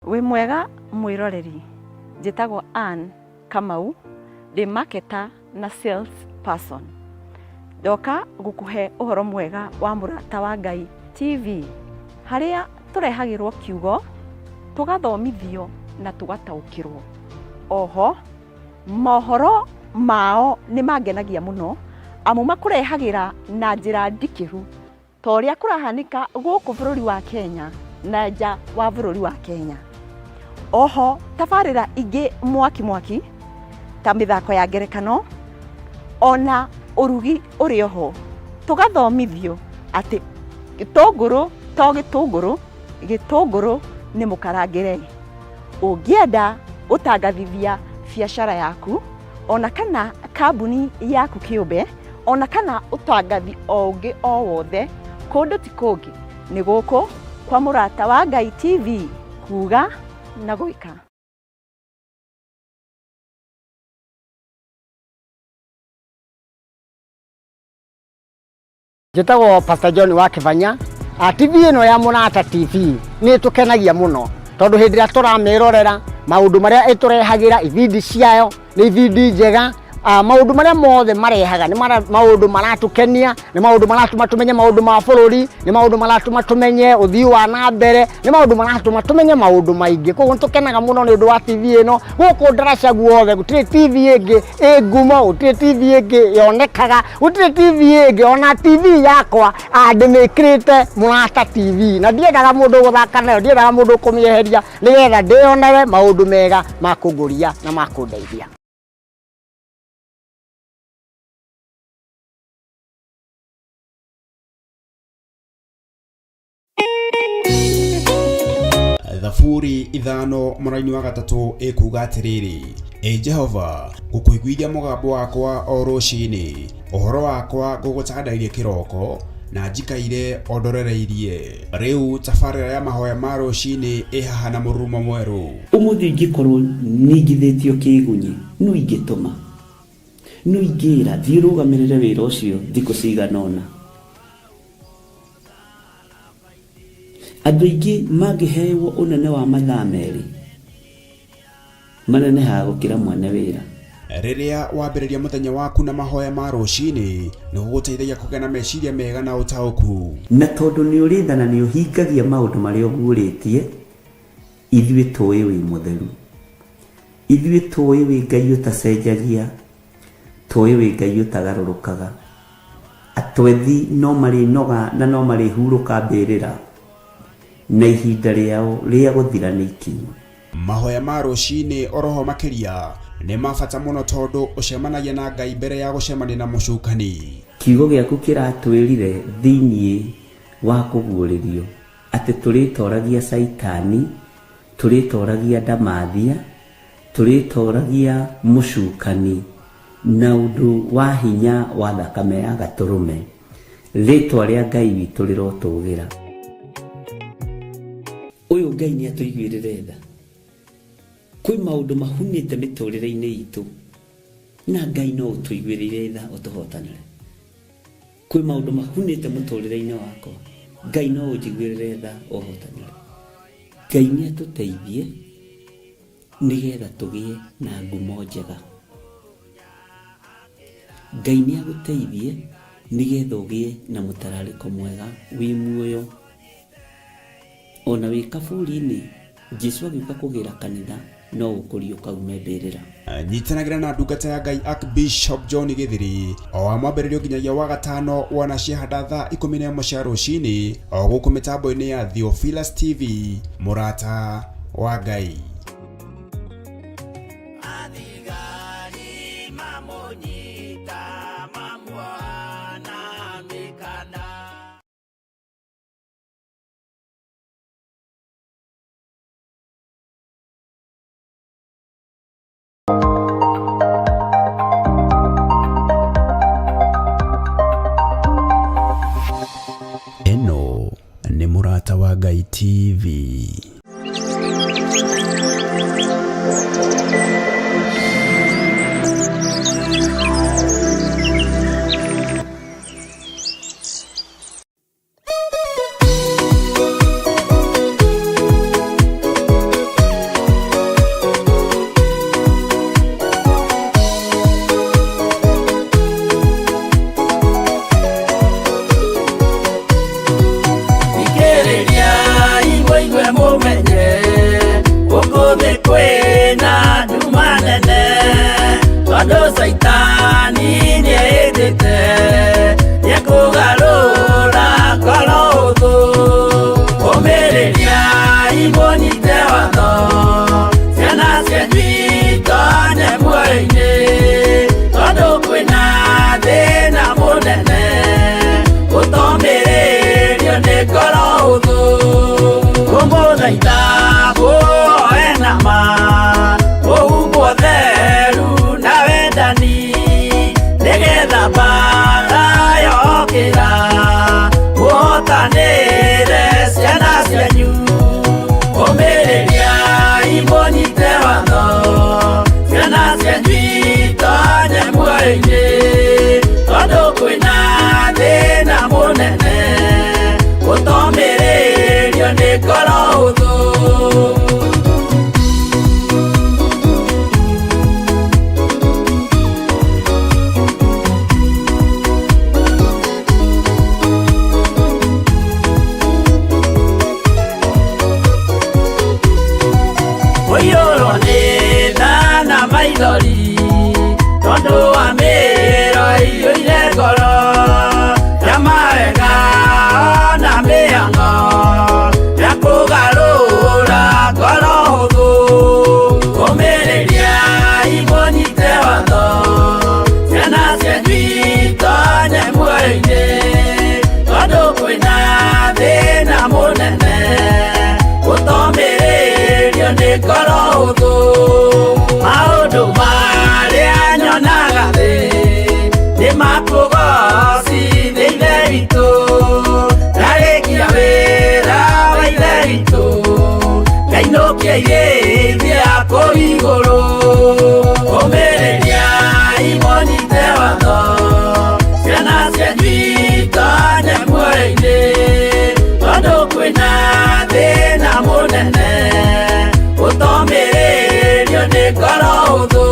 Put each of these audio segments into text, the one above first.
Wĩ mwega mwĩroreri, njĩtagwo Ann Kamau, ndĩ marketer na sales person. Ndoka gũkũhe ũhoro mwega wa Mũrata wa Ngai TV, harĩa tũrehagĩrwo kiugo, tũgathomithio na tũgataũkĩrwo. Oho, mohoro mao nĩ mangenagia mũno, amu makũrehagĩra na njĩra ndikĩru Ta ũrĩa kũrahanĩka gũkũ bũrũri wa Kenya na nja wa bũrũri wa Kenya. Oho tabarĩra ingĩ mwaki mwaki ta mĩthako ya ngerekano ona ũrugi ũrĩ oho, tũgathomithio atĩ gĩtũngũrũ to gĩtũngũrũ, gĩtũngũrũ nĩ mũkarangĩre. Ũngĩenda gũtangathithia biacara yaku ona kana kambuni yaku kĩũmbe, ona kana ũtangathi o ũngĩ o wothe, kũndũ ti kũngĩ nĩ gũkũ kwa Mũrata wa Ngai TV, kuga na gwĩka. Njĩtagwo Pastor John wa Kĩbanya. Ah, TV ĩno ya Mũrata TV nĩ ĩtũkenagia mũno tondũ hĩndĩ ĩrĩa tũramĩrorera maũndũ marĩa ĩtũrehagĩra ibindi ciayo nĩ ibindi njega. Ah, maũndũ marĩa mothe marehaga nĩ maũndũ maratũkenia, nĩ maũndũ maratũma tũmenye maũndũ ma bũrũri, nĩ maũndũ maratũma tũmenye ũthii wa na mbere, nĩ maũndũ maratũma tũmenye maũndũ maingĩ. Koguo nĩ tũkenaga mũno nĩ ũndũ wa TV ĩno gũkũ ndaraca guothe gũtirĩ TV ĩngĩ ĩ ngumo, gũtirĩ TV ĩngĩ yonekaga, gũtirĩ TV ĩngĩ ona TV yakwa ndĩmĩkĩrĩte Mũrata TV na ndiendaga mũndũ gũthaka nayo, ndiendaga mũndũ kũmĩeheria nĩgetha ndĩyonewe maũndũ mega ma kũngũria na ma kũndeithia. Thaburi ithano mũraini wa gatatũ ĩkuga atĩrĩrĩ, Ĩ Jehova, ngũkũiguithia mũgambo wakwa o rũcinĩ, ũhoro wakwa ngũgũtandairie kĩroko, na njikaire o ndorereirie. Rĩu tabarĩra ya mahoya ma rũcinĩ ĩ haha na mũrurumo mwerũ. Ũmũthĩ ingĩkorwo ningithĩtio kĩĩgunyĩ, nũ ingĩtũma? Nũ ingĩĩra, 'Thiĩ ũrũgamĩrĩre wĩra ũcio thikũ cigana ũna'? Andũ aingĩ mangĩhewo ũnene wa mathaa merĩ, manenehaga gũkĩra mwene wĩra. Rĩrĩa wambĩrĩria mũthenya waku na mahoya ma rũcinĩ, nĩ gũgũteithagia kũgĩa na meciria mega na ũtaũku. Na tondũ nĩ ũrĩ tha na nĩ ũhingagia maũndũ marĩa ũguũrĩtie, ithuĩ tũũĩ wĩ mũtheru. Ithuĩ tũũĩ wĩ Ngai ũtacenjagia, tũũĩ wĩ Ngai ũtagarũrũkaga. Atwethi no marĩnoga na no marĩhurũka mbĩrĩra, na ihinda rĩao rĩa gũthira nĩ ikinyu. Mahoya ma rũcinĩ oroho makĩria nĩ ma bata mũno tondũ ũcemanagia na Ngai mbere ya gũcemania na mũcukani. Kiugo gĩaku kĩratwĩrire thĩinĩ wa kũguũrĩrio atĩ tũrĩtoragia Caitani, tũrĩtoragia ndamathia, tũrĩtoragia mũcukani na ũndũ wa hinya wa thakame ya Gatũrũme. Rĩtwa rĩa Ngai witũ rĩrotũgĩra. Ũyũ Ngai nĩ atũiguĩrĩre tha. Kwĩ maũndũ mahunĩte mĩtũrĩre-inĩ itũ na Ngai no ũtũiguĩrĩire tha ũtũhotanĩre. Kwĩ maũndũ mahunĩte mũtũrĩre-inĩ wakwa, Ngai no ũnjiguĩrĩre tha ũhotanĩre. Ngai nĩ atũteithie nĩgetha tũgĩe na ngumo njega. Ngai nĩ agũteithie nĩgetha ũgĩe na mũtararĩko mwega wĩ muoyo. Ona wĩ kaburi-inĩ, Jesu agĩũka kũgĩra kanitha no ũkũriũka ume mbĩrĩra. Nyitanagĩra na ndungata ya Ngai Archbishop John Gĩthiri o wa mwambĩrĩrio nginyagia wa gatano wanaciehanda thaa 11 cia rũcinĩ o gũkũ mĩtambo-inĩ ya Theophilus TV mũrata wa Ngai. Athigari mamũnyita mamuoha na mĩkanda. Ĩno nĩ Mũrata wa Ngai TV. Caitani nĩehĩtĩte nĩekũgarũra ngoro hũthũ. Ũmĩrĩriai mũnyite watho, ciana cianyu itonye muoyo-inĩ, tondũ kwĩna thĩna mũnene ũtomĩrĩrio nĩ ngoro hũthũ. Kũmũthaitha mũhoe na ma, mũhumbwo theru na wendani, nĩgetha mbaara yokĩra mũhotanĩre ciana cianyu. Ũmĩrĩriai mũnyite watho, ciana cianyu itonye muoyo-inĩ, tondũ kwĩna thĩna mũnene ũtomĩrĩrio nĩ ngoro hũthũ. Ũiyũrwo nĩ tha na maithori, tondũ wa mĩĩro ĩiyũire ngoro ya mawega na mĩhang'o ya kũgarũra ngoro hũthũ. Ũmĩrĩriai mũnyite watho, ciana cianyu itonye muoyo-inĩ, tondũ kwĩna thĩna mũnene ũtomĩrĩrio nĩ ngoro hũthũ. Maũndũ marĩa nyonaga thĩ nĩ makũgocithia Ithe witũ, ndarĩkia wĩra wa Ithe witũ, ngainũkia irĩithia kũu igũrũ. Ũmĩrĩriai mũnyite watho, ciana cianyu itonye muoyo-inĩ, tondũ kwĩna thĩna mũnene ũtomĩrĩrio nĩ ngoro hũthũ.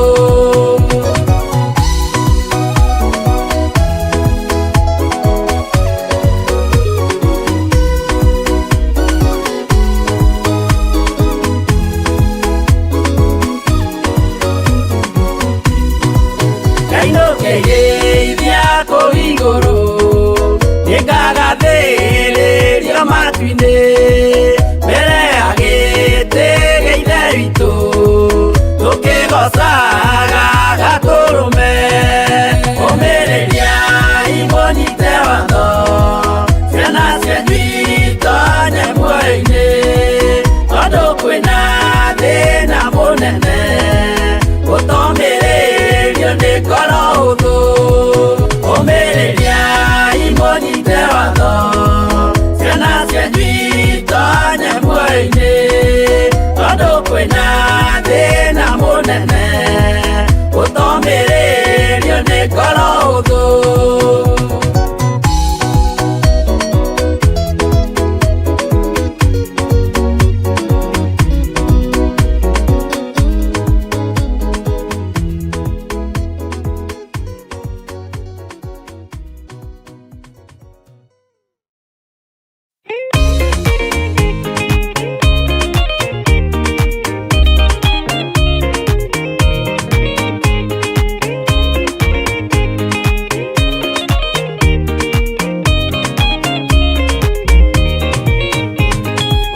Ngainũkĩrĩithia kũu igũrũ, nĩngagathĩrĩrio matu-inĩ, mbere ya gĩtĩ gĩa Ithe witũ, tũkĩgoocaga Gatũrũme. Ũmĩrĩriai mũnyite watho, ciana cianyu itonye muoyo-inĩ, tondũ kwĩna thĩna mũnene ũtomĩrĩrio nĩ ngoro hũthũ. Ũmĩrĩriai mũnyite watho, ciana cianyu itonye muoyo-inĩ, tondũ kwĩna thĩna mũnene ũtomĩrĩrio nĩ ngoro hũthũ.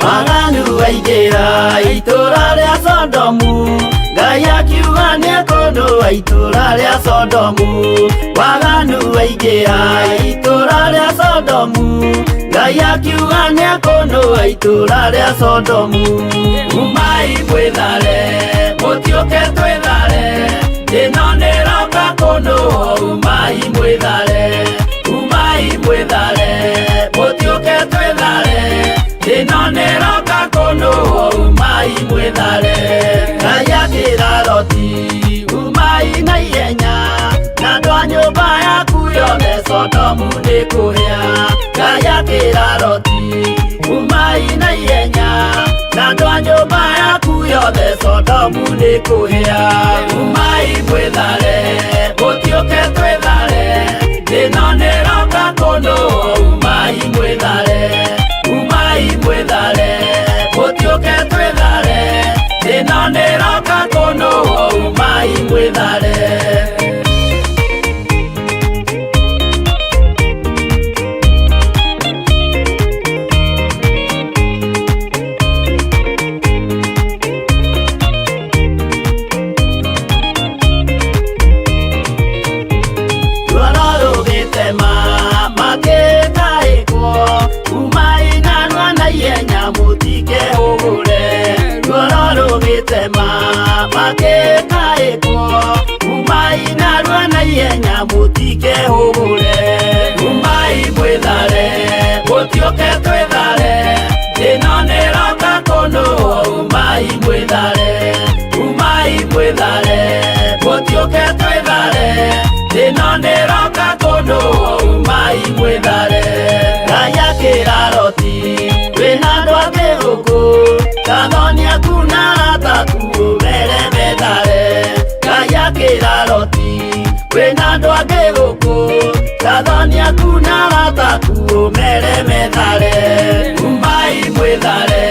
Waganu waingĩra itũũra rĩa Sodomu, Ngai akiuga nĩekũnũa itũũra rĩa Sodomu. Waganu waingĩra itũũra rĩa Sodomu, Ngai akiuga nĩekũnũa itũũra rĩa Sodomu. Umai mwĩthare, mũtiũke twĩthare, ĩno nĩroka kũnũa. Umai mwĩthare, umai mwĩthare, mũtiũke twĩthare, ĩno nĩroka kũnũa. Umai mwĩthare. Ngai akĩra Loti, umai na ihenya, na andũ a nyũmba yaku yothe Sodomu nĩkũhĩa. Ngai akĩra Loti, umai na ihenya, na andũ a nyũmba yaku yothe Sodomu nĩkũhĩa. Umai mwĩthare, mũtiũke twĩthare, ĩno nĩroka kũnũa. Umai mwĩthare, umai mwĩthare, mũtiũke twĩthare, ĩno nĩroka kũnũa. Umai mwĩthare. Mũtikehũgũre. Umai mwĩthare, mũtiũke twĩthare, ĩno nĩroka kũnũhwo. Umai mwĩthare, umai mwĩthare, mũtiũke twĩthare, ĩno nĩroka kũnũhwo. Umai mwĩthare. Ngai akĩra Loti, wĩna andũ angĩ gũkũ, kathoni aku na arata aku ũmere methare. Ngai akĩra Loti, wĩna andũ angĩ gũkũ, kathoni aku na arata aku ũmere methare. Umai mwĩthare,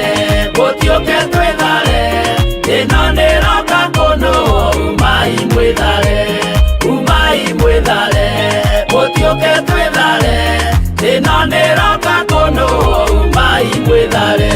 mũtiũke twĩthare, ĩno nĩroka kũnũhwo. Umai mwĩthare, umai mwĩthare, mũtiũke twĩthare, ĩno nĩroka kũnũhwo. Umai mwĩthare.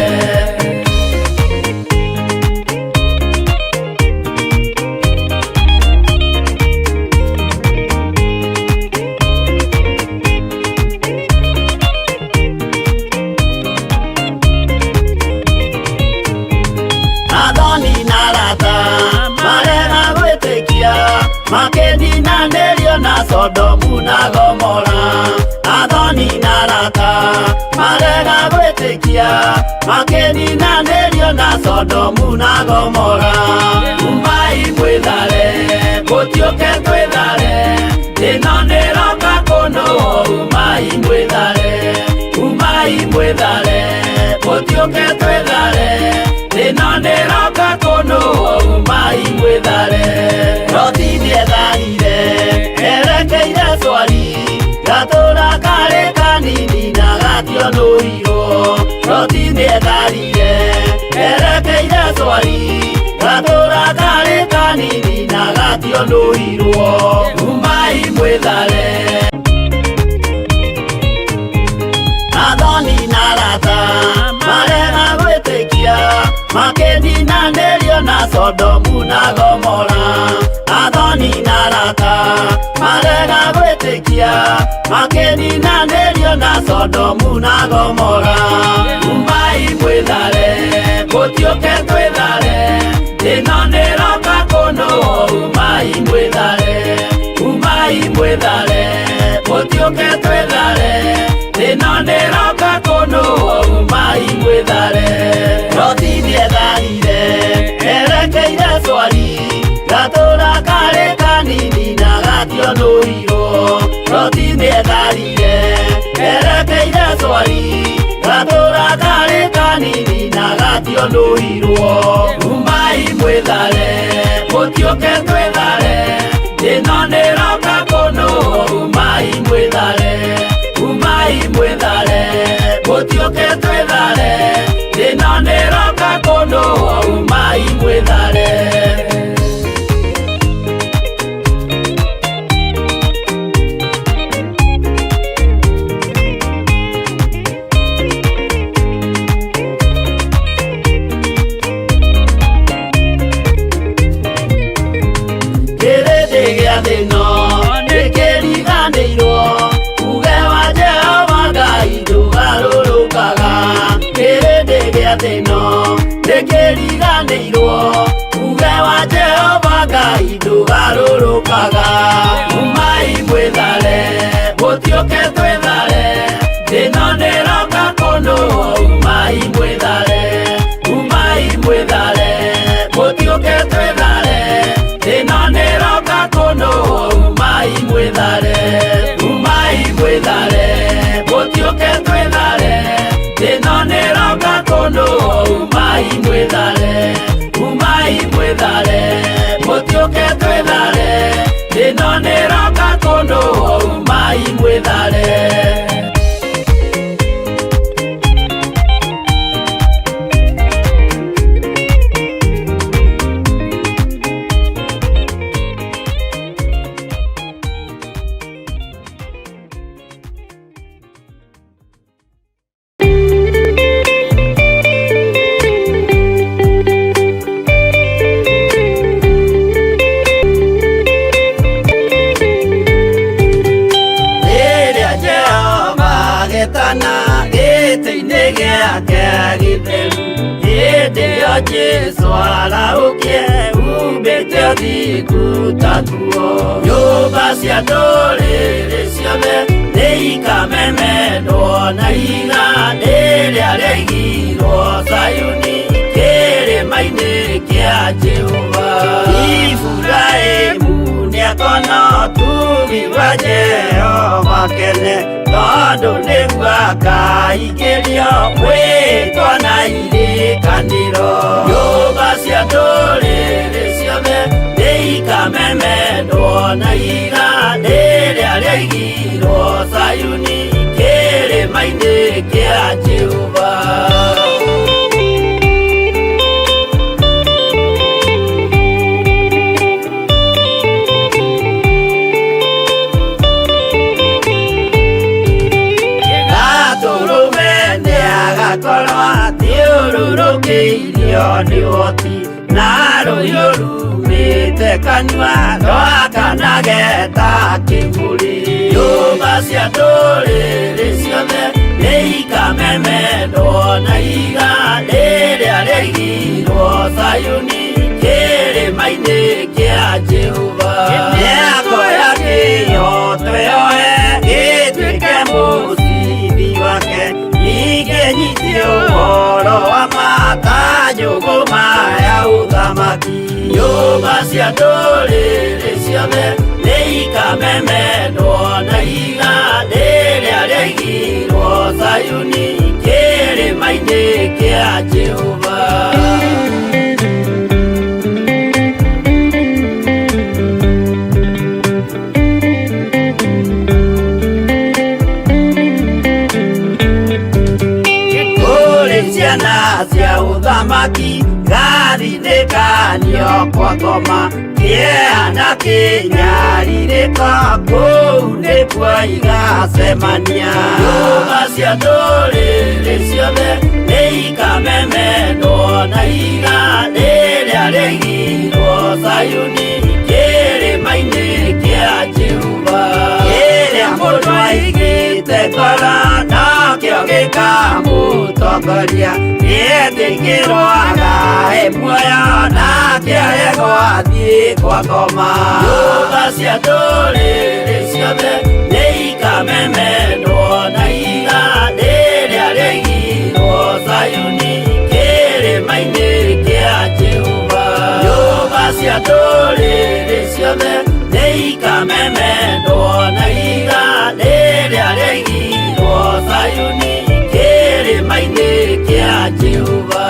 Athoni na arata marega gwĩtĩkia, makĩninanĩrio na Sodomu na Gomora. Athoni na arata marega gwĩtĩkia, makĩninanĩrio na Sodomu na Gomora. Umai mwĩthare, mũtiũke twĩthare, ĩno nĩroka kũnũhwo. Umai mwĩthare, umai mwĩthare, mũtiũke twĩthare, ĩno nĩroka kũnũhwo. Umai mwĩthare. Loti nĩetharire erekeire Swari, gatũra karĩ kanini na gationũirwo. Loti nĩetharire erekeire Swari, gatũra karĩ kanini na gationũirwo. Umai mwĩthare. Athoni na arata marega gwĩtĩkia, makĩninanĩrio na Sodomu na Gomora. Athoni na arata marega gwĩtĩkia, makĩninanĩrio na Sodomu na Gomora. Umai mwĩthare, mũtiũke twĩthare, ĩno nĩroka kũnũhwo. Umai mwĩthare, umai mwĩthare, mũtiũke twĩthare, ĩno nĩroka kũnũhwo. Umai mwĩthare. Loti nĩetharire erekeire Swari, gatũra karĩ kanini na gationũirwo. Loti nĩetharire erekeire Swari, gatũra karĩ kanini na gationũirwo. Umai mwĩthare, mũtiũke twĩthare, ĩno nĩroka kũnũhwo. Umai mwĩthare, umai mwĩthare, mũtiũke twĩthare, ĩno nĩroka kũnũhwo. Umai mwĩthare. Kĩrĩndĩ gĩa thĩ ĩno nĩkĩriganĩirwo, uge wa Jehova Ngai ndũgarũrũkaga. Kĩrĩndĩ gĩa thĩ ĩno nĩkĩriganĩirwo, uge wa Jehova Ngai ndũgarũrũkaga. Umai mwĩthare, mũtiũke twĩthare, ĩno nĩroka kũnũhwo. Umai mwĩthare, umai mwĩthare, mũtiũke twĩthare, ĩno nĩroka kũnũhwo. Umai mwĩthare, umai mwĩthare, mũtiũke twĩthare, ĩno nĩroka kũnũhwo. Umai mwĩthare, umai mwĩthare, mũtiũke twĩthare, ĩno nĩroka kũnũhwo. Umai mwĩthare. Rĩrĩa Jehova agetana gĩtĩ-inĩ gĩake gĩtheru, hĩndĩ ĩyo Jesũ arahũkie. Wĩhumbĩte ũthingu ta nguo. Nyũmba cia ndũrĩrĩ ciothe nĩikamemendwo na ihiga rĩrĩa rĩaigirwo Zayuni kĩrĩma-inĩ kĩa Jehova. Iburahĩmu nĩakona ũtugi wa Jehova kene, tondũ nĩguo akaingĩrio mwĩtwa na irĩkanĩro. Nyũmba cia ndũrĩrĩ ciothe nĩikamemendwo na ihiga rĩrĩa rĩaigirwo Zayuni kĩrĩma-inĩ kĩa Jehova. Gatũrũme nĩagakorwo athiũrũrũkĩirio nĩ ũhoti na rũhiũ rumĩte kanua rwakanage ta kĩmũrĩ. Nyũmba cia ndũrĩrĩ ciothe nĩikamemendwo na ihiga rĩrĩa rĩaigirwo Zayuni kĩrĩma-inĩ kĩa Jehova. Nĩakoya kĩhooto yoe gĩtuĩke mũcibi wake, ningĩ nyite ũhoro wa ma ta njũgũma ya ũthamaki. Nyũmba cia ndũrĩrĩ ciothe nĩikamemendwo na ihiga rĩrĩa rĩaigirwo Zayuni kĩrĩma-inĩ kĩa Jehova. Kũrĩ ciana cia ũthamaki gathinĩkanio kwa ngoma, kĩeha na kĩnyarirĩko kũu nĩkuo igacemania. Nyũmba cia ndũrĩrĩ ciothe nĩikamemendwo na ihiga rĩrĩa rĩaigirwo Zayuni kĩrĩma-inĩ kĩa Jehova. Kĩrĩa mũndũ aigĩte ngoro nokĩo gĩkamũtongoria, nĩetĩkĩrwo agae muoyo nake aregwo athiĩ kwa ngoma. Nyũmba cia ndũrĩrĩ ciothe nĩikamemendwo na ihiga rĩrĩa rĩaigirwo Zayuni kĩrĩma-inĩ kĩa Jehova. Nyũmba cia ndũrĩrĩ ciothe nĩikamemendwo na ihiga rĩrĩa rĩaigirwo Zayuni kĩrĩma-inĩ kĩa Jehova.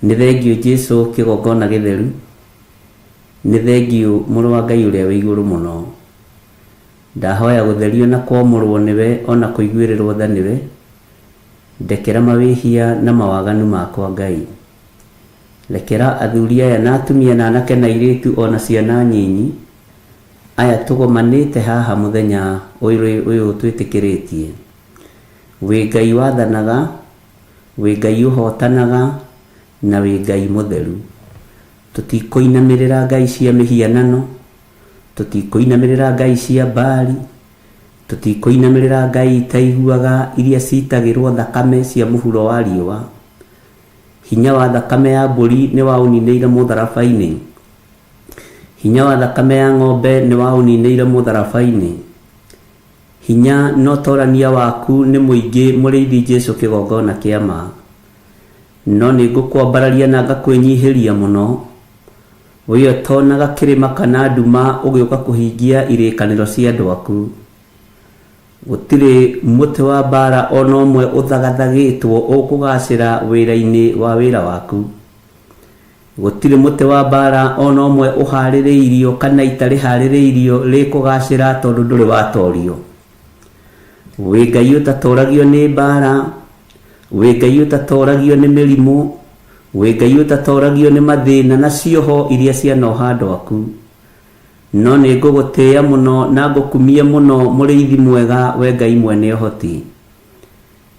Nĩ thengiũ Jesu kĩgongona gĩtheru, nĩ thengiũ mũrũ wa Ngai ũrĩa wĩ igũrũ mũno. Ndahoya gũtherio na kwamũrwo nĩwe ona kũiguĩrĩrwo tha nĩwe, ndekera mawĩhia na mawaganu makwa Ngai. Rekera athuri aya na atumia na anake na airĩtu ona ciana nyinyi, aya tũgomanĩte haha mũthenya ũyũ twĩtĩkĩrĩtie. Wĩ Ngai wathanaga, wĩ Ngai ũhotanaga, na wĩ Ngai mũtheru. Tũtikũinamĩrĩra ngai cia mĩhianano, tũtikũinamĩrĩra ngai cia Baali, tũtikũinamĩrĩra ngai itaiguaga iria citagĩrwo thakame cia mũhuro wa riũa. Hinya wa thakame ya mbũri nĩ waũninĩire mũtharaba-inĩ, hinya wa thakame ya ng'ombe nĩ waũninĩire mũtharaba-inĩ. Hinya na ũtorania waku nĩ mũingĩ mũrĩithi Jesu kĩgongona kĩa ma. No nĩ ngũkwambararia na ngakwĩnyihĩria mũno, we ũtonaga kĩrĩma kana nduma ũgĩũka kũhingia irĩkanĩro cia andũ aku. Gũtirĩ mũtĩ wa mbara ona ũmwe ũthagathagĩtwo ũkũgacĩra wĩra-inĩ wa wĩra waku. Gũtirĩ mũtĩ wa mbara ona ũmwe ũharĩrĩirio kana ita rĩharĩrĩirio rĩkũgacĩra tondũ ndũrĩ watorio. Wĩ Ngai ũtatoragio nĩ mbara, wĩ Ngai ũtatoragio nĩ mĩrimũ, wĩ Ngai ũtatoragio nĩ mathĩna na cioho iria cianoha andũ aku. No nĩ ngũgũtĩĩa mũno na ngũkumie mũno mũrĩithi mwega we Ngai mwene ũhoti.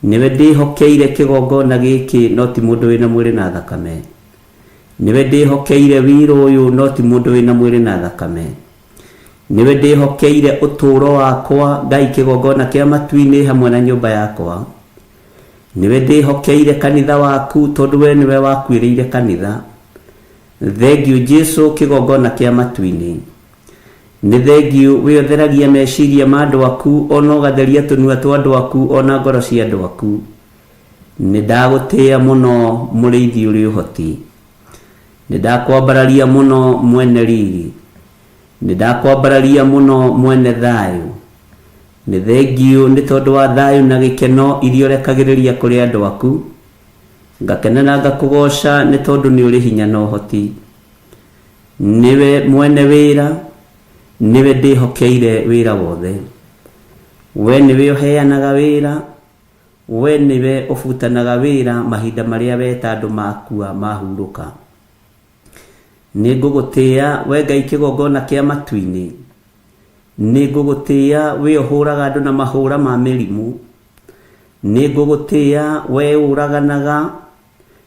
Nĩwe ndĩhokeire kĩgongona gĩkĩ no ti mũndũ wĩna mwĩrĩ na thakame. Nĩwe ndĩhokeire wĩra ũyũ no ti mũndũ wĩna mwĩrĩ na thakame. Nĩwe ndĩhokeire ũtũũro wakwa Ngai kĩgongona kĩa matu-inĩ hamwe na nyũmba yakwa. Nĩwe ndĩhokeire kanitha waku tondũ we nĩwe wakuĩrĩire kanitha. Thengiũ Jesu kĩgongona kĩa matu-inĩ. Nĩ thengiũ we ũtheragia meciria ma andũ aku ona ũgatheria tũnua twa andũ aku ona ngoro cia andũ aku. Nĩ ndagũtĩĩa mũno mũrĩithi ũrĩ ũhoti. Nĩ ndakwambararia mũno mwene riri. Nĩ ndakwambararia mũno mwene thayũ. Nĩ thengiũ nĩ tondũ wa thayũ na gĩkeno iria ũrekagĩrĩria kũrĩ andũ aku. Ngakena na ngakũgooca nĩ tondũ nĩ ũrĩ hinya na ũhoti. Nĩwe mwene wĩra, nĩwe ndĩhokeire wĩra wothe. We nĩwe ũheanaga wĩra, we nĩwe ũbutanaga wĩra mahinda marĩa weta andũ makua mahurũka. Nĩ ngũgũtĩĩa we Ngai kĩgongona kĩa matu-inĩ. Nĩ ngũgũtĩĩa we ũhũraga andũ na mahũra ma mĩrimũ. Nĩ ngũgũtĩĩa we ũraganaga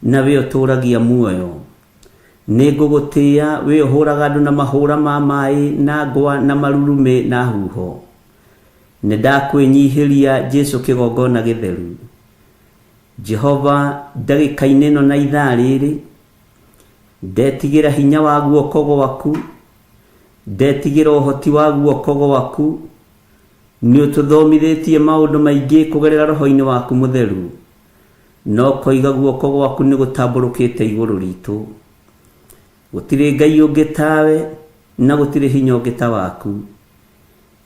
na we ũtũragia muoyo. Nĩ ngũgũtĩĩa we ũhũraga andũ na mahũra ma maĩ na ngwa na marurumĩ na huho. Nĩ ndakwĩnyihĩria Jesu kĩgongona gĩtheru. Jehova ndagĩka-inĩ ĩno na ithaa rĩrĩ, ndetigĩra hinya wa guoko gwaku, ndetigĩra ũhoti wa guoko gwaku. Nĩ ũtũthomithĩtie maũndũ maingĩ kũgerera roho-inĩ waku mũtheru. No koiga guoko gwaku nĩ gũtambũrũkĩte igũrũ ritũ. Gũtirĩ Ngai ũngĩ tawe na gũtirĩ hinya ũngĩ ta waku.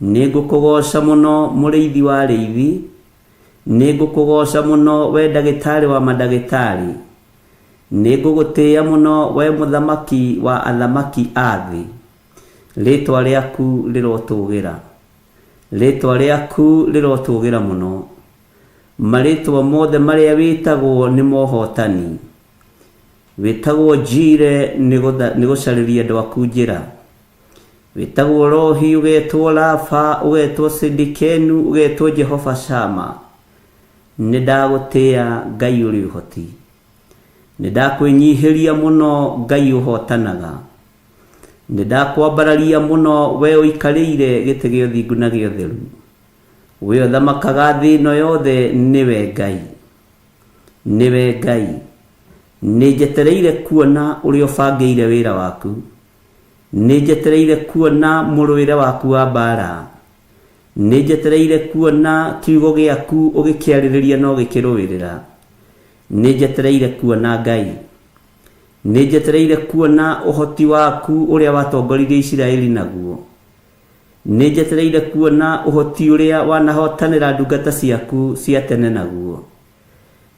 Nĩ ngũkũgooca mũno mũrĩithi wa arĩithi. Nĩ ngũkũgooca mũno we ndagĩtarĩ wa mandagĩtarĩ. Nĩ ngũgũtĩĩa mũno we mũthamaki wa athamaki a thĩ. Rĩtwa rĩaku rĩrotũgĩra. Rĩtwa rĩaku rĩrotũgĩra mũno. Marĩtwa mothe marĩa wĩtagwo nĩ mohotani. Wĩtagwo Njire nĩ gũcarĩria andũ aku njĩra. Wĩtagwo Rohi, ũgetwo Rafa, ũgetwo Sidikenu, ũgetwo Jehova Shama. Nĩ ndagũtĩĩa Ngai ũrĩ ũhoti. Nĩ ndakwĩnyihĩria mũno Ngai ũhotanaga. Nĩ ndakwambararia mũno we ũikarĩire gĩtĩ gĩa ũthingu na gĩa ũtheru. We ũthamakaga thĩ ĩno yothe nĩwe Ngai. Nĩwe Ngai. Nĩ njetereire kuona ũrĩa ũbangĩire wĩra waku. Nĩ njetereire kuona mũrũĩre waku wa mbaara. Nĩ njetereire kuona kiugo gĩaku ũgĩkĩarĩrĩria na ũgĩkĩrũĩrĩra. Nĩ njetereire kuona Ngai. Nĩ njetereire kuona ũhoti waku ũrĩa watongoririe Isiraeli naguo. Nĩ njetereire kuona ũhoti ũrĩa wanahotanĩra ndungata ciaku cia tene naguo.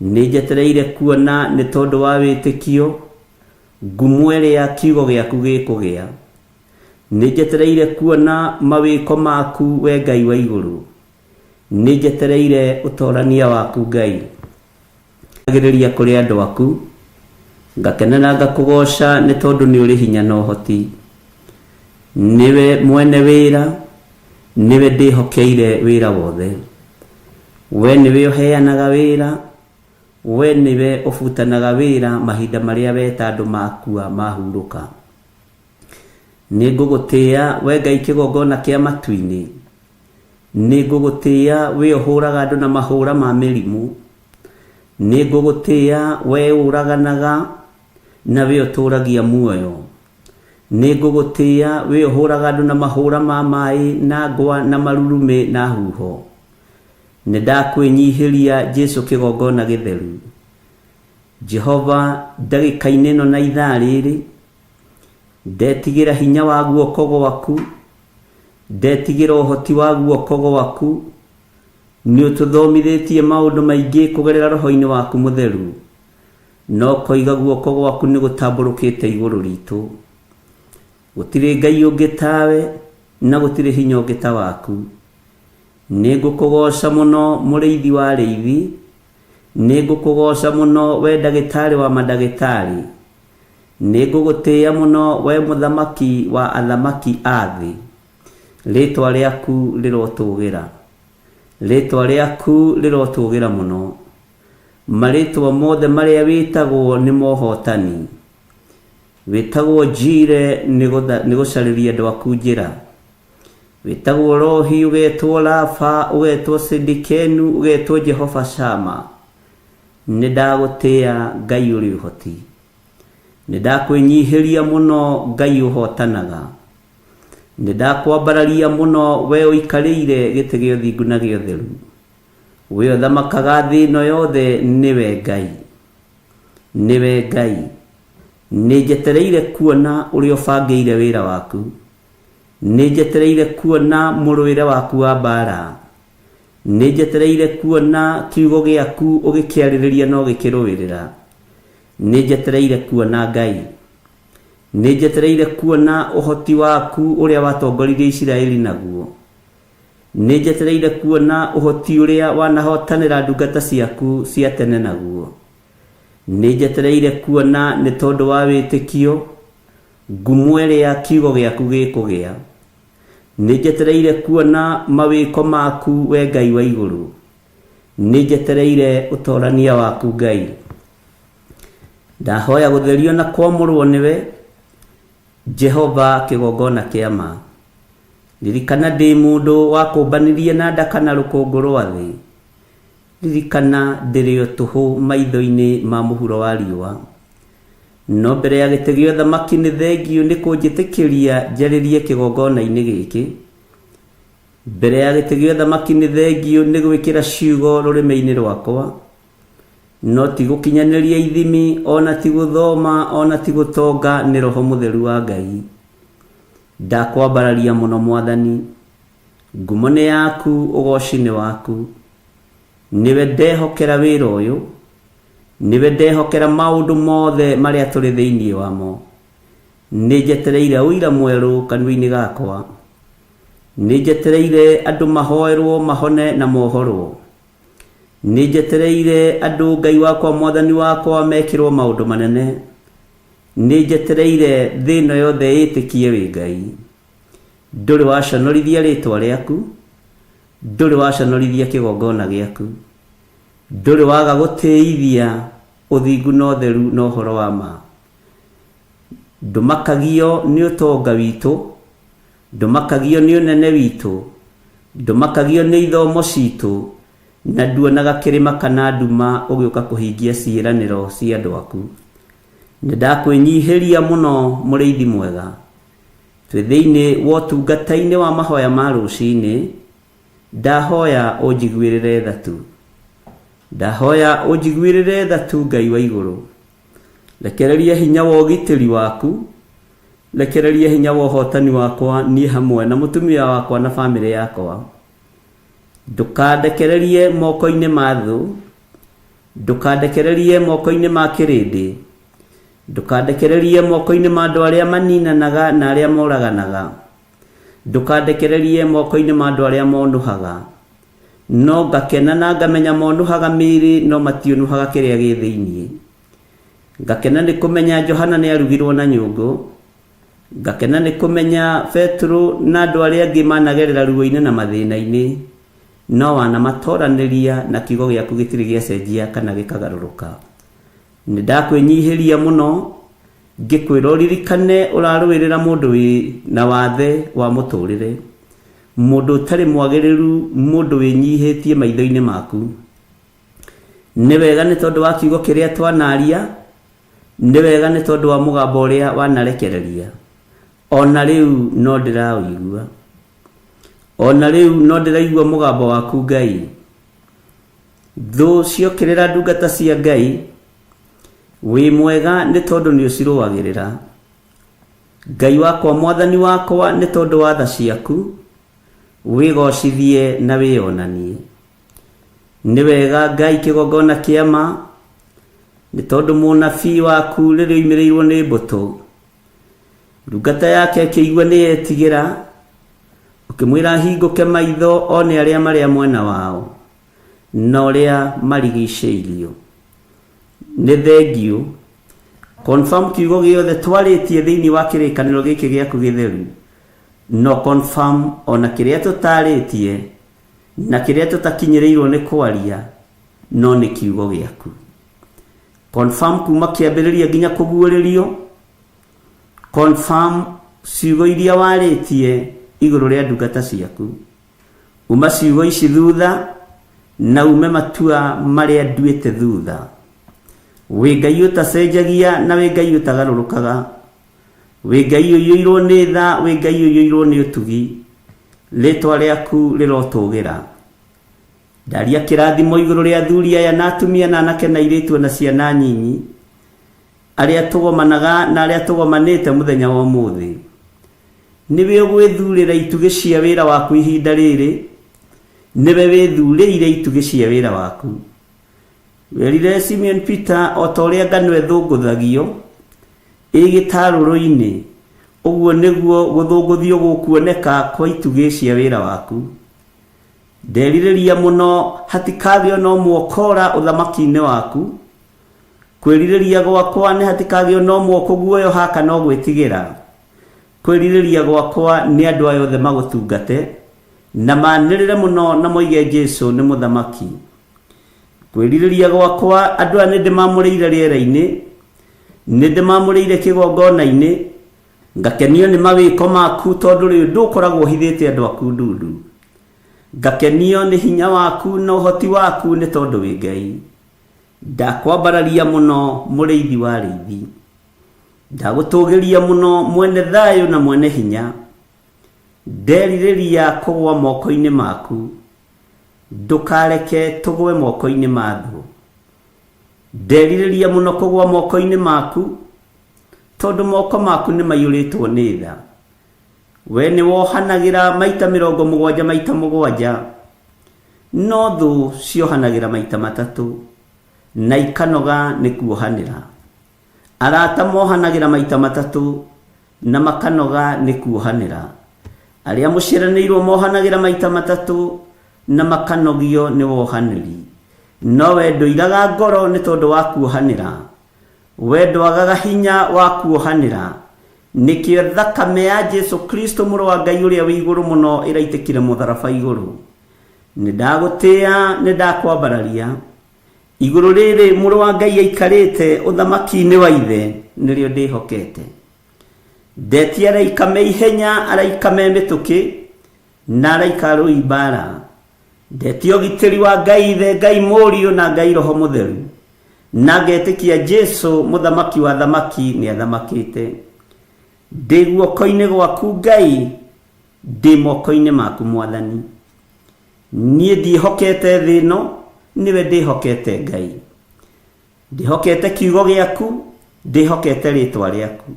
Nĩ njetereire kuona nĩ tondũ wa wĩtĩkio ngumo ĩrĩa kiugo gĩaku gĩkũgĩa. Nĩ njetereire kuona mawĩko maku we Ngai wa igũrũ. Nĩ njetereire ũtorania waku Ngai. Agĩrĩria kũrĩ andũ aku. Ngakena na ngakũgooca nĩ tondũ nĩ ũrĩ hinya na ũhoti. Nĩwe mwene wĩra, nĩwe ndĩhokeire wĩra wothe. We nĩwe ũheanaga wĩra, we nĩwe ũbutanaga wĩra mahinda marĩa weta andũ makua mahurũka. Nĩ ngũgũtĩĩa we Ngai kĩgongona kĩa matu-inĩ. Nĩ ngũgũtĩĩa we ũhũraga andũ na mahũra ma mĩrimũ. Nĩ ngũgũtĩĩa we ũraganaga na we ũtũragia muoyo. Nĩ ngũgũtĩĩa we ũhũraga andũ na mahũra ma maĩ na ngwa na marurumĩ na huho. Nĩ ndakwĩnyihĩria Jesu kĩgongona gĩtheru. Jehova ndagĩka-inĩ ĩno na ithaa rĩrĩ, ndetigĩra hinya wa guoko gwaku, ndetigĩra ũhoti wa guoko gwaku. Nĩ ũtũthomithĩtie maũndũ maingĩ kũgerera roho-inĩ waku mũtheru. No koiga guoko gwaku nĩ gũtambũrũkĩte igũrũ ritũ. Gũtirĩ Ngai ũngĩ tawe na gũtirĩ hinya ũngĩ ta waku. Nĩ ngũkũgooca mũno mũrĩithi wa arĩithi. Nĩ ngũkũgooca mũno we ndagĩtarĩ wa mandagĩtarĩ. Nĩ ngũgũtĩĩa mũno we mũthamaki wa athamaki a thĩ. Rĩtwa rĩaku rĩrotũgĩra. Rĩtwa rĩaku rĩrotũgĩra mũno. Marĩtwa mothe marĩa wĩtagwo nĩ mohotani. Wĩtagwo Njire nĩ gũcarĩria andũ aku njĩra. Wĩtagwo Rohi, ũgetwo Rafa, ũgetwo Sidikenu, ũgetwo Jehova Shama. Nĩ ndagũtĩa Ngai ũrĩ ũhoti. Nĩ ndakwĩnyihĩria mũno Ngai ũhotanaga. Nĩ ndakwambararia mũno we ũikarĩire gĩtĩ gĩa ũthingu na gĩa ũtheru. We ũthamakaga thĩ ĩno yothe nĩwe Ngai. Nĩwe Ngai. Nĩ njetereire kuona ũrĩa ũbangĩire wĩra waku. Nĩ njetereire kuona mũrũĩre waku wa mbaara. Nĩ njetereire kuona kiugo gĩaku ũgĩkĩarĩrĩria na ũgĩkĩrũĩrĩra. Nĩ njetereire kuona Ngai. Nĩ njetereire kuona ũhoti waku ũrĩa watongoririe Isiraeli naguo. Nĩ njetereire kuona ũhoti ũrĩa wanahotanĩra ndungata ciaku cia tene naguo. Nĩ njetereire kuona nĩ tondũ wa wĩtĩkio ngumo ĩrĩa kiugo gĩaku gĩkũgĩa. Nĩ njetereire kuona mawĩko maku we Ngai wa igũrũ. Nĩ njetereire ũtorania waku Ngai. Ndahoya gũtherio na kwamũrwo nĩwe Jehova kĩgongona kĩa ma. Ririkana ndĩ mũndũ wakũmbanirie na ndaka na rũkũngũ rwa thĩ. Ririkana ndĩrĩ o tũhũ maitho-inĩ ma mũhuro wa riũa. No mbere ya gĩtĩ gĩa ũthamaki nĩ thengiũ nĩ kũnjĩtĩkĩria njarĩrie kĩgongona-inĩ gĩkĩ. Mbere ya gĩtĩ gĩa ũthamaki nĩ thengiũ nĩ gwĩkĩra ciugo rũrĩmĩ-inĩ rwakwa. No ti gũkinyanĩria ithimi, o na ti gũthoma, o na ti gũtonga, nĩ Roho Mũtheru wa Ngai. Ndakwambararia mũno Mwathani. Ngumo nĩ yaku, ũgooci nĩ waku. Nĩwe ndehokera wĩra ũyũ. Nĩwe ndehokera maũndũ mothe marĩa tũrĩ thĩinĩ wamo. Nĩ njetereire ũira mwerũ kanua-inĩ gakwa. Nĩ njetereire andũ mahoerwo mahone na mohorwo. Nĩ njetereire andũ Ngai wakwa Mwathani wakwa mekĩrwo maũndũ manene. Nĩ njetereire thĩ ĩno yothe ĩtĩkie wĩ Ngai. Ndũrĩ waconorithia rĩtwa rĩaku, ndũrĩ waconorithia kĩgongona gĩaku. Ndũrĩ waga gũtĩithia ũthingu na ũtheru na ũhoro wa ma. Ndũmakagio nĩ ũtonga witũ, ndũmakagio nĩ ũnene witũ, ndũmakagio nĩ ithomo citũ, na nduonaga kĩrĩma kana nduma ũgĩũka kũhingia ciĩranĩro cia andũ aku. Nĩ ndakwĩnyihĩria mũno mũrĩithi mwega. Twĩ thĩinĩ wa ũtungata-inĩ wa mahoya ma rũcinĩ, ndahoya ũnjiguĩrĩre tha tu. Ndahoya ũnjiguĩrĩre tha tu Ngai wa igũrũ. Rekereria hinya wa ũgitĩri waku, rekereria hinya wa ũhotani wakwa niĩ hamwe na mũtumia wakwa na bamĩrĩ yakwa. Ndũkandekererie moko-inĩ ma thũ, ndũkandekererie moko-inĩ ma kĩrĩndĩ, ndũkandekererie moko-inĩ ma andũ arĩa maninanaga na arĩa moraganaga, ndũkandekererie moko-inĩ ma andũ arĩa monũhaga. No ngakena na ngamenya monũhaga mĩĩrĩ no matiũnũhaga kĩrĩa gĩ thĩinĩ. Ngakena nĩ kũmenya Johana nĩ arugirwo na nyũngũ. Ngakena nĩ kũmenya Petero na andũ arĩa angĩ managerera ruo-inĩ na mathĩna-inĩ, no wanamatoranĩria na kiugo gĩaku gĩtirĩ gĩacenjia kana gĩkagarũrũka. Nĩ ndakwĩnyihĩria mũno ngĩkwĩra ũririkane ũrarũĩrĩra mũndũ wĩ na wathe wa mũtũrĩre, mũndũ ũtarĩ mwagĩrĩru, mũndũ wĩnyihĩtie maitho-inĩ maku. Nĩ wega nĩ tondũ wa kiugo kĩrĩa twanaria, nĩ wega nĩ tondũ wa mũgambo ũrĩa wanarekereria. O na rĩu no ndĩraũigua. O na rĩu no ndĩraigua mũgambo waku Ngai. Thũ ciokĩrĩra ndungata cia Ngai, wĩ mwega nĩ tondũ nĩ ũcirũagĩrĩra. Ngai wakwa Mwathani wakwa nĩ tondũ wa tha ciaku, wĩgocithie na wĩonanie. Nĩ wega Ngai kĩgongona kĩa ma, nĩ tondũ mũnabii waku rĩrĩa oimĩrĩirwo nĩ mbũtũ, ndungata yake ĩkĩigua nĩ yetigĩra, ũkĩmwĩra ahingũke maitho one arĩa marĩa mwena wao na ũrĩa marigicĩirio. Nĩ thengiũ. Confirm kiugo gĩothe twarĩtie thĩinĩ wa kĩrĩkanĩro gĩkĩ gĩaku gĩtheru, no confirm ona kĩrĩa tũtarĩtie. Na kĩrĩa tũtakinyĩrĩirwo nĩ kwaria no nĩ kiugo gĩaku. Confirm kuma kĩambĩrĩria nginya kũguũrĩrio. Confirm ciugo iria warĩtie igũrũ rĩa ndungata ciaku. Uma ciugo ici thutha na ume matua marĩa nduĩte thutha. Wĩ Ngai ũtacenjagia na wĩ Ngai ũtagarũrũkaga. Wĩ Ngai ũiyũirwo nĩ tha, wĩ Ngai ũiyũirwo nĩ ũtugi. Rĩtwa rĩaku rĩrotũgĩra. Ndaria kĩrathimo igũrũ rĩa athuri aya na atumia na anake na airĩtu na ciana nyinyi, arĩa tũgomanaga na arĩa tũgomanĩte mũthenya wa ũmũthĩ. Nĩwe ũgwĩthurĩra itugĩ cia wĩra waku ihinda rĩrĩ, nĩwe wĩthurĩire itugĩ cia wĩra waku. Werire Simeon Peter o ta ũrĩa ngano ĩthũngũthagio ĩ gĩtarũrũ-inĩ, ũguo nĩguo gũthũngũthio gũkuoneka kwa itugĩ cia wĩra waku. Nderirĩria mũno hatikagĩo na ũmwe ũkora ũthamaki-inĩ waku. Kwĩrirĩria gwakwa nĩ hatikagĩo na ũmwe ũkũguoyoha kana ũgwĩtigĩra. Kwĩrirĩria gwakwa nĩ andũ aya othe magũtungate na manĩrĩre mũno na moige Jesu nĩ mũthamaki. Kwĩrirĩria gwakwa andũ aya nĩ ndĩmamũrĩire rĩera-inĩ, nĩ ndĩmamũrĩire kĩgongona-inĩ, ngakenio nĩ mawĩko maku tondũ rĩu ndũkoragwo ũhithĩte andũ aku ndundu. Ngakenio nĩ hinya waku na ũhoti waku nĩ tondũ wĩ Ngai. Ndakwambararia mũno mũrĩithi wa arĩithi. Ndagũtũgĩria mũno mwene thayũ na mwene hinya. Nderirĩria kũgwa moko-inĩ maku. Ndũkareke tũgwe moko-inĩ ma thũ. Nderirĩria mũno kũgwa moko-inĩ maku, tondũ moko maku nĩ maiyũrĩtwo nĩ tha. We nĩ wohanagĩra maita 70 maita 7, no thũ ciohanagĩra maita 3, na ikanoga nĩ kuohanĩra. Arata mohanagĩra maita 3, na makanoga nĩ kuohanĩra. Arĩa mũciaranĩirwo mohanagĩra maita 3, na makanogio nĩ wohanĩri. No we ndũiraga ngoro nĩ tondũ wa kuohanĩra. We ndwagaga hinya wa kuohanĩra. Nĩkĩo thakame ya Jesu Kristo mũrũ wa Ngai ũrĩa wĩ igũrũ mũno ĩraitĩkire mũtharaba igũrũ. Nĩ ndagũtĩĩa, nĩ ndakwambararia. Igũrũ rĩrĩ mũrũ wa Ngai aikarĩte ũthamaki-inĩ wa ithe nĩrĩo ndĩhokete. Ndetia araika me ihenya, araika me mĩtũkĩ, na araika arũi mbara. Ndetia ũgitĩri wa Ngai ithe, Ngai mũriũ na Ngai Roho Mũtheru. Na ngetĩkia Jesu mũthamaki wa thamaki nĩ athamakĩte. Ndĩ guoko-inĩ gwaku Ngai, ndĩ moko-inĩ maku Mwathani. Niĩ ndiĩhokete thĩ ĩno, nĩwe ndĩhokete Ngai. Ndĩhokete kiugo gĩaku, ndĩhokete rĩtwa rĩaku.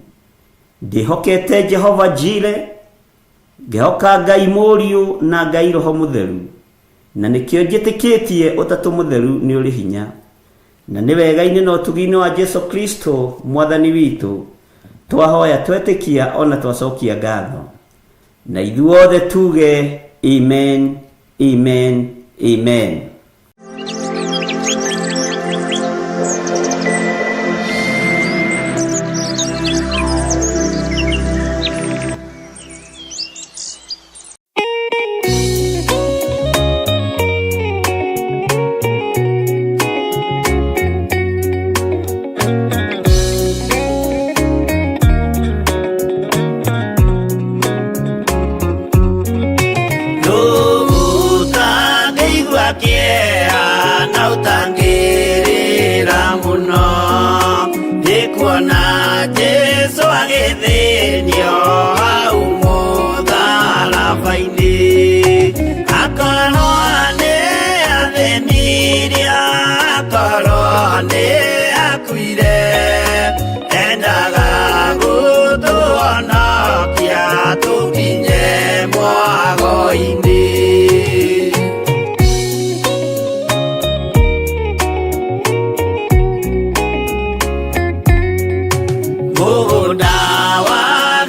Ndĩhokete Jehova Jire, ngehoka Ngai mũriũ na Ngai Roho Mũtheru. Na nĩkĩo njĩtĩkĩtie ũtatũ mũtheru nĩ ũrĩ hinya. Na nĩ wega-inĩ na ũtugi-inĩ wa Jesu Kristo Mwathani witũ, twahoya twetĩkia ona twacokia ngatho. Na ithuothe tuge amen, amen, amen. Ũtangĩigua kĩeha na ũtangĩrĩra mũno, nĩ kuona Jesũ agĩthĩnio hau mũtharaba-inĩ. Akorwo nĩ athĩnirie, akorwo nĩ akuire, endaga gũtũhonokia tũkinye mwago-inĩ. Mũgũnda wa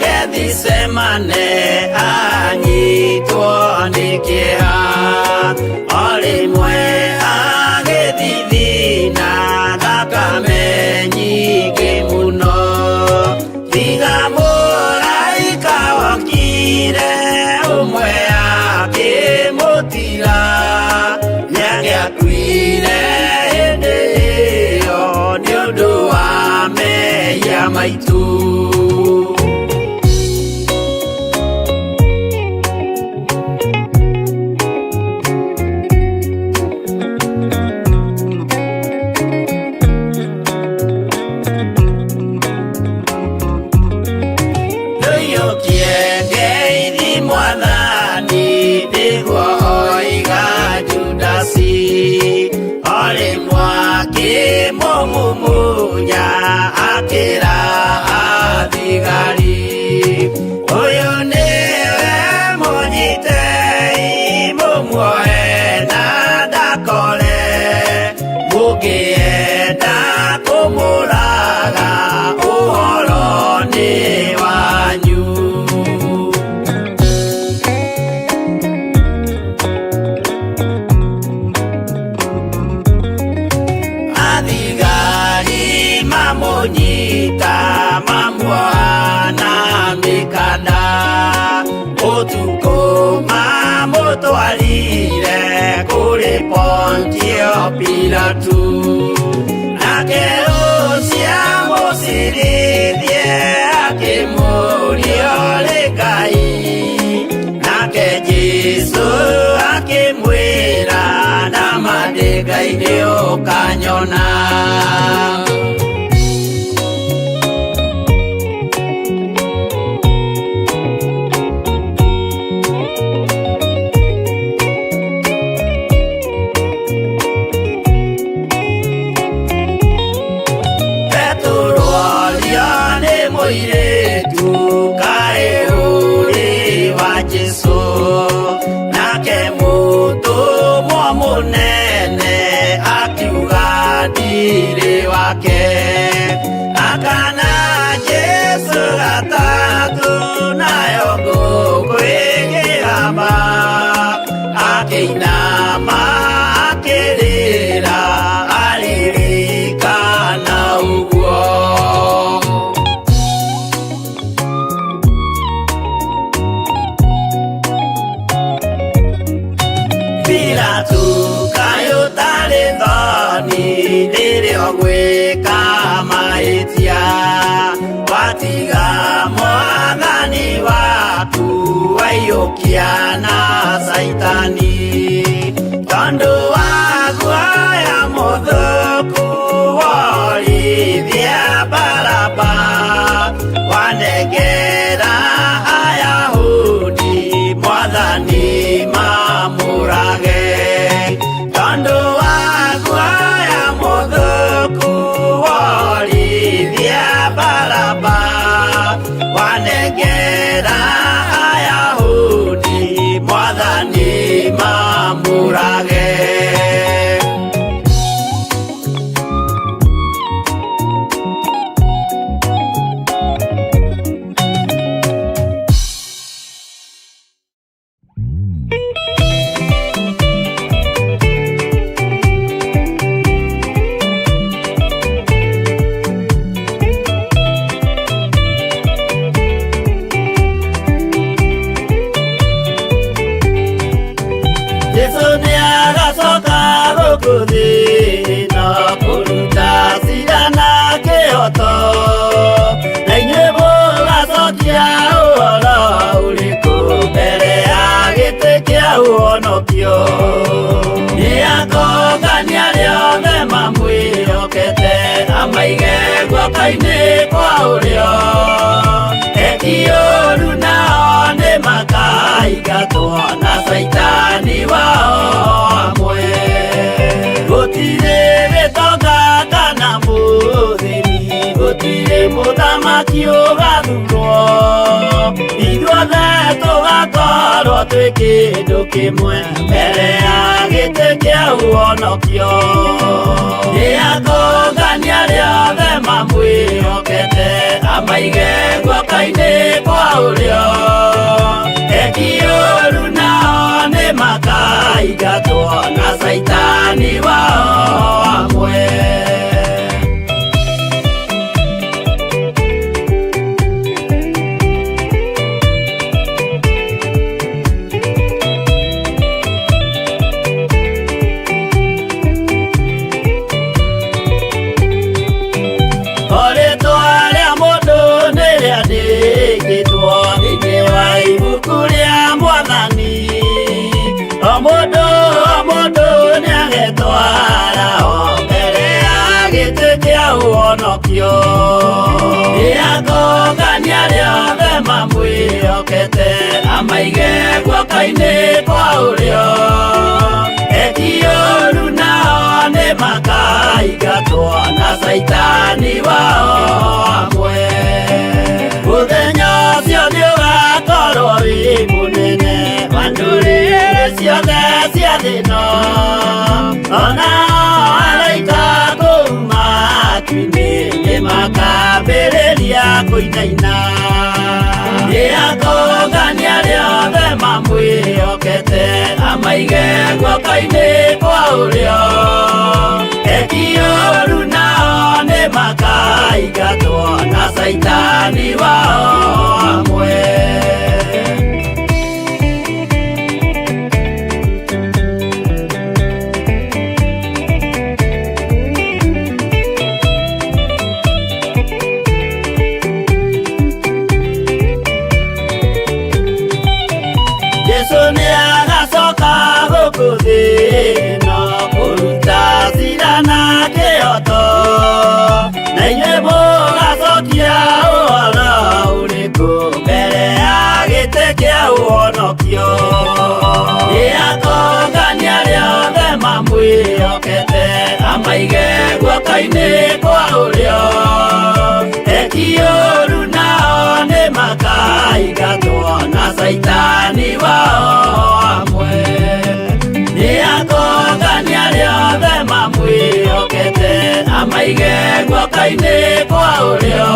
Gethisemane anyitwo nĩ kĩeha, o rĩmwe agĩthithina thakame nyingĩ mũno. Tiga mũraika okire ũmwe akĩmũteithia. Gũtira nĩangĩakuire hĩndĩ ĩyo nĩ ũndũ wa mehia maitũ. Ndũiyũkie ngeithi mwathani nĩguo oiga Judasi, o rĩmwe akĩmũmumunya akĩra athigari, ũyũ nĩwe mũnyitei mũmuoe na ndakore, mũngĩenda kũmũraga ũhoro nĩ wanyu. Athigari mamũnyita mamuoha na mĩkanda, ũtukũ mamũtwarire kũrĩ Pontio Pilatu, nake ũcio amũcirithie akĩmũũria ũrĩ Ngai, nake Jesũ akĩmwĩra nama ndĩ Ngai nĩ ũkanyona. Petero orio nĩ mũirĩtu kaĩ ũrĩ wa Jesũ, nake mũtũmwo mũnene akiuga ndirĩ wake, akana Jesũ gatatũ nayo ngũkũ ĩkĩgamba, akĩinama akĩrĩra aririkana ũguo. Pilatu kaĩ ũtarĩ thoni rĩrĩa ũgwĩka mahĩtia, watiga mwathani waku waiyũkia na Caitani, tondũ wa guoya mũthũku worithia Baraba, wanengera Ayahudi mwathani mamũrage, tondũ wa guoya mũthũku worithia Baraba, wanengera Ayahudi mwathani mamũrage. Jesũ nĩagacoka gũkũ thĩ ĩno kũruta cira na kĩhoto, na inyuĩ mũgacokia ũhoro ũrĩkũ mbere ya gĩtĩ kĩa ũhonokio. Nĩakongania arĩa othe mamwĩhokete amaige guoko-inĩ kwa ũrĩo, eki ũũru nao nĩmakaingatwo na Caitani wao hamwe. Gũtirĩ gĩtonga kana mũthĩni, gũtirĩ mũthamaki ũgathurwo, ithuothe tũgakorwo twĩ kĩndũ kĩmwe mbere ya gĩtĩ kĩa ũhonokio. Nĩakongania arĩa othe mamwĩhokete amaige guoko-inĩ kwa ũrĩo, eki ũũru nao nĩmakaingatwo na Caitani wao hamwe. Amaige guoko-inĩ kwa ũrĩo. Eki ũru nao nĩ makaingatwo na caitani wao hamwe. Mũthenya ũcio nĩ ũgakorwo wĩ mũnene wa ndũrĩrĩ ciothe cia thĩ ĩno. Ona araika kũu matu-inĩ nĩ makambĩrĩria kũinaina. Nĩ akongania arĩa othe mamwĩhokete, amaige guoko-inĩ kwa ũrĩo. Eki ũru nao nĩ makaingatwo na caitani wao hamwe. Jesu nĩ agacoka gũkũ thĩ ĩno kũruta cira na kĩhooto. Na inyuĩ mũgacokia ũhoro ũrĩkũ mbere ya gĩtĩ kĩa ũhonokio? Nĩ akongania arĩa othe mamwĩhokete, amaige guoko-inĩ kwa ũrĩo. Eki ũru nao nĩ makaingatwo na caitani wao hamwe. Nĩ akongania arĩa othe mamwĩhokete, amaige guoko-inĩ kwa ũrĩo.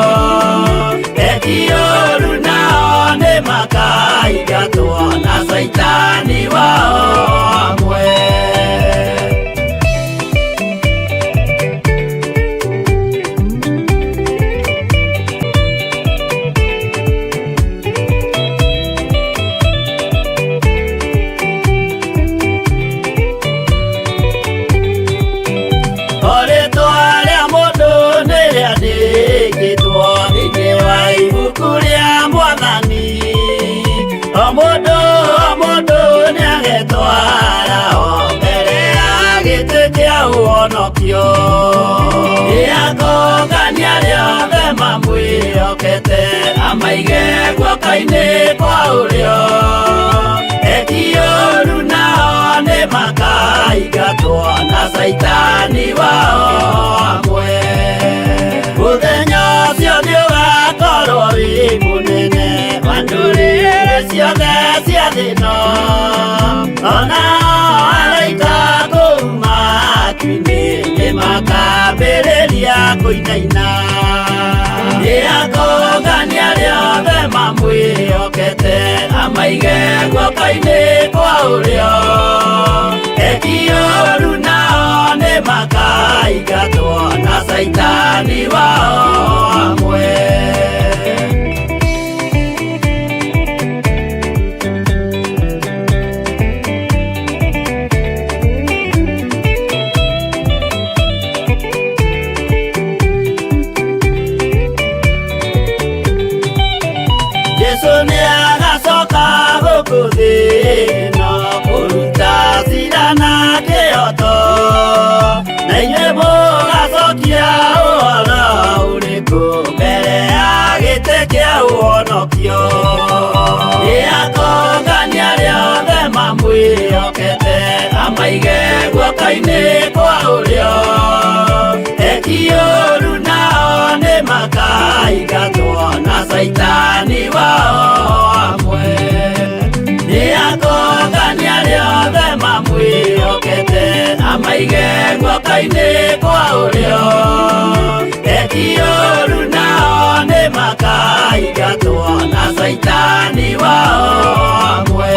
Eki ũru nao nĩ makaingatwo na caitani wao hamwe. Rĩtwa rĩa mũndũ nĩ rĩandĩkĩtwo thĩinĩ wa ibuku rĩa Mwathani. O mũndũ o mũndũ nĩagetwara o mbere ya gĩtĩ kĩa ũhonokio. Nĩ akongania arĩa othe mamwĩhokete, amaige guoko-inĩ kwa ũrĩo. Eki ũru nao nĩ makaingatwo na caitani wao hamwe. Mũthenya ũcio nĩ ũgakorwo wĩ mũnene wa ndũrĩrĩ ciothe cia thĩ ĩno. Ona araika kũu matu-inĩ nĩ makambĩrĩria kũinaina. Nĩ akongania arĩa othe mamwĩhokete, amaige guoko-inĩ kwa ũrĩo. Eki ũru nao nĩ makaingatwo na caitani wao hamwe. Jesu nĩ agacoka gũkũ thĩ ĩno kũruta cira na kĩhooto. Na inyuĩ mũgacokia ũhoro ũrĩkũ mbere ya gĩtĩ kĩa ũhonokio? Nĩ akongania arĩa othe mamwĩhokete, amaige guoko-inĩ kwa ũrĩo. Eki ũru nao nĩ makaingatwo na caitani wao hamwe. Nĩ akongania arĩa othe mamwĩhokete, amaige guoko-inĩ kwa ũrĩo. Eki ũru nao nĩ makaingatwo na caitani wao hamwe.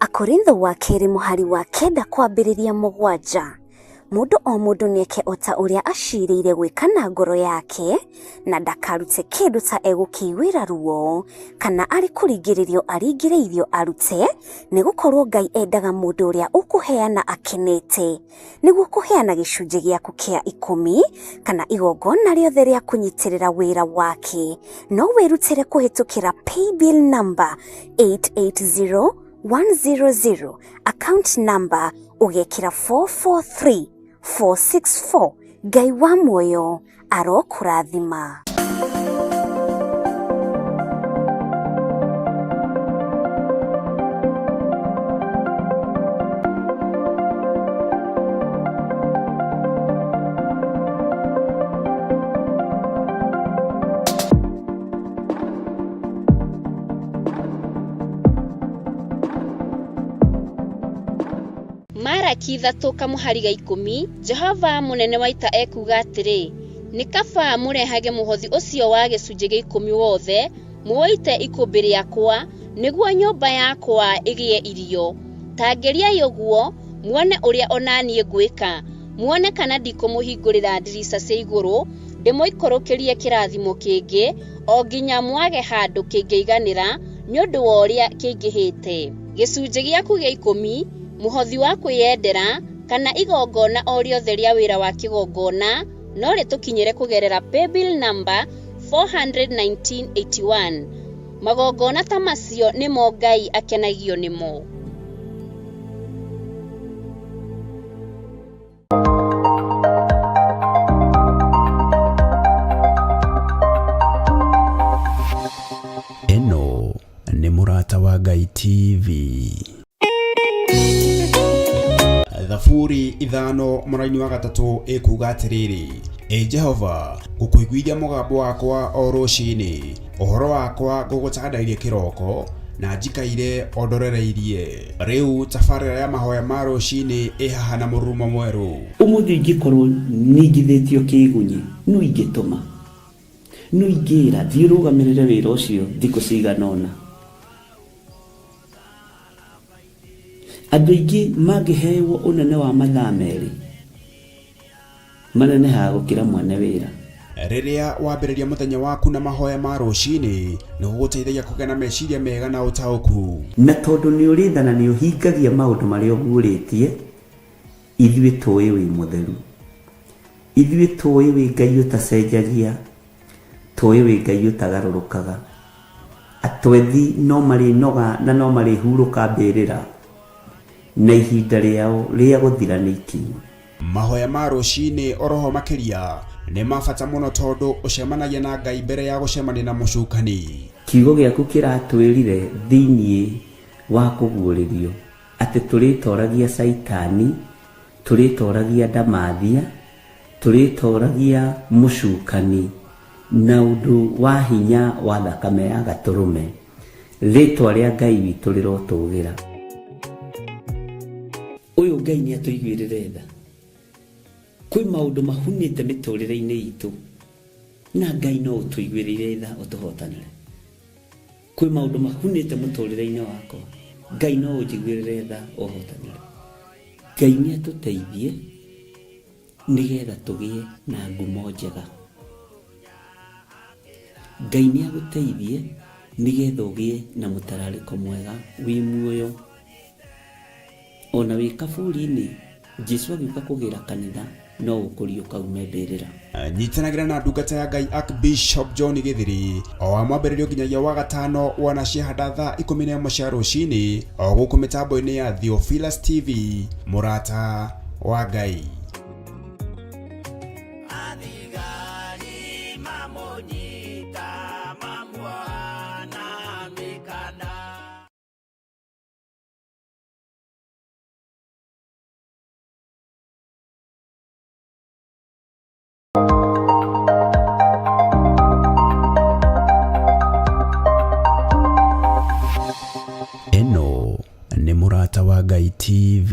Akorintho wa kerĩ mũhari wa 9 kwambĩrĩria 7. Mũndũ o mũndũ nĩeke o ta ũrĩa acirĩire gwĩka na ngoro yake, na ndakarute kĩndũ ta egũkĩiguĩra ruo, kana arĩ kũringĩrĩrio aringĩrĩirio arute, nĩgũkorwo Ngai endaga mũndũ ũrĩa ũkũheana akenete. Nĩguo kũheana gĩcunjĩ gĩaku kĩa 10 kana igongona rĩothe rĩa kũnyitĩrĩra wĩra wake, no wĩrutĩre kũhĩtũkĩra paybill number 880100, account number ũgekĩra 443464. Ngai wa muoyo arokũrathima. Maraki 3:10 Jehova mũnene wa ita ekuuga atĩrĩ, nĩ kaba mũrehage mũhothi ũcio wa gĩcunjĩ gĩa 10 wothe mũũite ikũmbĩ rĩakwa, nĩguo nyũmba yakwa ĩgĩe irio. Ta ngeriai ũguo muone ũrĩa o na niĩ ngwĩka, muone kana ndikũmũhingũrĩra ndirica cia igũrũ ndĩmũikũrũkĩrie kĩrathimo kĩngĩ, o nginya mwage handũ kĩngĩiganĩra nĩ ũndũ wa ũrĩa kĩingĩhĩte. Gĩcunjĩ gĩaku gĩa 10, mũhothi wa kwĩyendera, kana igongona o rĩothe rĩa wĩra wa kĩgongona no rĩtũkinyĩre kũgerera paybill number 41981. Magongona ta macio nĩmo Ngai akenagio nĩmo. Ĩno nĩ Mũrata wa Ngai TV. Thaburi 5:3 ĩkuuga atĩrĩrĩ, Ĩ Jehova, ngũkũiguithia mũgambo wakwa o rũcinĩ, ũhoro wakwa ngũgũtandairie kĩroko, na njikaire o ndorereirie. Rĩu tabarĩra ya mahoya ma rũcinĩ ĩ haha na mũrurumo mwerũ. Ũmũthĩ ingĩkorwo ningithĩtio kĩgunyi, no ingĩtũma, no ingĩra thiĩ ũrũgamĩrĩre wĩra ũcio thikũ cigana ũna. Andũ aingĩ mangĩhewo ũnene wa mathaa 2 manenehaga gũkĩra mwene wĩra. Rĩrĩa wambĩrĩria mũthenya waku na mahoya ma rũcinĩ, nĩ gũgũteithagia kũgĩa na meciria mega na ũtaũku. Na tondũ nĩ ũrĩ tha na nĩ ũhingagia maũndũ marĩa ũguũrĩtie, ithuĩ tũĩ wĩ mũtheru, ithuĩ tũĩ wĩ Ngai ũtacenjagia, tũĩ wĩ Ngai ũtagarũrũkaga. Atwethi no marĩnoga na no marĩhurũka mbĩrĩra, na ihinda rĩao rĩa gũthira nĩ ikinyu. Mahoya ma rũcinĩ oroho makĩria nĩ ma bata mũno tondũ ũcemanagia na Ngai mbere ya gũcemania na mũcukani. Kiugo gĩaku kĩratwĩrire thĩiniĩ wa kũguũrĩrio atĩ tũrĩtoragia Caitani, tũrĩtoragia ndamathia, tũrĩtoragia mũcukani na ũndũ wa hinya wa thakame ya gatũrũme. Rĩtwa rĩa Ngai witũ rĩrotũgĩra. Ũyũ Ngai nĩ atũiguĩrĩre tha. Kwĩ maũndũ mahunĩte mĩtũrĩre-inĩ itũ, na Ngai no ũtũiguĩrĩire tha ũtũhotanĩre. Kwĩ maũndũ mahunĩte mũtũrĩre-inĩ wakwa, Ngai no ũnjiguĩrĩre tha ũhotanĩre. Ngai nĩ atũteithie nĩgetha tũgĩe na ngumo njega. Ngai nĩ agũteithie nĩgetha ũgĩe na mũtararĩko mwega wĩ muoyo. Ona wĩ kaburi-inĩ, Jesũ agĩũka kũgĩra kanitha, no ũkũriũka ume mbĩrĩra. Nyitanagĩra na ndungata ya Ngai Archbishop John Gĩthiri o wa mwambĩrĩrio nginyagia wa gatano wana ciahanda thaa 11 cia rũcinĩ o gũkũ mĩtambo-inĩ ya Theophilus TV. Mũrata wa Ngai. Athigari mamũnyita mamuoha na mĩkanda. Ĩno nĩ Mũrata wa Ngai TV.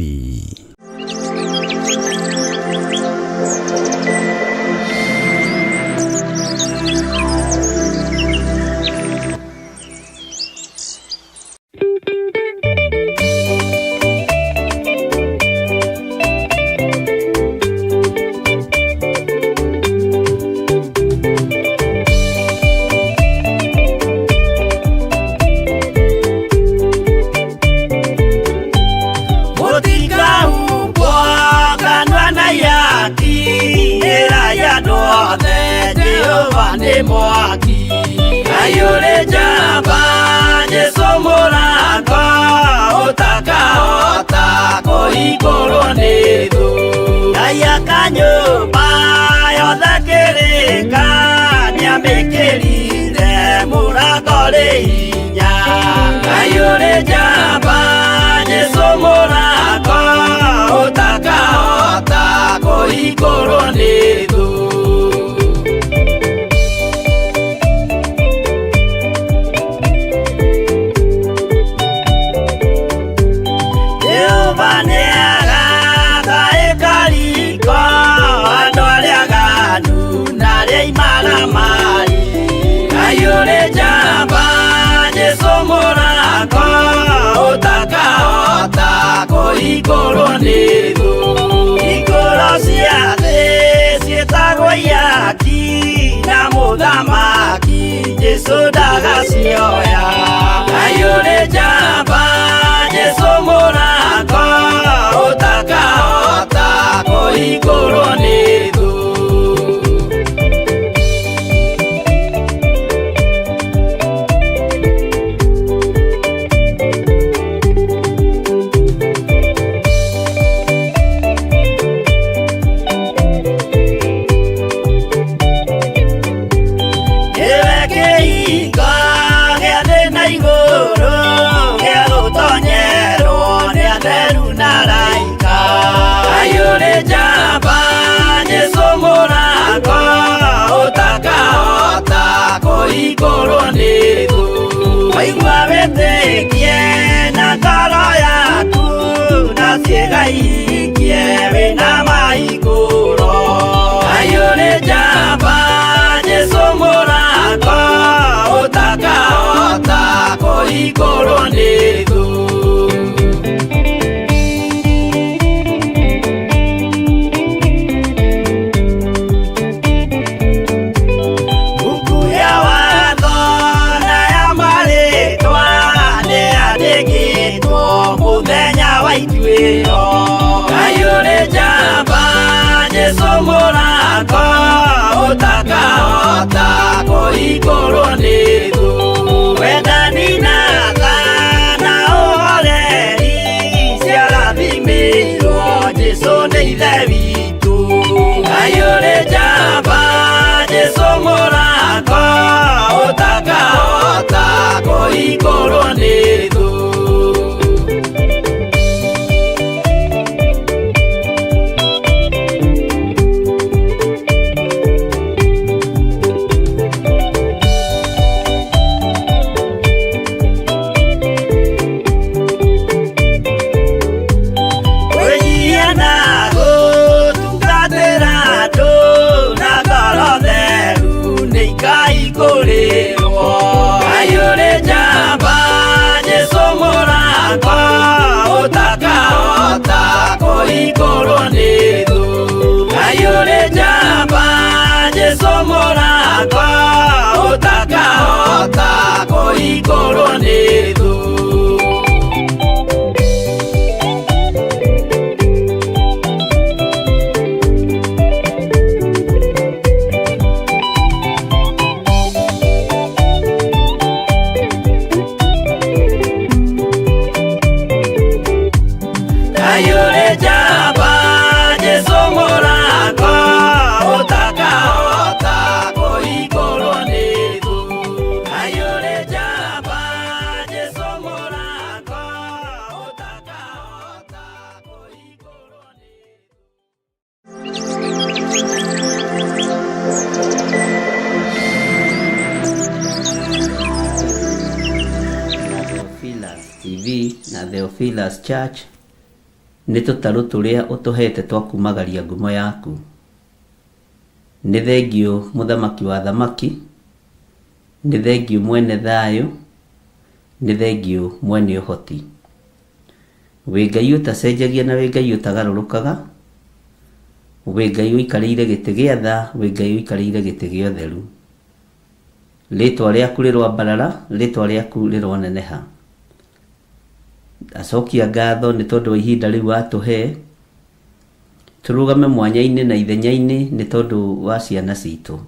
ũtarĩ hinya. Ngai ũrĩ njamba, Jesũ mũrango ũtakahota kũhingũrwo nĩ thũ. Jehova nĩagaka ĩkariko andũ arĩa aganu na arĩa imaramari. Ngai ũrĩ njamba, Jesũ mũrango ũtakahota kũhingũrwo nĩ thũ. Hingũro cia thĩ ciĩtagwo ihaki na mũthamaki Jesũ ndagacioya. Ngai ũrĩ njamba, Jesũ mũrango ũtakahota kũhingũrwo nĩ thũ. Nĩwe kĩhingo gĩa thĩ na igũrũ gĩa gũtonyerwo nĩ atheru na araika. Ngai ũrĩ njamba, Jesũ mũrango ũtakahota kũhingũrwo nĩ thũ. Waigua wĩtĩkie na ngoro yaku na ciĩga ihingie wĩna mahingũro. Ngai ũrĩ njamba, Jesũ mũrango ũtakahota kũhingũrwo nĩ thũ. Buku ya watho na ya marĩtwa nĩyandĩkĩtwo mũthenya wa ituĩro. Ngai ũrĩ njamba, Jesũ mũrango ũtakahota kũhingũrwo nĩ thũ. Wendani na tha na ũhoreri ciarathimĩirwo Jesũ nĩ Ithe witũ. Ngai ũrĩ njamba, Jesũ mũrango ũtakahota kũhingũrwo nĩ thũ. Kwĩnyihia na gũtungatĩra andũ na ngoro theru nĩ ikaihingũrĩrwo. Ngai ũrĩ njamba, Jesũ mũrango ũtakahota kũhingũrwo nĩ thũ. Ngai ũrĩ njamba, Jesũ mũrango ũtakahota kũhingũrwo nĩ thũ. Ngai ũrĩ njamba, Jesũ mũrango ũtakahota kũhingũrwo nĩ thũ. Ngai ũrĩ njamba, Jesũ mũrango ũtakahota kũhingũrwo nĩ thũ. Na Theophilus TV na Theophilus Church nĩ tũtarũ tũrĩa ũtũhete twa kumagaria ngumo yaku. Nĩ thengiũ mũthamaki wa thamaki, nĩ thengiũ mwene thayũ, nĩ thengiũ mwene ũhoti. Wĩ Ngai ũtacenjagia na wĩ Ngai ũtagarũrũkaga, wĩ Ngai ũikarĩire gĩtĩ gĩa tha, wĩ Ngai ũikarĩire gĩtĩ gĩa ũtheru. Rĩtwa rĩaku rĩroambarara, rĩtwa rĩaku rĩroneneha. Acokia ngatho nĩ tondũ wa ihinda rĩu watũhe, tũrũgame mwanya-inĩ na ithenya-inĩ nĩ tondũ wa ciana citũ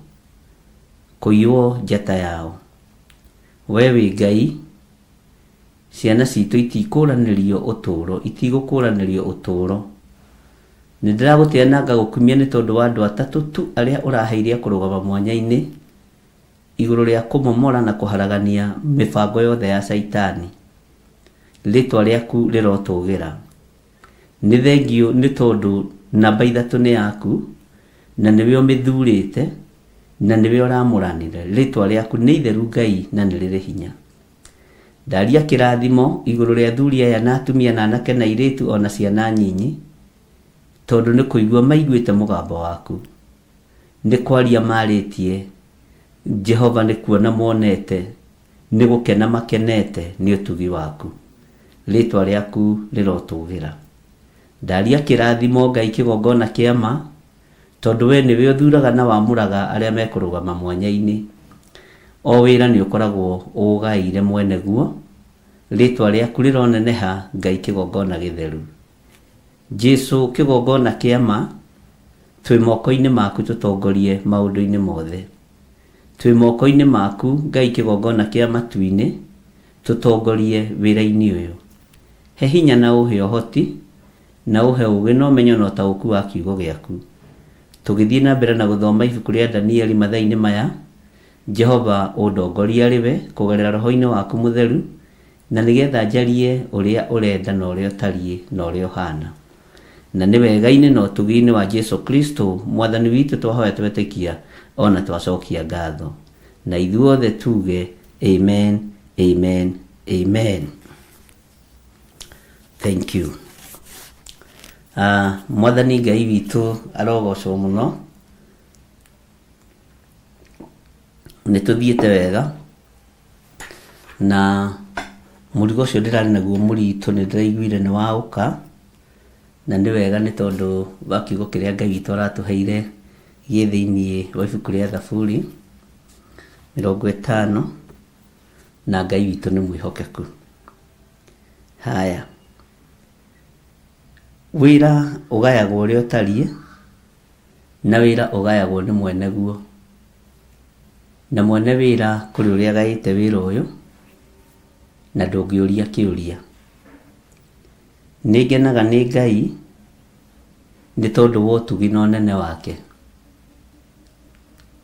kũiywo njata yao. We wĩ Ngai, ciana citũ itikũranĩrio ũtũũro, itigũkũranĩrio ũtũũro. Nĩ ndĩragũtĩa na ngagũkumia nĩ tondũ wa andũ atatũ tu arĩa ũraheire a kũrũgama mwanya-inĩ. Igũrũ rĩa kũmomora na kũharagania mĩbango yothe ya Caitani. Rĩtwa rĩaku rĩrotũgĩra. Nĩ thengiũ nĩ tondũ namba 3 nĩ yaku, na nĩwe ũmĩthurĩte, na nĩwe ũramũranire. Rĩtwa rĩaku nĩ itheru Ngai na nĩ rĩrĩ hinya. Ndaria kĩrathimo igũrũ rĩa athuri aya na atumia na anake na airĩtu o na ciana nyinyi, tondũ nĩ kũigua maiguĩte mũgambo waku. Nĩ kwaria marĩtie, Jehova nĩ kuona monete, nĩ gũkena makenete nĩ ũtugi waku. Rĩtwa rĩaku rĩrotũgĩra. Ndaria kĩrathimo Ngai kĩgongona kĩa ma, tondũ we nĩwe ũthuraga na wamũraga arĩa mekũrũgama mwanya-inĩ. O wĩra nĩ ũkoragwo ũũgaĩire mwene guo. Rĩtwa rĩaku rĩroneneha Ngai kĩgongona gĩtheru. Jesu kĩgongona kĩa ma, twĩ moko-inĩ maku tũtongorie maũndũ-inĩ mothe. Twĩ moko-inĩ maku Ngai kĩgongona kĩa matu-inĩ, tũtongorie wĩra-inĩ ũyũ. He hinya na ũhe ũhoti, na ũhe ũũgĩ na ũmenyo na ũtaũku wa kiugo gĩaku. Tũgĩthiĩ na mbere na gũthoma ibuku rĩa Danieli mathaa-inĩ maya, Jehova ũndongorie arĩ we kũgerera roho-inĩ waku mũtheru, na nĩgetha njarie ũrĩa ũrenda na ũrĩa ũtariĩ na ũrĩa ũhana. Na nĩ wega-inĩ na ũtugi-inĩ wa Jesu Kristo Mwathani witũ twahoya twetĩkia o na twacokia ngatho. Na ithuothe tuge amen, amen, amen. Thank you. Mwathani Ngai witũ arogocwo mũno. Nĩ tũthiĩte wega na mũrigo ũcio ndĩrarĩ naguo mũritũ nĩ ndĩraiguire nĩ waũka, na nĩ wega nĩ tondũ wa kiugo kĩrĩa Ngai witũ aratũheire gĩ thĩiniĩ wa ibuku rĩa Thaburi 50, na Ngai witũ nĩ mwĩhokeku. Haya, wĩra ũgayagwo ũrĩa ũtariĩ, na wĩra ũgayagwo nĩ mwene guo. Na mwene wĩra kũrĩ ũrĩa agaĩte wĩra ũyũ, na ndũngĩũria kĩũria. Nĩ ngenaga nĩ Ngai nĩ tondũ wa ũtugi na ũnene wake.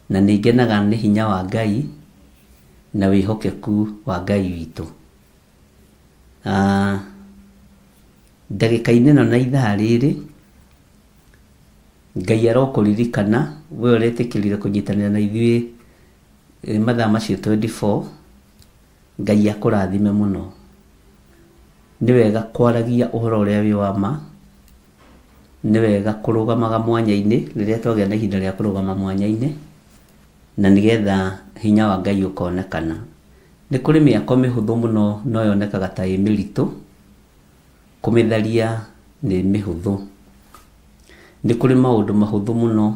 Na nĩ ngenaga nĩ hinya wa Ngai na wĩhokeku wa Ngai witũ. Ndagĩka-inĩ ĩno na ithaa rĩrĩ, Ngai arokũririkana we ũretĩkĩrire kũnyitanĩra na ithuĩ mathaa macio 24, Ngai akũrathime mũno. Nĩ wega kwaragia ũhoro ũrĩa wĩ wa ma, nĩ wega kũrũgamaga mwanya-inĩ rĩrĩa twagĩa na ihinda rĩa kũrũgama mwanya-inĩ, na nĩgetha hinya wa Ngai ũkonekana. Nĩ kũrĩ mĩako mĩhũthũ mũno no yonekaga ta ĩ mĩritũ, kũmĩtharia nĩ mĩhũthũ. Nĩ kũrĩ maũndũ mahũthũ mũno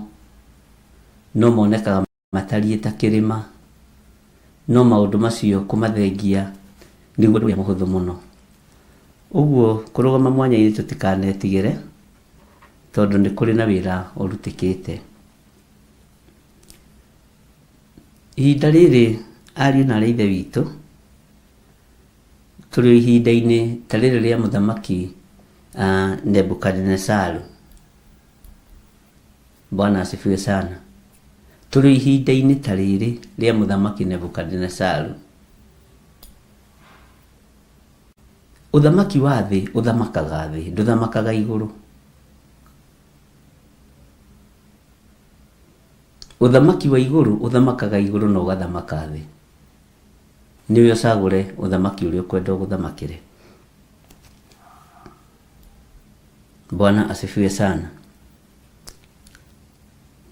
no monekaga matariĩ ta kĩrĩma, no maũndũ macio kũmathengia nĩguo ũndũ ũrĩa mũhũthũ mũno. Ũguo kũrũgama mwanya-inĩ tũtikanetigĩre, tondũ nĩ kũrĩ na wĩra ũrutĩkĩte. Ihinda rĩrĩ ariũ na aarĩ a Ithe witũ, tũrĩ o ihinda-inĩ ta rĩrĩ rĩa mũthamaki Nebukadinesaru. Bwana asifiwe sana. Tũrĩ o ihinda-inĩ ta rĩrĩ rĩa mũthamaki Nebukadinesaru. Ũthamaki wa thĩ ũthamakaga thĩ, ndũthamakaga igũrũ. Ũthamaki wa igũrũ ũthamakaga igũrũ na ũgathamaka thĩ. Nĩwe ũcagũre ũthamaki ũrĩa ũkwenda ũgũthamakĩre. Bwana asifiwe sana.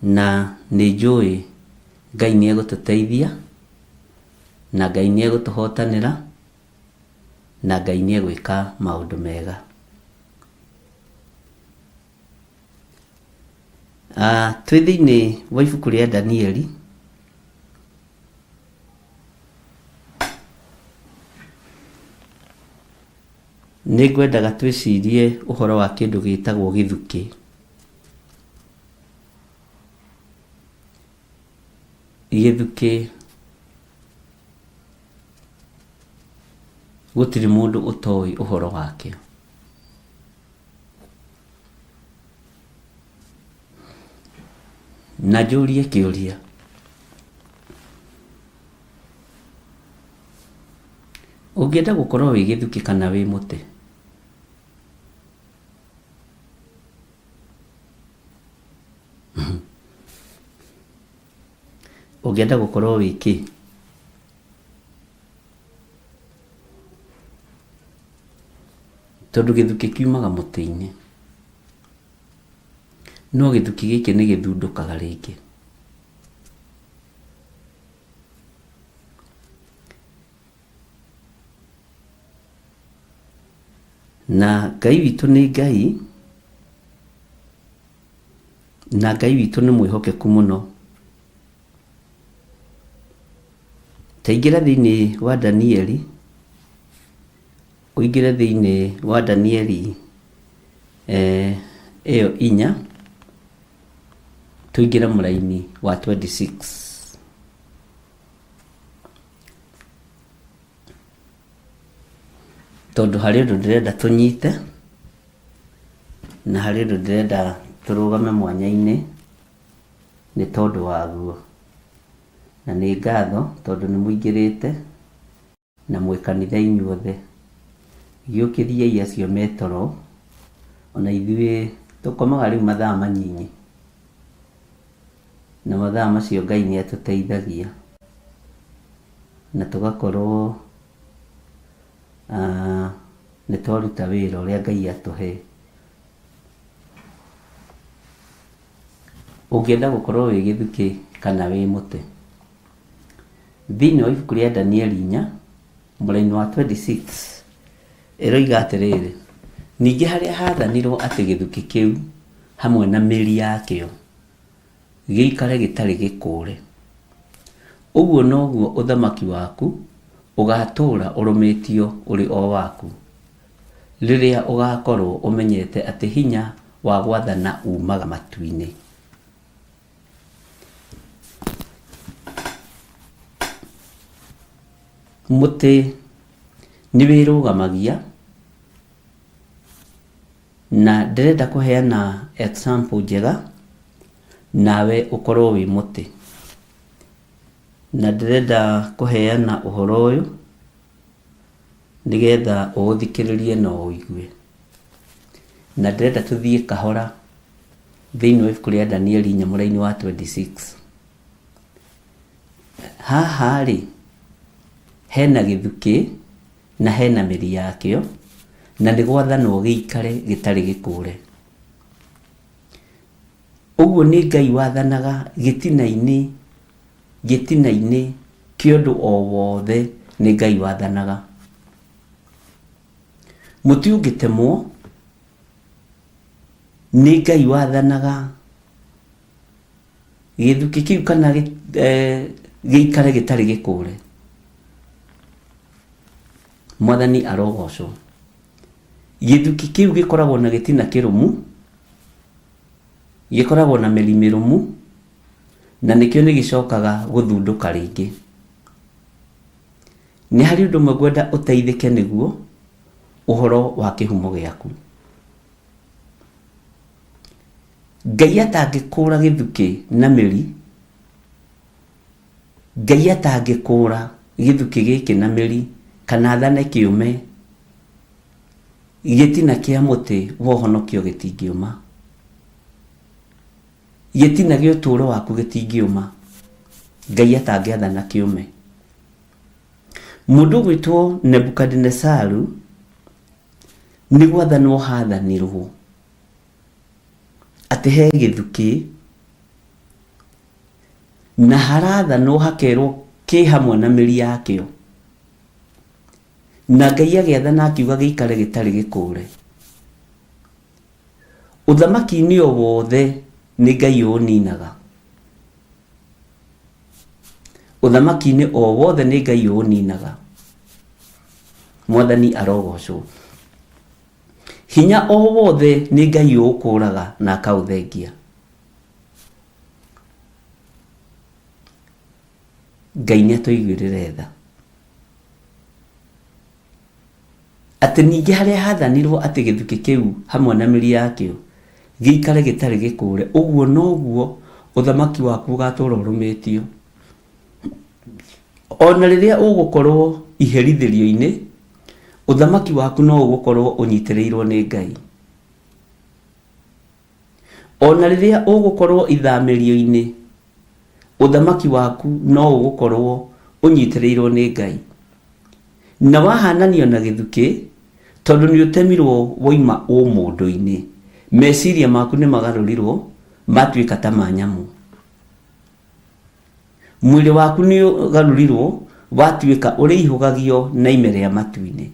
Na nĩ njũĩ Ngai nĩ egũtũteithia, na Ngai nĩ egũtũhotanĩra, na Ngai nĩ egwĩka maũndũ mega. Twĩ thĩinĩ wa ibuku rĩa Danieli, nĩ ngwendaga twĩcirie ũhoro wa kĩndũ gĩtagwo gĩthukĩ. Gĩthukĩ gũtirĩ mũndũ ũtoĩ ũhoro wakĩo. Na njũrie kĩũria. Ũngĩenda gũkorwo wĩ gĩthukĩ kana wĩ mũtĩ? Ũngĩenda gũkorwo wĩ kĩ? Tondũ gĩthukĩ kiumaga mũtĩ-inĩ. No gĩthukĩ gĩkĩ nĩ gĩthundũkaga rĩngĩ. Na Ngai witũ nĩ Ngai, na Ngai witũ nĩ mwĩhokeku mũno. Ta ingĩra thĩinĩ wa Danieli, ũingĩre thĩinĩ wa Danieli eh, ĩyo inya, tũingĩre mũraini wa 26. Tondũ harĩ ũndũ ndĩrenda tũnyite, na harĩ ũndũ ndĩrenda tũrũgame mwanya-inĩ nĩ tondũ waguo. Na nĩ ngatho tondũ nĩ mũingĩrĩte na mwĩ kanitha inyuothe. Gĩũkĩriei acio me toro, ona ithuĩ tũkomaga rĩu mathaa manyinyi. Na mathaa macio Ngai nĩ atũteithagia na tũgakorwo nĩ twaruta wĩra ũrĩa Ngai atũhe. Ũngĩenda gũkorwo wĩ gĩthukĩ kana wĩ mũtĩ? Thĩinĩ wa ibuku rĩa Danieli inya, mũraini wa 26, ĩroiga atĩrĩrĩ, ningĩ harĩa haathanirwo atĩ gĩthukĩ kĩu hamwe na mĩri yakĩo gĩikare gĩtarĩ gĩkũũre, ũguo noguo ũthamaki waku ũgaatũũra ũrũmĩtio ũrĩ o waku, rĩrĩa ũgaakorwo ũmenyete atĩ hinya wa gwathana uumaga matu-inĩ. Mũtĩ nĩ wĩrũgamagia na ndĩrenda kũheana example njega nawe ũkorwo wĩ mũtĩ. Na ndĩrenda kũheana ũhoro ũyũ nĩgetha ũũthikĩrĩrie na ũũigue. Na ndĩrenda tũthiĩ kahora thĩinĩ wa ibuku rĩa Danieli nyamũra-inĩ wa 26. Haha rĩ, hena gĩthukĩ na hena mĩri yakĩo, na nĩ gwathanwo gĩikare gĩtarĩ gĩkũre. Ũguo nĩ Ngai wathanaga gĩtina-inĩ, gĩtina-inĩ kĩa ũndũ o wothe nĩ Ngai wathanaga. Mũtĩ ũngĩtemwo, nĩ Ngai wathanaga gĩthukĩ kĩu kana gĩikare gĩtarĩ gĩkũre. Mwathani arogocwo. Gĩthukĩ kĩu gĩkoragwo na gĩtina kĩrũmu, gĩkoragwo na mĩri mĩrũmu, na nĩkĩo nĩ gĩcokaga gũthundũka rĩngĩ. Nĩ harĩ ũndũ ũmwe ngwenda ũteithĩke nĩguo, ũhoro wa kĩhumo gĩaku. Ngai atangĩkũra gĩthukĩ na mĩri, Ngai atangĩkũra gĩthukĩ gĩkĩ na mĩri kana athane kĩũme, gĩtina kĩa mũtĩ wa ũhonokio gĩtingĩũma. Gĩtina gĩa ũtũũro waku gĩtingĩũma Ngai atangĩathana kĩũme. Mũndũ ũgwĩtwo Nebukadinesaru nĩ gwathanwo hathanirwo atĩ he gĩthukĩ na harathanwo hakerwo kĩ hamwe na mĩri yakĩo. Na Ngai agĩathana akiuga gĩikare gĩtarĩ gĩkũre. Ũthamaki-inĩ o wothe nĩ Ngai ũũninaga. Ũthamaki-inĩ o wothe nĩ Ngai ũũninaga. Mwathani arogocwo. Hinya o wothe nĩ Ngai ũũkũraga na akaũthengia. Ngai nĩ atũiguĩrĩre tha. Atĩ ningĩ harĩa haathanirwo atĩ gĩthukĩ kĩu hamwe na mĩri yakĩo gĩikare gĩtarĩ gĩkũũre, ũguo noguo ũthamaki waku ũgaatũũra ũrũmĩtio. O na rĩrĩa ũgũkorwo iherithĩrio-inĩ, Ũthamaki waku no ũgũkorwo ũnyitĩrĩirwo nĩ Ngai. Ona rĩrĩa ũgũkorwo ithamĩrio-inĩ, ũthamaki waku no ũgũkorwo ũnyitĩrĩirwo nĩ Ngai. Na wahananio na gĩthukĩ, tondũ nĩ ũtemirwo woima ũmũndũ-inĩ, meciria maku nĩ magarũrirwo matuĩka ta ma nyamũ. Mwĩrĩ waku nĩ ũgarũrirwo watuĩka ũrĩihũgagio na ime rĩa matu-inĩ.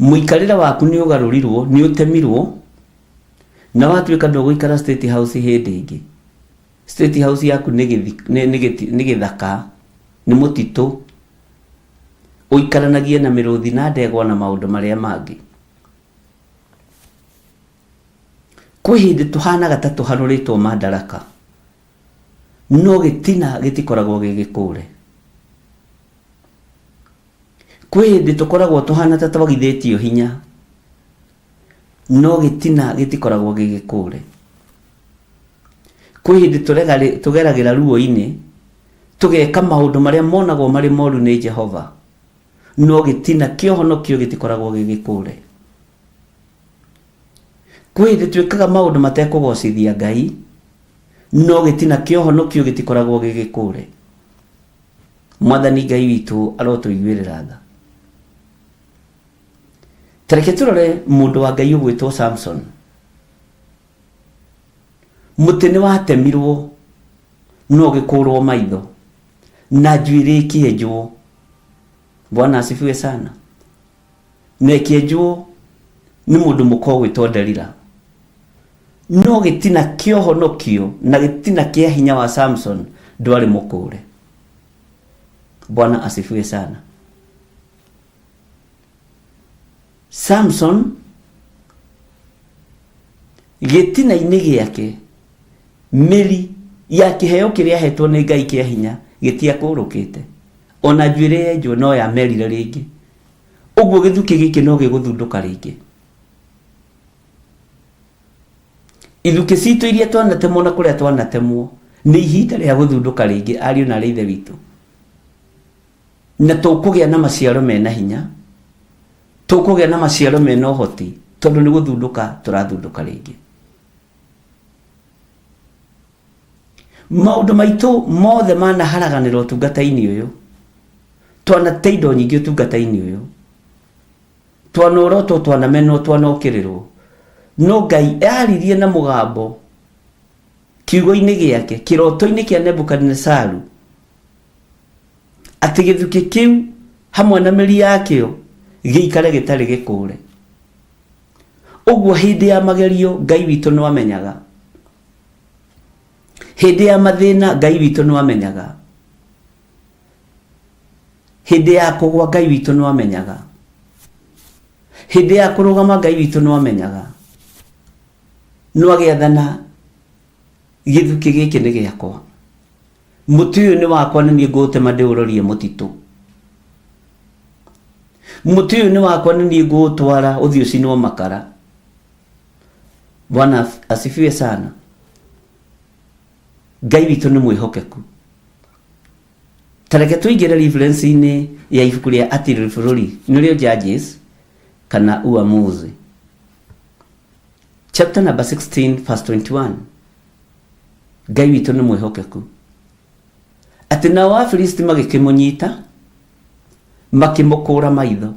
Mũikarĩre waku nĩ ũgarũrirwo, nĩ ũtemirwo na watuĩka ndũgũikara State House hĩndĩ ĩngĩ. State House yaku nĩ nĩ gĩthaka, nĩ mũtitũ, ũikaranagie na mĩrũthi na ndegwa na maũndũ marĩa mangĩ. Kwĩ hĩndĩ tũhanaga ta tũharũrĩtwo mandaraka, no gĩtina gĩtikoragwo gĩ gĩkũre. Kwĩ hĩndĩ tũkoragwo tũhana ta twagithĩtio hinya, no gĩtina gĩtikoragwo gĩ gĩkũre. Kwĩ hĩndĩ tũgeragĩra ruo-inĩ, tũgeka maũndũ marĩa monagwo marĩ moru nĩ Jehova, no gĩtina kĩa ũhonokio gĩtikoragwo gĩ gĩkũre. Kwĩ hĩndĩ twĩkaga maũndũ matekũgocithia Ngai, no gĩtina kĩa ũhonokio gĩtikoragwo gĩ gĩkũre. Mwathani Ngai witũ arotũiguĩrĩra tha. Ta reke tũrore mũndũ wa Ngai ũgwĩtwo Samson. Mũtĩ nĩ watemirwo no ũgĩkũrwo maitho na njuĩrĩ ĩkĩenjwo. Bwana asifiwe sana. Na ĩkĩenjwo nĩ mũndũ mũka ũgwĩtwo Delila. No gĩtina kĩa ũhonokio na gĩtina kĩa hinya wa Samson ndwarĩ mũkũre. Bwana asifiwe sana. Samson gĩtina-inĩ gĩake mĩri ya kĩheo kĩrĩa ahetwo nĩ Ngai kĩa hinya gĩtiakũrũkĩte. Ona njuĩrĩ yenjwo no yamerire rĩngĩ. Ũguo gĩthukĩ gĩkĩ no gĩgũthundũka rĩngĩ. Ithukĩ citũ iria twanatemwo na kũrĩa twanatemwo nĩ ihinda rĩa gũthundũka rĩngĩ ariũ na arĩ ithe witũ. Na tũkũgĩa na maciaro mena hinya, tũkũgĩa na maciaro mena ũhoti tondũ nĩ gũthundũka tũrathundũka rĩngĩ. Maũndũ maitũ mothe manaharaganĩra ũtungata-inĩ ũyũ. Twanate indo nyingĩ ũtungata-inĩ ũyũ. Twanorotwo, twanamenwo, twanokĩrĩrwo. No Ngai aririe na mũgambo kiugo-inĩ gĩake, kĩroto-inĩ kĩa Nebukadinesaru, atĩ gĩthukĩ kĩu hamwe na mĩri yakĩo gĩikare gĩtarĩ gĩkũre. Ũguo hĩndĩ ya magerio Ngai witũ nĩwamenyaga. Hĩndĩ ya mathĩna Ngai witũ nĩwamenyaga. Hĩndĩ ya kũgwa Ngai witũ nĩwamenyaga. Hĩndĩ ya kũrũgama Ngai witũ nĩwamenyaga. No agĩathana gĩthukĩ gĩkĩ nĩ gĩakwa. Mũtĩ ũyũ nĩ wakwa nĩ niĩ ngũũtema ndĩũrorie mũtitũ. Mũtĩ ũyũ nĩ wakwa nĩ niĩ ngũũtwara ũthiĩ ũcinwo makara. Bwana asifiwe sana. Ngai witũ nĩ mwĩhokeku. Ta reke tũingĩre reference-inĩ ya ibuku rĩa Atirĩrĩ Bũrũri nĩrĩo Judges kana Uamuzi. Chapter number 16 verse 21. Ngai witũ nĩ mwĩhokeku. Atĩ nao Afilisti magĩkĩmũnyita, makĩmũkũra maitho,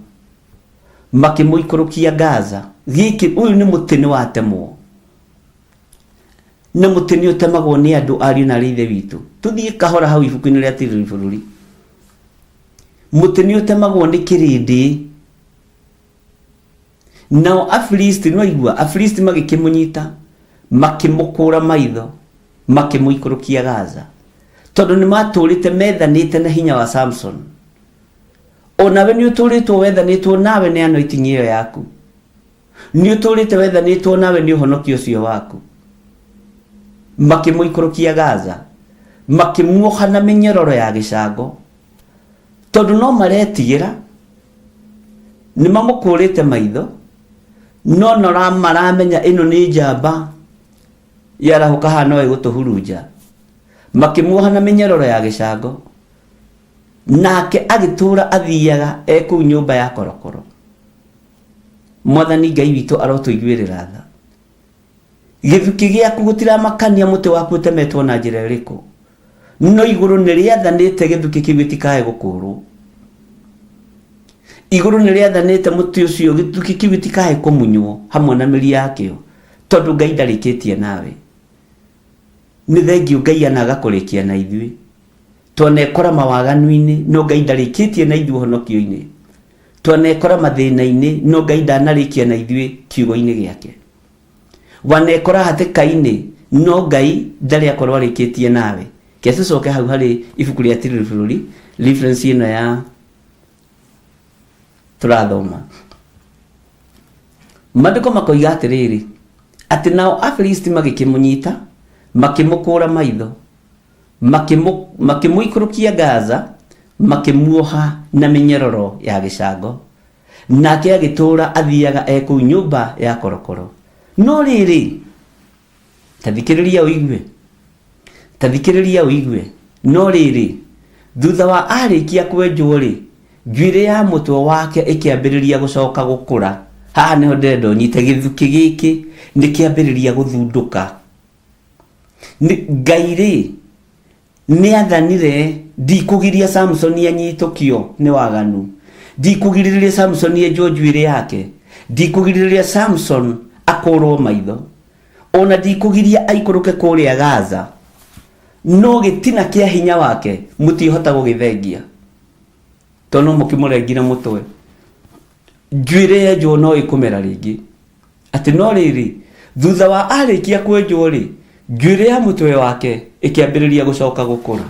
makĩmũikũrũkia Gaza. Gĩkĩ, ũyũ nĩ mũtĩ nĩ watemwo. Na mũtĩ nĩ ũtemagwo nĩ andũ ariũ na arĩ ithe witũ. Tũthiĩ kahora hau ibuku-inĩ rĩa Tirĩrĩ Bũrũri. Mũtĩ nĩ ũtemagwo nĩ kĩrĩndĩ. Nao Afilisti, nĩwaigua, Afilisti magĩkĩmũnyita, makĩmũkũra maitho, makĩmũikũrũkia Gaza. Tondũ nĩ matũrĩte methanĩte na hinya wa Samson. O nawe nĩ ũtũrĩtwo wethanĩtwo nawe nĩ anointing ĩyo yaku. Nĩ ũtũrĩte wethanĩtwo nawe nĩ ũhonokio ũcio waku. Makĩmũikũrũkia Gaza, makĩmuoha na mĩnyororo ya gĩcango. Tondũ no maretigĩra, nĩ mamũkũrĩte maitho, no no maramenya ĩno nĩ njamba yarahũka haha no ĩgũtũhurunja. Makĩmuoha na mĩnyororo ya gĩcango. Nake agĩtũũra athiaga e kũu nyũmba ya korokoro. Mwathani Ngai witũ arotũiguĩrĩra tha. Gĩthukĩ gĩaku gũtiramakania mũtĩ waku ũtemetwo na njĩra ĩrĩkũ, no igũrũ nĩ rĩathanĩte gĩthukĩ kĩu gĩtikae gũkũrwo. Igũrũ nĩ rĩathanĩte mũtĩ ũcio gĩthukĩ kĩu gĩtikae kũmunywo hamwe na mĩri yakĩo, tondũ Ngai ndarĩkĩtie nawe. Nĩ thengiũ Ngai anaga kũrĩkia na ithuĩ. Twanekora mawaganu-inĩ, no Ngai ndarĩkĩtie na ithuĩ ũhonokio-inĩ. Twanekora mathĩna-inĩ, no Ngai ndanarĩkia na ithuĩ kiugo-inĩ gĩake. Wanekora hatĩka-inĩ, no Ngai ndarĩ akorwo arĩkĩtie nawe. Ke tũcoke hau harĩ ibuku rĩa Tiriri Bũrũri, reference ĩno ya tũrathoma. Maandĩko makoiga atĩrĩrĩ, atĩ nao Afilisti magĩkĩmũnyita, makĩmũkũra maitho, makĩmũikũrũkia Gaza, makĩmuoha na mĩnyororo ya gĩcango. Nake agĩtũũra athiaga e kũu nyũmba ya korokoro. No rĩrĩ, ta thikĩrĩria ũigue, ta thikĩrĩria ũigue, no rĩrĩ, thutha wa arĩkia kwenjwo-rĩ, njuĩrĩ ya mũtwe wake ĩkĩambĩrĩria gũcoka gũkũra. Haha nĩho ndĩrenda ũnyite, gĩthukĩ gĩkĩ nĩ kĩambĩrĩria gũthundũka. Ngai-rĩ, nĩathanire, ndikũgiria Samusoni anyitũkio nĩ waganu, ndikũgirĩrĩria Samusoni enjwo njuĩrĩ yake, ndikũgirĩrĩria Samson akũrwo maitho, ona ndikũgiria aikũrũke kũrĩa Gaza, no gĩtina kĩa hinya wake mũtiĩhota gũgĩthengia, tondũ no mũkĩmũrengire mũtwe. Njuĩrĩ yenjwo no ĩkũmera rĩngĩ. Atĩ no rĩrĩ, thutha wa arĩkia kwenjwo-rĩ, njuĩrĩ ya mũtwe wake ĩkĩambĩrĩria gũcoka gũkũra.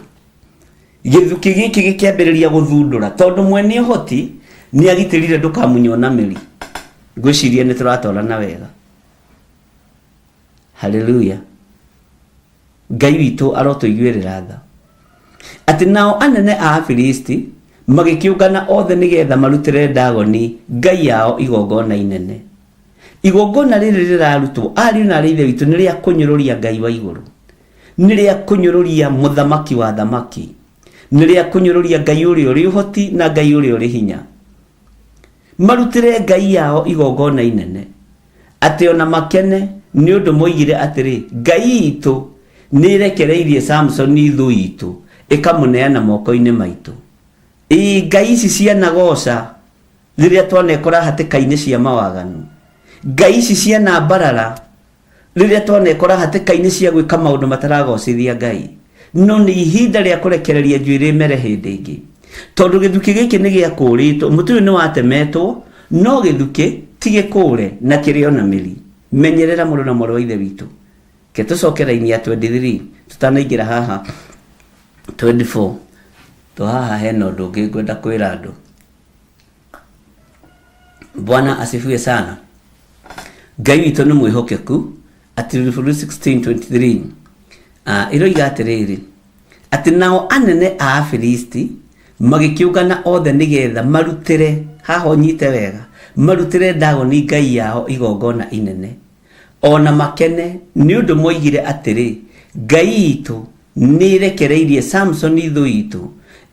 Gĩthukĩ gĩkĩ gĩkĩambĩrĩria gũthundũra, tondũ mwene ũhoti nĩ agitĩrire ndũkamunywo na mĩri. Ngwĩciria nĩ tũratwarana wega. Haleluya. Ngai witũ arotũiguĩrĩra tha. Atĩ nao anene a Afilisti magĩkĩũngana othe nĩgetha marutĩre Dagoni ngai yao igongona inene. Igongona rĩrĩ rĩrarutwo, ariũ na aarĩ a Ithe witũ, nĩ rĩa kũnyũrũria Ngai wa igũrũ, nĩ rĩa kũnyũrũria mũthamaki wa athamaki, nĩ rĩa kũnyũrũria Ngai ũrĩa ũrĩ ũhoti na Ngai ũrĩa ũrĩ hinya. Marutĩre ngai yao igongona inene, atĩ o na makene nĩ ũndũ moigire atĩrĩ, Ngai itũ nĩĩrekereirie Samusoni thũ itũ, ĩkamũneana moko-inĩ maitũ. Ĩĩ, ngai ici cianagooca rĩrĩa twanekora hatĩka-inĩ cia mawaganu. Ngai ici cianambarara rĩrĩa twanekora hatĩka-inĩ cia gwĩka maũndũ mataragocithia Ngai. No nĩ ihinda rĩa kũrekereria njuĩrĩ ĩmere hĩndĩ ĩngĩ. Tondũ gĩthukĩ gĩkĩ nĩ gĩakũrĩtwo, mũtĩ ũyũ nĩ watemetwo, no gĩthukĩ ti gĩkũre na kĩrĩ o na mĩri. Menyerera mũrũ na mwarĩ wa Ithe witũ. Reke tũcoke raini ya 23 tũtanaingĩra haha 24. To haha hena ũndũ ũngĩ ngwenda kwĩra andũ. Bwana asifiwe sana. Ngai witũ nĩ mwĩhokeku. Atĩ Bũrũri 16:23 ĩroiga atĩrĩrĩ, atĩ nao anene a Afilisti magĩkĩũngana othe nĩgetha marutĩre, haha ũnyite wega, marutĩre Dagoni ngai yao igongona inene, o na makene, nĩ ũndũ moigire atĩrĩ, Ngai itũ nĩĩrekereirie Samusoni thũ itũ,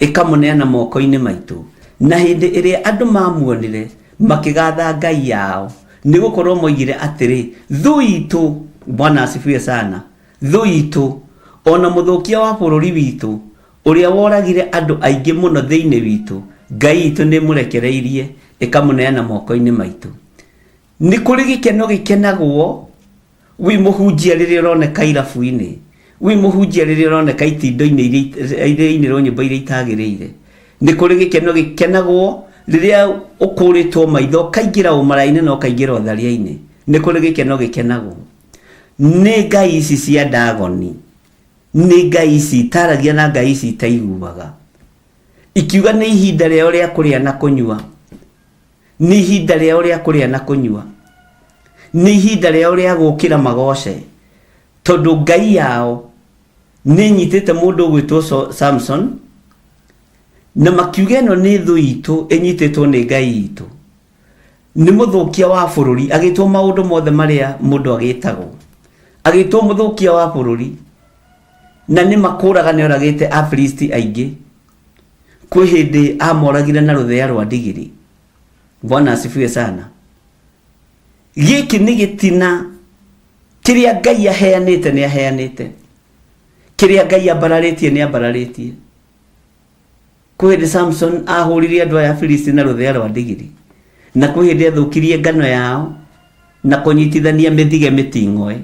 ĩkamũneana moko-inĩ maitũ. Na hĩndĩ ĩrĩa andũ maamuonire, makĩgatha ngai yao, nĩ gũkorũo moigire atĩrĩ, Thũ itũ, Bwana asifiwe sana, thũ itũ, o na mũthũkia wa bũrũri witũ, ũrĩa woragire andũ aingĩ mũno thĩinĩ witũ, ngai itũ nĩĩmũrekereirie, ĩkamũneana moko-inĩ maitũ. Nĩ kũrĩ gĩkeno gĩkenagwo wĩ mũhunjia rĩrĩa ũroneka irabu-inĩ, wĩ mũhunjia rĩrĩa ũroneka itindo-inĩ iria irainĩrwo nyĩmbo iria itagĩrĩire. Nĩ kũrĩ gĩkeno gĩkenagwo rĩrĩa ũkũrĩtwo maitho ũkaingĩra ũmaraya-inĩ na ũkaingĩra ũtharia-inĩ. Nĩ kũrĩ gĩkeno gĩkenagwo nĩ ngai ici cia Dagoni, nĩ ngai ici itaragia na ngai ici itaiguaga, ikiuga nĩ ihinda rĩao rĩa kũrĩa na kũnyua. Nĩ ihinda rĩao rĩa kũrĩa na kũnyua. Nĩ ihinda rĩao rĩa gũkĩra magoce. Tondũ ngai yao nĩ ĩnyitĩte mũndũ ũgwĩtwo Samson, na makiuga ĩno nĩ thũ itũ ĩnyitĩtwo nĩ ngai itũ. Nĩ mũthũkia wa bũrũri, agĩtwo maũndũ mothe marĩa mũndũ agĩtagwo. Agĩtwo mũthũkia wa bũrũri. Na nĩ makũraga nĩ oragĩte Afilisti aingĩ. Kwĩ hĩndĩ amoragire na rũthĩa rwa ndigiri. Bwana asifiwe sana. Gĩkĩ nĩ gĩtina kĩrĩa Ngai aheanĩte nĩ aheanĩte, kĩrĩa Ngai ambararĩtie nĩ ambararĩtie. Kwĩ hĩndĩ Samson ahũrire andũ aya Filisti na rũthĩa rwa ndigiri, na kwĩ hĩndĩ athũkirie ngano yao na kũnyitithania mĩthige mĩting'oe,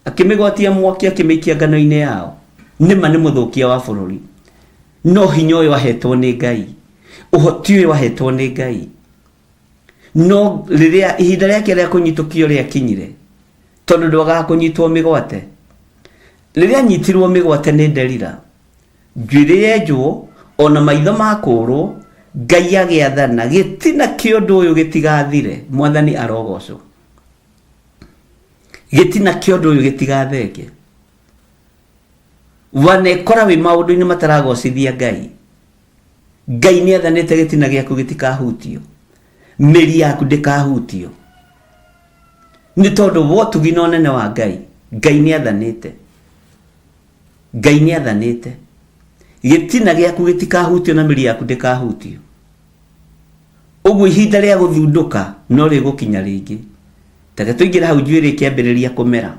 akĩmĩgwatia mwaki akĩmĩikia ngano-inĩ yao. Nĩma nĩ mũthũkia wa bũrũri, no hinya ũyũ ahetwo nĩ Ngai, ũhoti ũyũ ahetwo nĩ Ngai. No rĩrĩa ihinda rĩake rĩa kũnyitũkio rĩakinyire, tondũ ndwagaga kũnyitwo mĩgwate, rĩrĩa anyitirwo mĩgwate nĩ Delila, njuĩrĩ yenjwo ona maitho makũrwo, Ngai agĩathana gĩtina kĩa ũndũ ũyũ gĩtigathire. Mwathani arogocwo. Gĩtina kĩa ũndũ ũyũ gĩtigathenge. Wanekora wĩ maũndũ-inĩ mataragocithia Ngai, Ngai nĩ athanĩte gĩtina gĩaku gĩtikahutio, mĩri yaku ndĩkahutio, nĩ tondũ wa ũtugi na ũnene wa Ngai. Ngai nĩ athanĩte, Ngai nĩ athanĩte gĩtina gĩaku gĩtikahutio na mĩri yaku ndĩkahutio. Ũguo ihinda rĩa gũthundũka no rĩgũkinya rĩngĩ. Take tũingĩre hau njuĩrĩ ĩkĩambĩrĩria kũmera,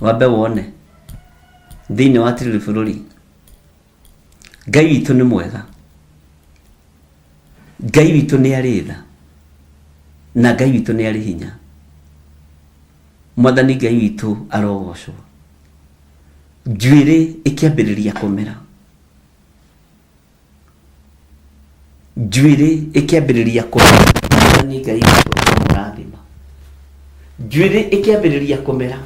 wambe wone thĩinĩ wa tiriri bũrũri. Ngai witũ nĩ mwega, Ngai witũ nĩ arĩ tha, na Ngai witũ nĩ arĩ hinya. Mwathani Ngai witũ arogocwo. Njuĩrĩ ĩkĩambĩrĩria kũmera, njuĩrĩ ĩkĩambĩrĩria kũmera. Mwathani Ngai witũ aromũrathima. Njuĩrĩ ĩkĩambĩrĩria kũmera,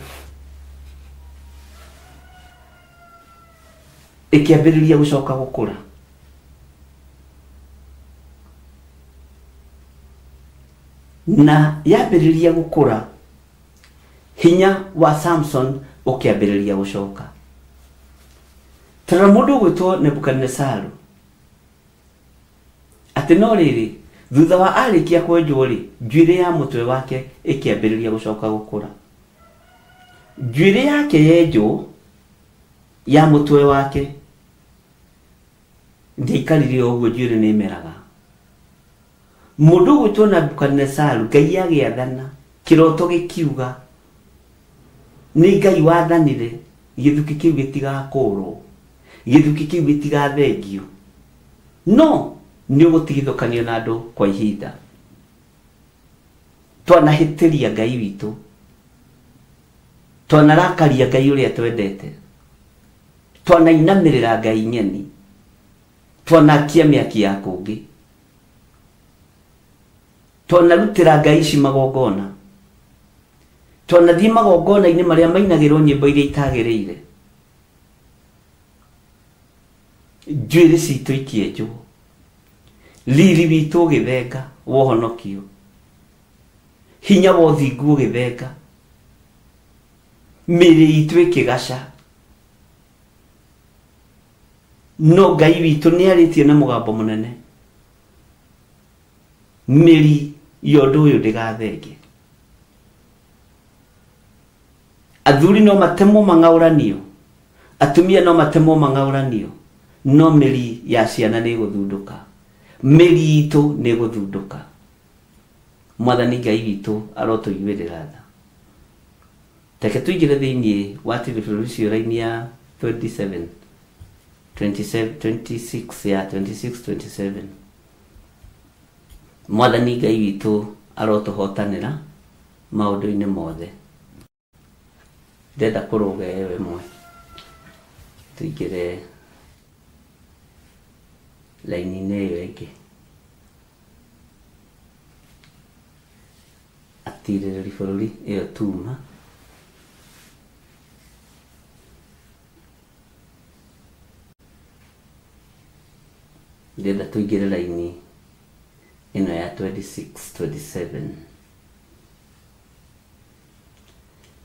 ĩkĩambĩrĩria gũcoka gũkũra. Na yambĩrĩria gũkũra, hinya wa Samson ũkĩambĩrĩria gũcoka. Tarora mũndũ ũgwĩtwo Nebukadinesaru, atĩ no rĩrĩ, thutha wa arĩkia kwenjwo rĩ, njuĩrĩ ya mũtwe wake ĩkĩambĩrĩria gũcoka gũkũra. Njuĩrĩ yake yenjwo ya mũtwe wake ndĩaikarire o ũguo, njuĩrĩ nĩ ĩmeraga. Mũndũ ũgwĩtwo Nebukadinesaru, Ngai agĩathana, kĩroto gĩkiuga, nĩ Ngai wathanire gĩthukĩ kĩu gĩtigakũrwo, gĩthukĩ kĩu gĩtigathengio, no nĩ ũgũtigithũkanio na andũ kwa ihinda. Twanahĩtĩria Ngai witũ, twanarakaria Ngai ũrĩa twendete, twanainamĩrĩra Ngai ng'eni, twanakia mĩaki ya kũngĩ, twanarutĩra Ngai ici magongona, twanathiĩ magongona-inĩ marĩa mainagĩrwo nyĩmbo iria itagĩrĩire, njuĩrĩ citũ ikĩenjwo, riri witũ ũgĩthenga wa ũhonokio, hinya wa ũthingu ũgĩthenga, mĩĩrĩ itũ ĩkĩgaca. No Ngai witũ nĩ arĩtie na mũgambo mũnene, mĩri ya ũndũ ũyũ ndĩgathenge. Athuri no matemwo mang'aũranio, atumia no matemwo mang'aũranio, no mĩri ya ciana nĩ ĩgũthundũka, mĩri itũ nĩ ĩgũthundũka. Mwathani Ngai witũ arotũiguĩrĩra tha. Reke tũingĩre thĩinĩ wa tiri bũrũri ũcio raini ya 27, 27, 26 ya 26, 27. Mwathani Ngai witũ arotũhotanĩra maũndũ-inĩ mothe. Ndĩrenda kũrũga ĩyo ĩmwe tũingĩre raini-inĩ ĩyo ĩngĩ. Atirĩrĩri bũrũri ĩyo tuma. Ndĩrenda tũingĩre raini ĩno ya 26, 27.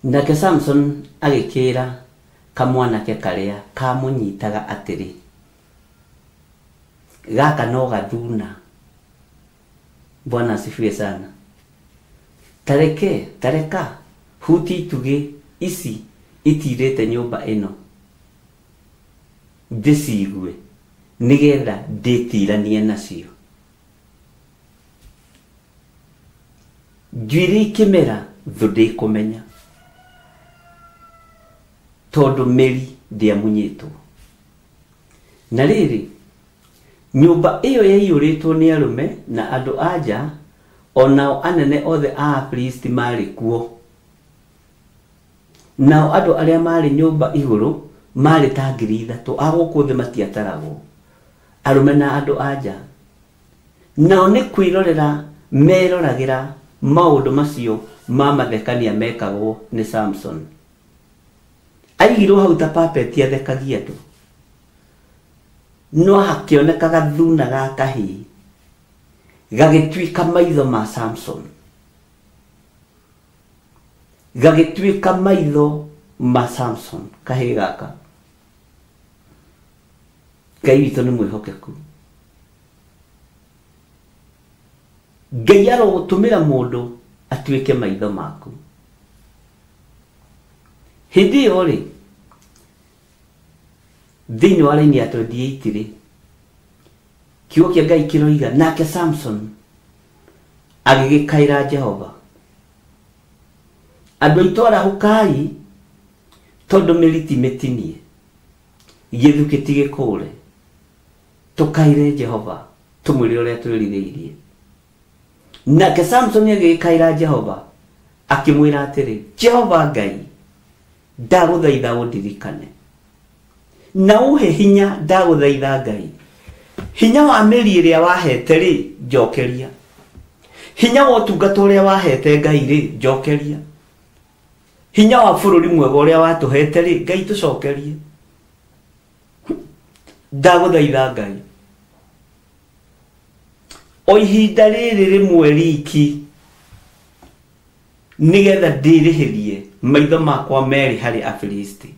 Nake Samson agĩkĩĩra kamwanake karĩa kaamũnyitaga atĩrĩ, Gaka no gathuna. Bwana asifiwe sana. Tareke, tareka, hutie itugĩ ici itiirĩte nyũmba ĩno, ndĩciigue. Nĩgetha ndĩtiranie nacio. Njuĩrĩ ikĩmera thũ ndĩkũmenya. Tondũ mĩri ndĩamunyĩtwo. Na rĩrĩ, nyũmba ĩyo yaiyũrĩtwo nĩ arũme na andũ-a-nja, o nao anene othe a Afilisti maarĩ kuo. Nao andũ arĩa maarĩ nyũmba igũrũ maarĩ ta 3,000, a gũkũ thĩ matiataragwo, arũme na andũ-a-nja. Nao nĩ kwĩrorera meeroragĩra maũndũ macio ma mathekania mekagwo nĩ Samusoni. Aigirwo hau ta puppet athekagie andũ. No hakĩoneka gathuna ga kahĩĩ gagĩtuĩka maitho ma Samson. Gagĩtuĩka maitho ma Samson kahĩĩ gaka. Ngai witũ nĩ mwĩhokeku. Ngai arogũtũmĩra mũndũ atuĩke maitho maku. Hĩndĩ ĩyo rĩ, thĩinĩ wa raini ya 28 rĩ, kiugo kĩa Ngai kĩroiga, nake Samson agĩgĩkaĩra Jehova, andũ aitũ arahũkai, tondũ mĩri ti mĩtinie, gĩthukĩ ti gĩkũre, tũkaĩre Jehova tũmwĩre ũrĩa twĩrirĩirie. Nake Samsoni agĩgĩkaĩra Jehova, akĩmwĩra atĩrĩ, Jehova Ngai, ndagũthaitha ũndirikane. Na ũhe hinya, ndagũthaitha Ngai. Hinya wa mĩri ĩrĩa wahete-rĩ, njokeria. Hinya wa ũtungata ũrĩa wahete Ngai-rĩ, njokeria. Hinya wa bũrũri mwega ũrĩa watũhete-rĩ, Ngai tũcokerie. Ndagũthaitha Ngai. O ihinda rĩrĩ rĩmwe riki nĩgetha ndĩrĩhĩrie maitho makwa merĩ harĩ Afilisti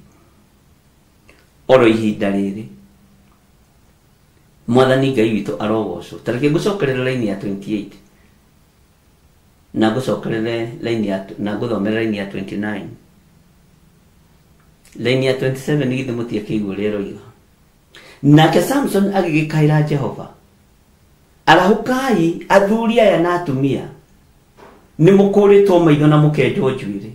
oro ihinda rĩrĩ. Mwathani Ngai witũ arogocwo. Ta reke ngũcokerere raini ya 28 na ngũcokerere raini ya na ngũthomere raini ya 29 raini ya 27 githĩ mũtiakĩigua ũrĩa ĩroiga. Nake Samson agĩgĩkaĩra Jehova, Arahũkai, athuri aya na atumia, nĩ mũkũũrĩtwo maitho na mũkenjwo njuĩrĩ.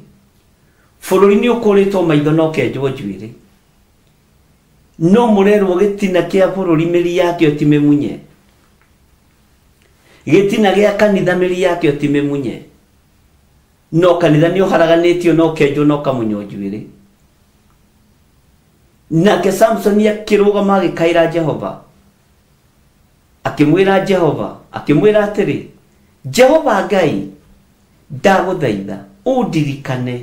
Bũrũri nĩ ũkũũrĩtwo maitho na ũkenjwo njuĩrĩ. No mũrerwo gĩtina kĩa bũrũri mĩri yakĩo ti mĩmunye. Gĩtina gĩa kanitha mĩri yakĩo ti mĩmunye. No kanitha nĩ ũharaganĩtio na ũkenjwo na ũkamunywo njuĩrĩ. Nake Samsoni akĩrũgama agĩkaĩra Jehova, akĩmwĩra Jehova, akĩmwĩra atĩrĩ, Jehova Ngai, ndagũthaitha ũndirikane.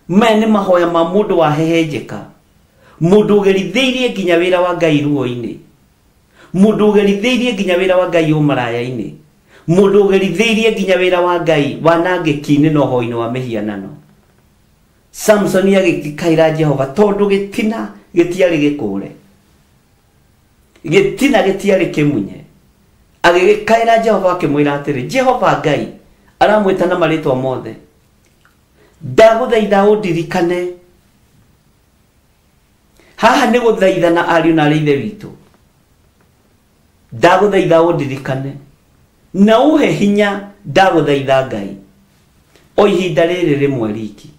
Maya nĩ mahoya ma mũndũ wahehenjeka, mũndũ ũgerithĩirie nginya wĩra wa Ngai ruo-inĩ, mũndũ ũgerithĩirie nginya wĩra wa Ngai ũmaraya-inĩ, mũndũ ũgerithĩirie nginya wĩra wa Ngai wanangĩki-inĩ na ũhoi-inĩ wa mĩhianano. Samsoni agĩkaĩra Jehova tondũ gĩtina gĩtiarĩ gĩkũũre. Gĩtina gĩtiarĩ kĩmunye. Agĩgĩkaĩra Jehova akĩmwĩra atĩrĩ, Jehova Ngai, aramwĩta na marĩtwa mothe. Ndagũthaitha ũndirikane. Haha nĩ gũthaithana ariũ na arĩ ithe witũ. Ndagũthaitha ũndirikane na ũhe hinya ndagũthaitha Ngai o ihinda rĩrĩ rĩmwe riki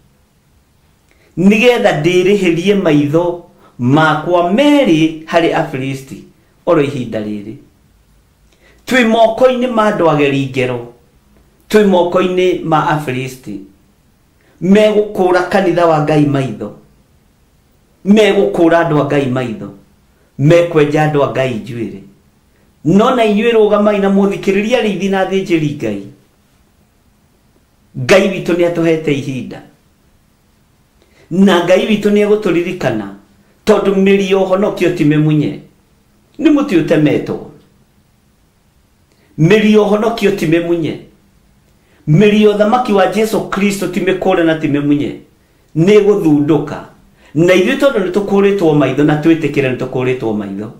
nĩgetha ndĩrĩhĩrie maitho makwa merĩ harĩ Afilisti oro ihinda rĩrĩ. Twĩ moko-inĩ ma andũ ageri ngero, twĩ moko-inĩ ma Afilisti megũkũra kanitha wa Ngai maitho, megũkũra andũ a Ngai maitho, mekwenja andũ a Ngai njuĩrĩ. No na inyuĩ rũgamai na mũthikĩrĩrie arĩithi na athĩnjĩri Ngai. Ngai witũ nĩ atũhete ihinda na Ngai witũ nĩ egũtũririkana tondũ mĩri ya ũhonokio ti mĩmunye, nĩ mũtĩ ũtemetwo. Mĩri ya ũhonokio ti mĩmunye, mĩri ya ũthamaki wa Jesu Kristo ti mĩkũre na ti mĩmunye, nĩ ĩgũthundũka. Na ithuĩ tondũ nĩ tũkũrĩtwo maitho na twĩtĩkĩre nĩ tũkũrĩtwo maitho,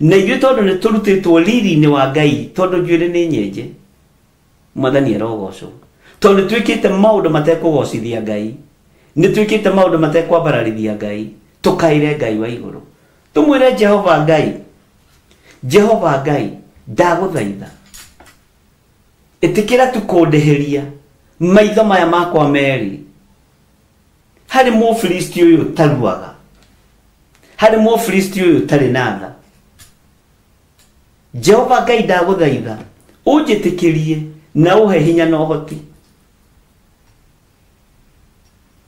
na ithuĩ tondũ nĩ tũrutĩtwo riri-inĩ wa Ngai, tondũ njuĩrĩ nĩ nyenje, Mwathani arogocwo, tondũ nĩ twĩkĩte maũndũ matekũgocithia Ngai, nĩ twĩkĩte maũndũ matekwambararithia Ngai, tũkaĩre Ngai wa igũrũ, tũmwĩre Jehova Ngai. Jehova Ngai ndagũthaitha ĩtĩkĩra tu kũndĩhĩria maitho maya makwa merĩ harĩ Mũfilisti ũyũ ũtaruaga, harĩ Mũfilisti ũyũ ũtarĩ na tha. Jehova Ngai ndagũthaitha ũnjĩtĩkĩrie na ũhe hinya na ũhoti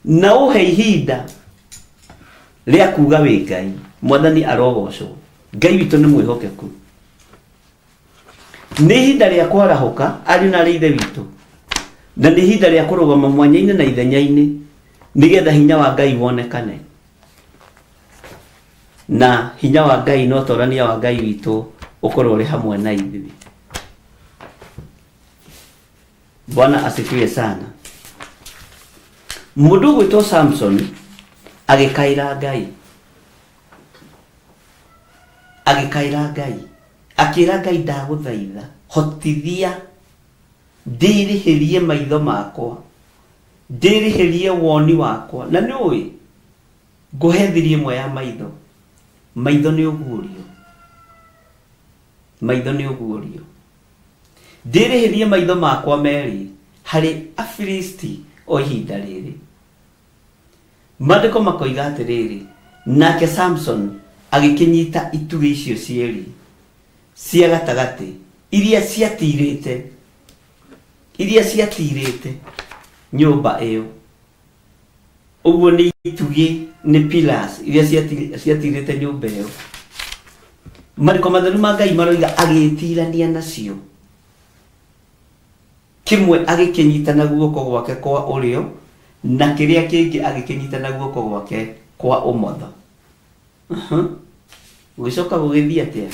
na ũhe ihinda rĩa kuga wĩ Ngai. Mwathani arogocwo. Ngai witũ nĩ mwĩhokeku. Nĩ ihinda rĩa kwarahũka ariũ na arĩ ithe witũ, na nĩ ihinda rĩa kũrũgama mwanya-inĩ na ithenya-inĩ nĩgetha hinya wa Ngai wonekane, na hinya wa Ngai na ũtorania wa Ngai witũ ũkorwo ũrĩ hamwe na ithuĩ. Bwana asifiwe sana. Mũndũ ũgwĩtwo Samson agĩkaĩra Ngai, agĩkaĩra Ngai, akĩra Ngai ndagũthaitha hotithia ndĩrĩhĩrie maitho makwa, ndĩrĩhĩrie woni wakwa. Na nĩ ũĩ ngũhe thiri ĩmwe ya maitho. Maitho nĩ ũguũrio, maitho nĩ ũguũrio. Ndĩrĩhĩrie maitho makwa merĩ harĩ Afilisti o ihinda rĩrĩ. Maandĩko makoiga atĩrĩrĩ, nake Samson agĩkĩnyita itugĩ icio cierĩ cia gatagatĩ iria ciatiirĩte, iria ciatiirĩte nyũmba ĩyo. Ũguo nĩ itugĩ, nĩ pillars iria ciatiirĩte nyũmba ĩyo. Maandĩko matheru ma Ngai maroiga agĩĩtirania nacio. Kĩmwe agĩkĩnyita na guoko gwake kwa ũrĩo, na kĩrĩa kĩngĩ agĩkĩnyita na guoko gwake kwa ũmotho. Gũgĩcoka gũgĩthiĩ atĩa?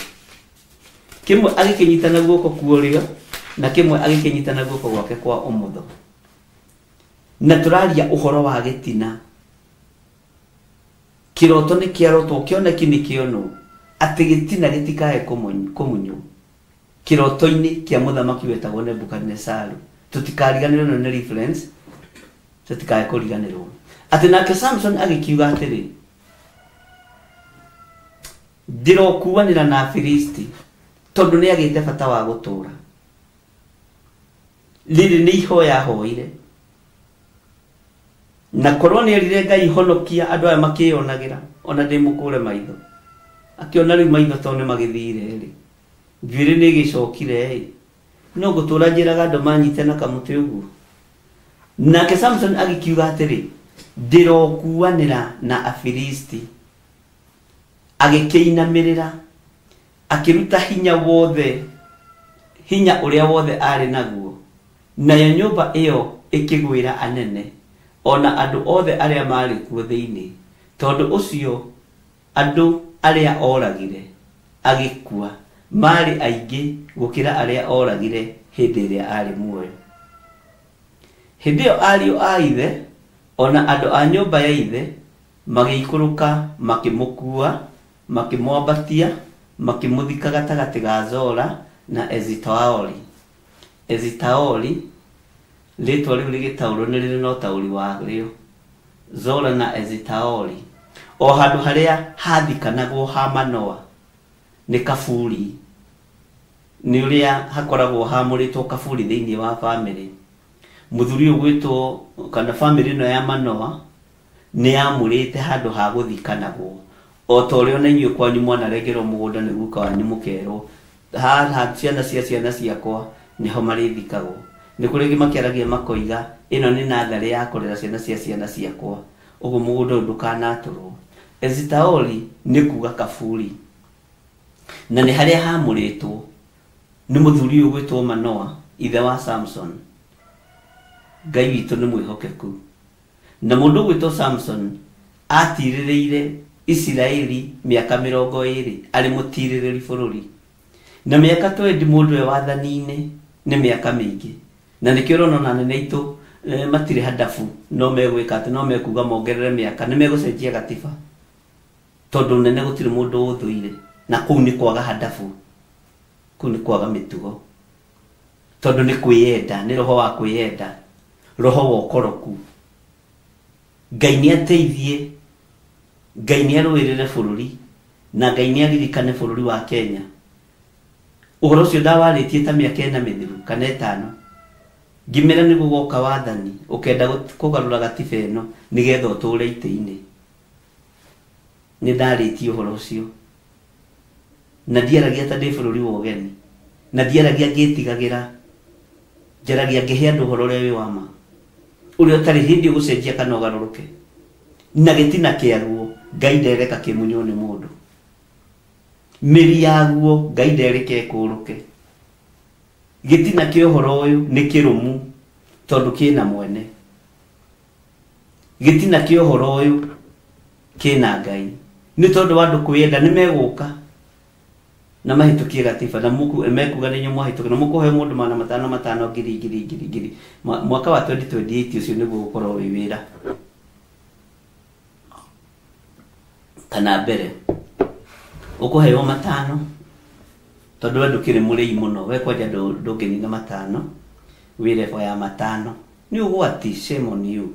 Kĩmwe agĩkĩnyita na guoko kwa ũrĩo, na kĩmwe agĩkĩnyita na guoko gwake kwa ũmotho. Na tũraria ũhoro wa gĩtina. Kĩroto nĩ kĩarotwo, kĩoneki nĩ kĩonwo, atĩ gĩtina gĩtikae kũmunywo. Kĩroto-inĩ kĩa mũthamaki wetagwo Nebukadinesaru. Tũtikariganĩrwo, ĩno nĩ reference, tũtikae kũriganĩrwo. Atĩ nake Samson agĩkiuga atĩrĩ, ndĩrokuanĩra na Afilisti tondũ nĩ agĩte bata wa gũtũũra. Rĩrĩ nĩ ihoya ahoire, na korwo nĩ erire Ngai honokia andũ aya makĩyonagĩra, ona ndĩ mũkũre maitho. Akĩona rĩu maitho tondũ nĩ magĩthire rĩ, njuĩrĩ nĩ ĩgĩcokire ĩ, no ngũtũra njĩraga andũ manyite na kamũtĩ ũguo. Nake Samson agĩkiuga atĩrĩ, ndĩrokuanĩra na Afilisti. Agĩkĩinamĩrĩra, akĩruta hinya wothe, hinya ũrĩa wothe aarĩ naguo, nayo nyũmba ĩyo ĩkĩgwĩra anene, o na andũ othe arĩa maarĩ kuo thĩinĩ. Tondũ ũcio andũ arĩa oragire agĩkua maarĩ aingĩ gũkĩra arĩa oragire hĩndĩ ĩrĩa aarĩ muoyo. Hĩndĩ ĩyo ariũ a ithe, o na andũ a nyũmba ya ithe, magĩikũrũka makĩmũkuua, makĩmwambatia, makĩmũthika gatagatĩ ga Zora na Ezitaoli. Ezitaoli, rĩtwa rĩu rĩgĩtaũrwo nĩ rĩrĩ na ũtaũri warĩo. Zora na Ezitaoli, o handũ harĩa hathikanagwo ha Manoa, nĩ kaburi, nĩ ũrĩa hakoragwo hamũrĩtwo kaburi thĩinĩ wa bamĩrĩ. Mũthuri ũyũ gwĩtwo, kana bamĩrĩ ĩno ya Manoa, nĩ yamũrĩte handũ ha gũthikanagwo. O ta ũrĩa ona inyuĩ kwanyu mwanarengerwo mũgũnda nĩ guka wanyu mũkerwo, haha ciana cia ciana ciakwa nĩho marĩthikagwo. Nĩ kũrĩ angĩ makĩaragia makoiga, ĩno nĩ natharĩ ya kũrera ciana cia ciana ciakwa, ũguo mũgũnda ũyũ ndũkanatũrwo. Ezitaoli nĩ kuga kaburi, na nĩ harĩa hamũrĩtwo nĩ mũthuri ũyũ ũgwĩtwo Manoa, ithe wa Samson. Ngai witũ nĩ mwĩhokeku. Na mũndũ ũgwĩtwo Samson atirĩrĩire Isiraeli mĩaka 20 arĩ mũtirĩrĩri bũrũri. Na mĩaka 20 mũndũ e wathani-inĩ nĩ mĩaka mĩingĩ. Na nĩkĩo ũrona ona anene aitũ matirĩ handabu, no megwĩka atĩ no mekuga mongerere mĩaka, nĩ megũcenjia gatiba. Tondũ ũnene gũtirĩ mũndũ ũũthũire, na kũu nĩ kwaga handabu, kũu nĩ kwaga mĩtugo. Tondũ nĩ kwĩyenda, nĩ roho wa kwĩyenda, roho wa ũkoroku. Ngai nĩ ateithie, Ngai nĩ arũĩrĩre bũrũri, na Ngai nĩ aririkane bũrũri wa Kenya. Ũhoro ũcio ndawarĩtie ta mĩaka ĩna mĩthiru kana ĩtano, ngĩmera nĩ gũgoka wathani ũkenda kũgarũra gatiba ĩno nĩgetha ũtũre itĩ-inĩ. Nĩ ndarĩtie ũhoro ũcio na ndiaragia ta ndĩ bũrũri wa ũgeni, na ndiaragia ngĩtigagĩra, njaragia ngĩhe andũ ũhoro ũrĩa wĩ wa ma, ũrĩa ũtarĩ hĩndĩ ũgũcenjia kana ũgarũrũke. Na gĩtina kĩaguo Ngai ndereka kĩmunywo nĩ mũndũ, mĩri yaguo Ngai ndereka ĩkũrũke. Gĩtina kĩa ũhoro ũyũ nĩ kĩrũmu tondũ kĩna mwene. Gĩtina kĩa ũhoro ũyũ kĩna Ngai. Nĩ tondũ wa andũ kwĩyenda nĩ megũka na mahĩtũkie gatiba na mekuga nĩ inyuĩ mwahĩtũkia na mũkũheo mũndũ 500 matano ngiri ngiri ngiri ngiri. Mwaka wa 2028 ũcio nĩguo ũgũkorwo wĩ wĩra kana mbere ũkũheo matano tondũ we ndũkĩrĩ mũrĩi mũno, we kwanja ndũngĩnina matano, wĩ level ya matano. Nĩ ũgwati, shame on you.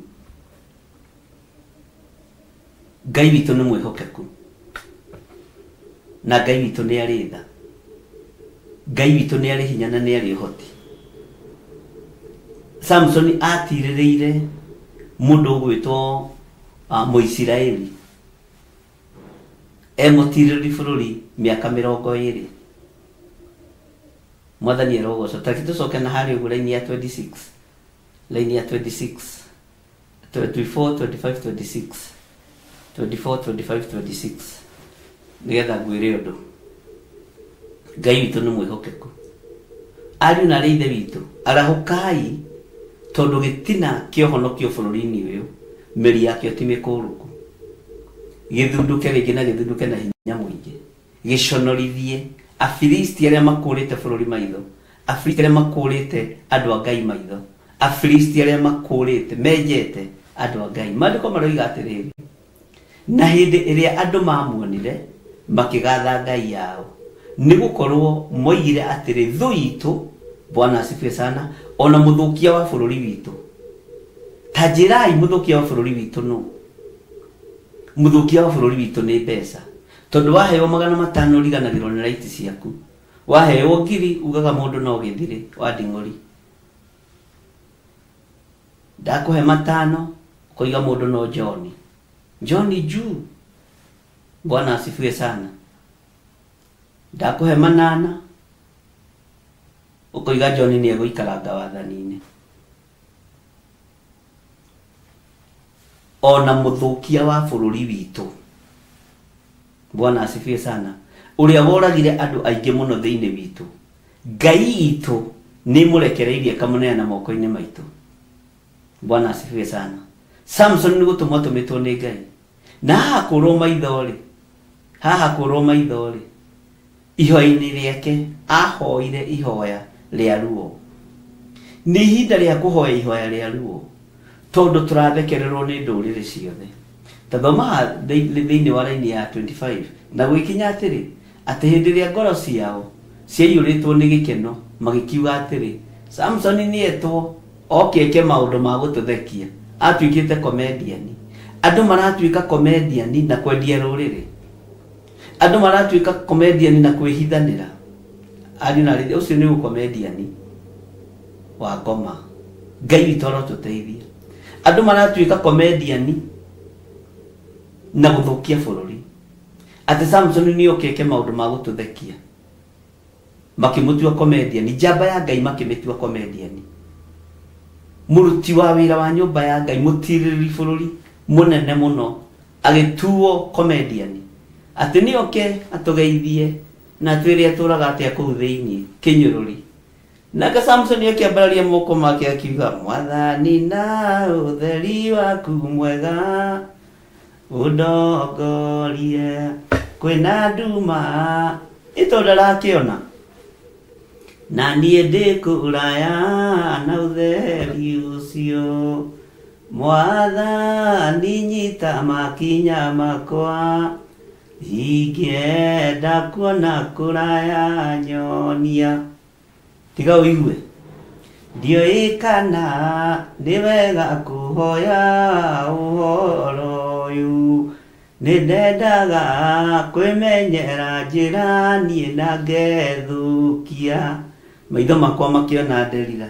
Ngai witũ nĩ mwĩhokeku na Ngai witũ nĩ arĩ tha. Ngai witũ nĩ arĩ hinya na nĩ arĩ ũhoti. Samsoni atirĩrĩire mũndũ ũgwĩtwo Mũisiraeli emũtirĩrĩri bũrũri mĩaka 20. Mwathani arogocwo. Ta reke tũcoke na harĩa ũguo raini ya 26, raini ya 26, 24, 25, 26, 24, 25, 26, nĩgetha ngwĩre ũndũ. Ngai witũ nĩ mwĩhokeku. Ariũ na arĩ ithe witũ, arahũkai tondũ gĩtina kĩa ũhonokio bũrũri-inĩ ũyũ, mĩri yakĩo ti mĩkũrũku. Gĩthundũke rĩngĩ na gĩthundũke na hinya mũingĩ. Gĩconorithie Afilisti arĩa makũrĩte bũrũri maitho, Afilisti arĩa makũrĩte andũ a Ngai maitho, Afilisti arĩa makũrĩte menjete andũ a Ngai. Maandĩko maroiga atĩrĩrĩ, na hĩndĩ ĩrĩa andũ mamuonire makĩgatha ngai yao, nĩ gũkorwo moigire atĩrĩ, thũ itũ, Bwana asifiwe sana, ona mũthũkia wa bũrũri witũ. Ta njĩrai mũthũkia wa bũrũri witũ nũ? Mũthũkia wa bũrũri witũ nĩ mbeca. Tondũ waheo 500 ũriganagĩrwo nĩ raiti ciaku. Waheo ngiri ugaga mũndũ no gĩthirĩ wa nding'ũri. Ndakũhe matano ũkoiga mũndũ no John. John juu. Bwana asifiwe sana. Ndakũhe manana ũkoiga John nĩ egũikaranga wathani-inĩ. Ona mũthũkia wa bũrũri witũ, Bwana asifiwe sana, ũrĩa woragire andũ aingĩ mũno thĩinĩ witũ, Ngai itũ nĩ ĩmũrekereirie ĩkamũneana moko-inĩ maitũ. Bwana asifiwe sana. Samson nĩ gũtũmwo atũmĩtwo nĩ Ngai. Na haha kũrwo maitho-rĩ, haha kũrwo maitho-rĩ, ihoya-inĩ rĩake ahoire ihoya rĩa ruo. Nĩ ihinda rĩa kũhoya ihoya rĩa ruo tondũ tũrathekererwo nĩ ndũrĩrĩ ciothe. Ta thoma haha thĩinĩ wa raini ya 25, na gũgĩkinya atĩrĩ, atĩ hĩndĩ ĩrĩa ngoro ciao ciaiyũrĩtwo nĩ gĩkeno, magĩkiuga atĩrĩ, Samsoni nĩetwo oke eke maũndũ ma gũtũthekia. Atuĩkĩte comedian. Andũ maratuĩka comedian na kwendia rũrĩrĩ. Andũ maratuĩka comedian na kwĩhithanĩra. Ariũ na arĩ, ũcio nĩ ũcomedian wa ngoma. Ngai witũ arotũteithia. Andũ maratuĩka comedian na gũthũkia bũrũri. Atĩ Samson nĩ oke eke maũndũ ma gũtũthekia. Makĩmũtua comedian, njamba ya Ngai makĩmĩtua comedian. Mũruti wa wĩra wa nyũmba ya Ngai, mũtirĩrĩri bũrũri mũnene mũno, agĩtuo comedian. Atĩ nĩ oke atũgeithie na atwĩre atũraga atĩa kũu thĩinĩ, kĩnyũrũri. Nake Samson akĩambararia moko make akiuga, Mwathani na ũtheri waku mwega ũndongorie kwĩna nduma ĩtondũ ndarakĩona na niĩ ndĩ kũraya na ũtheri ũcio. Mwathani nyita makinya makwa, ingĩenda kuona kũraya nyonia. Tiga ũigue ndiũĩ kana nĩ wega kũhoya ũhoro ũyũ. Nĩ ndendaga kwĩmenyera njĩra niĩ na ngethũkia. Maitho makwa makĩona Delila.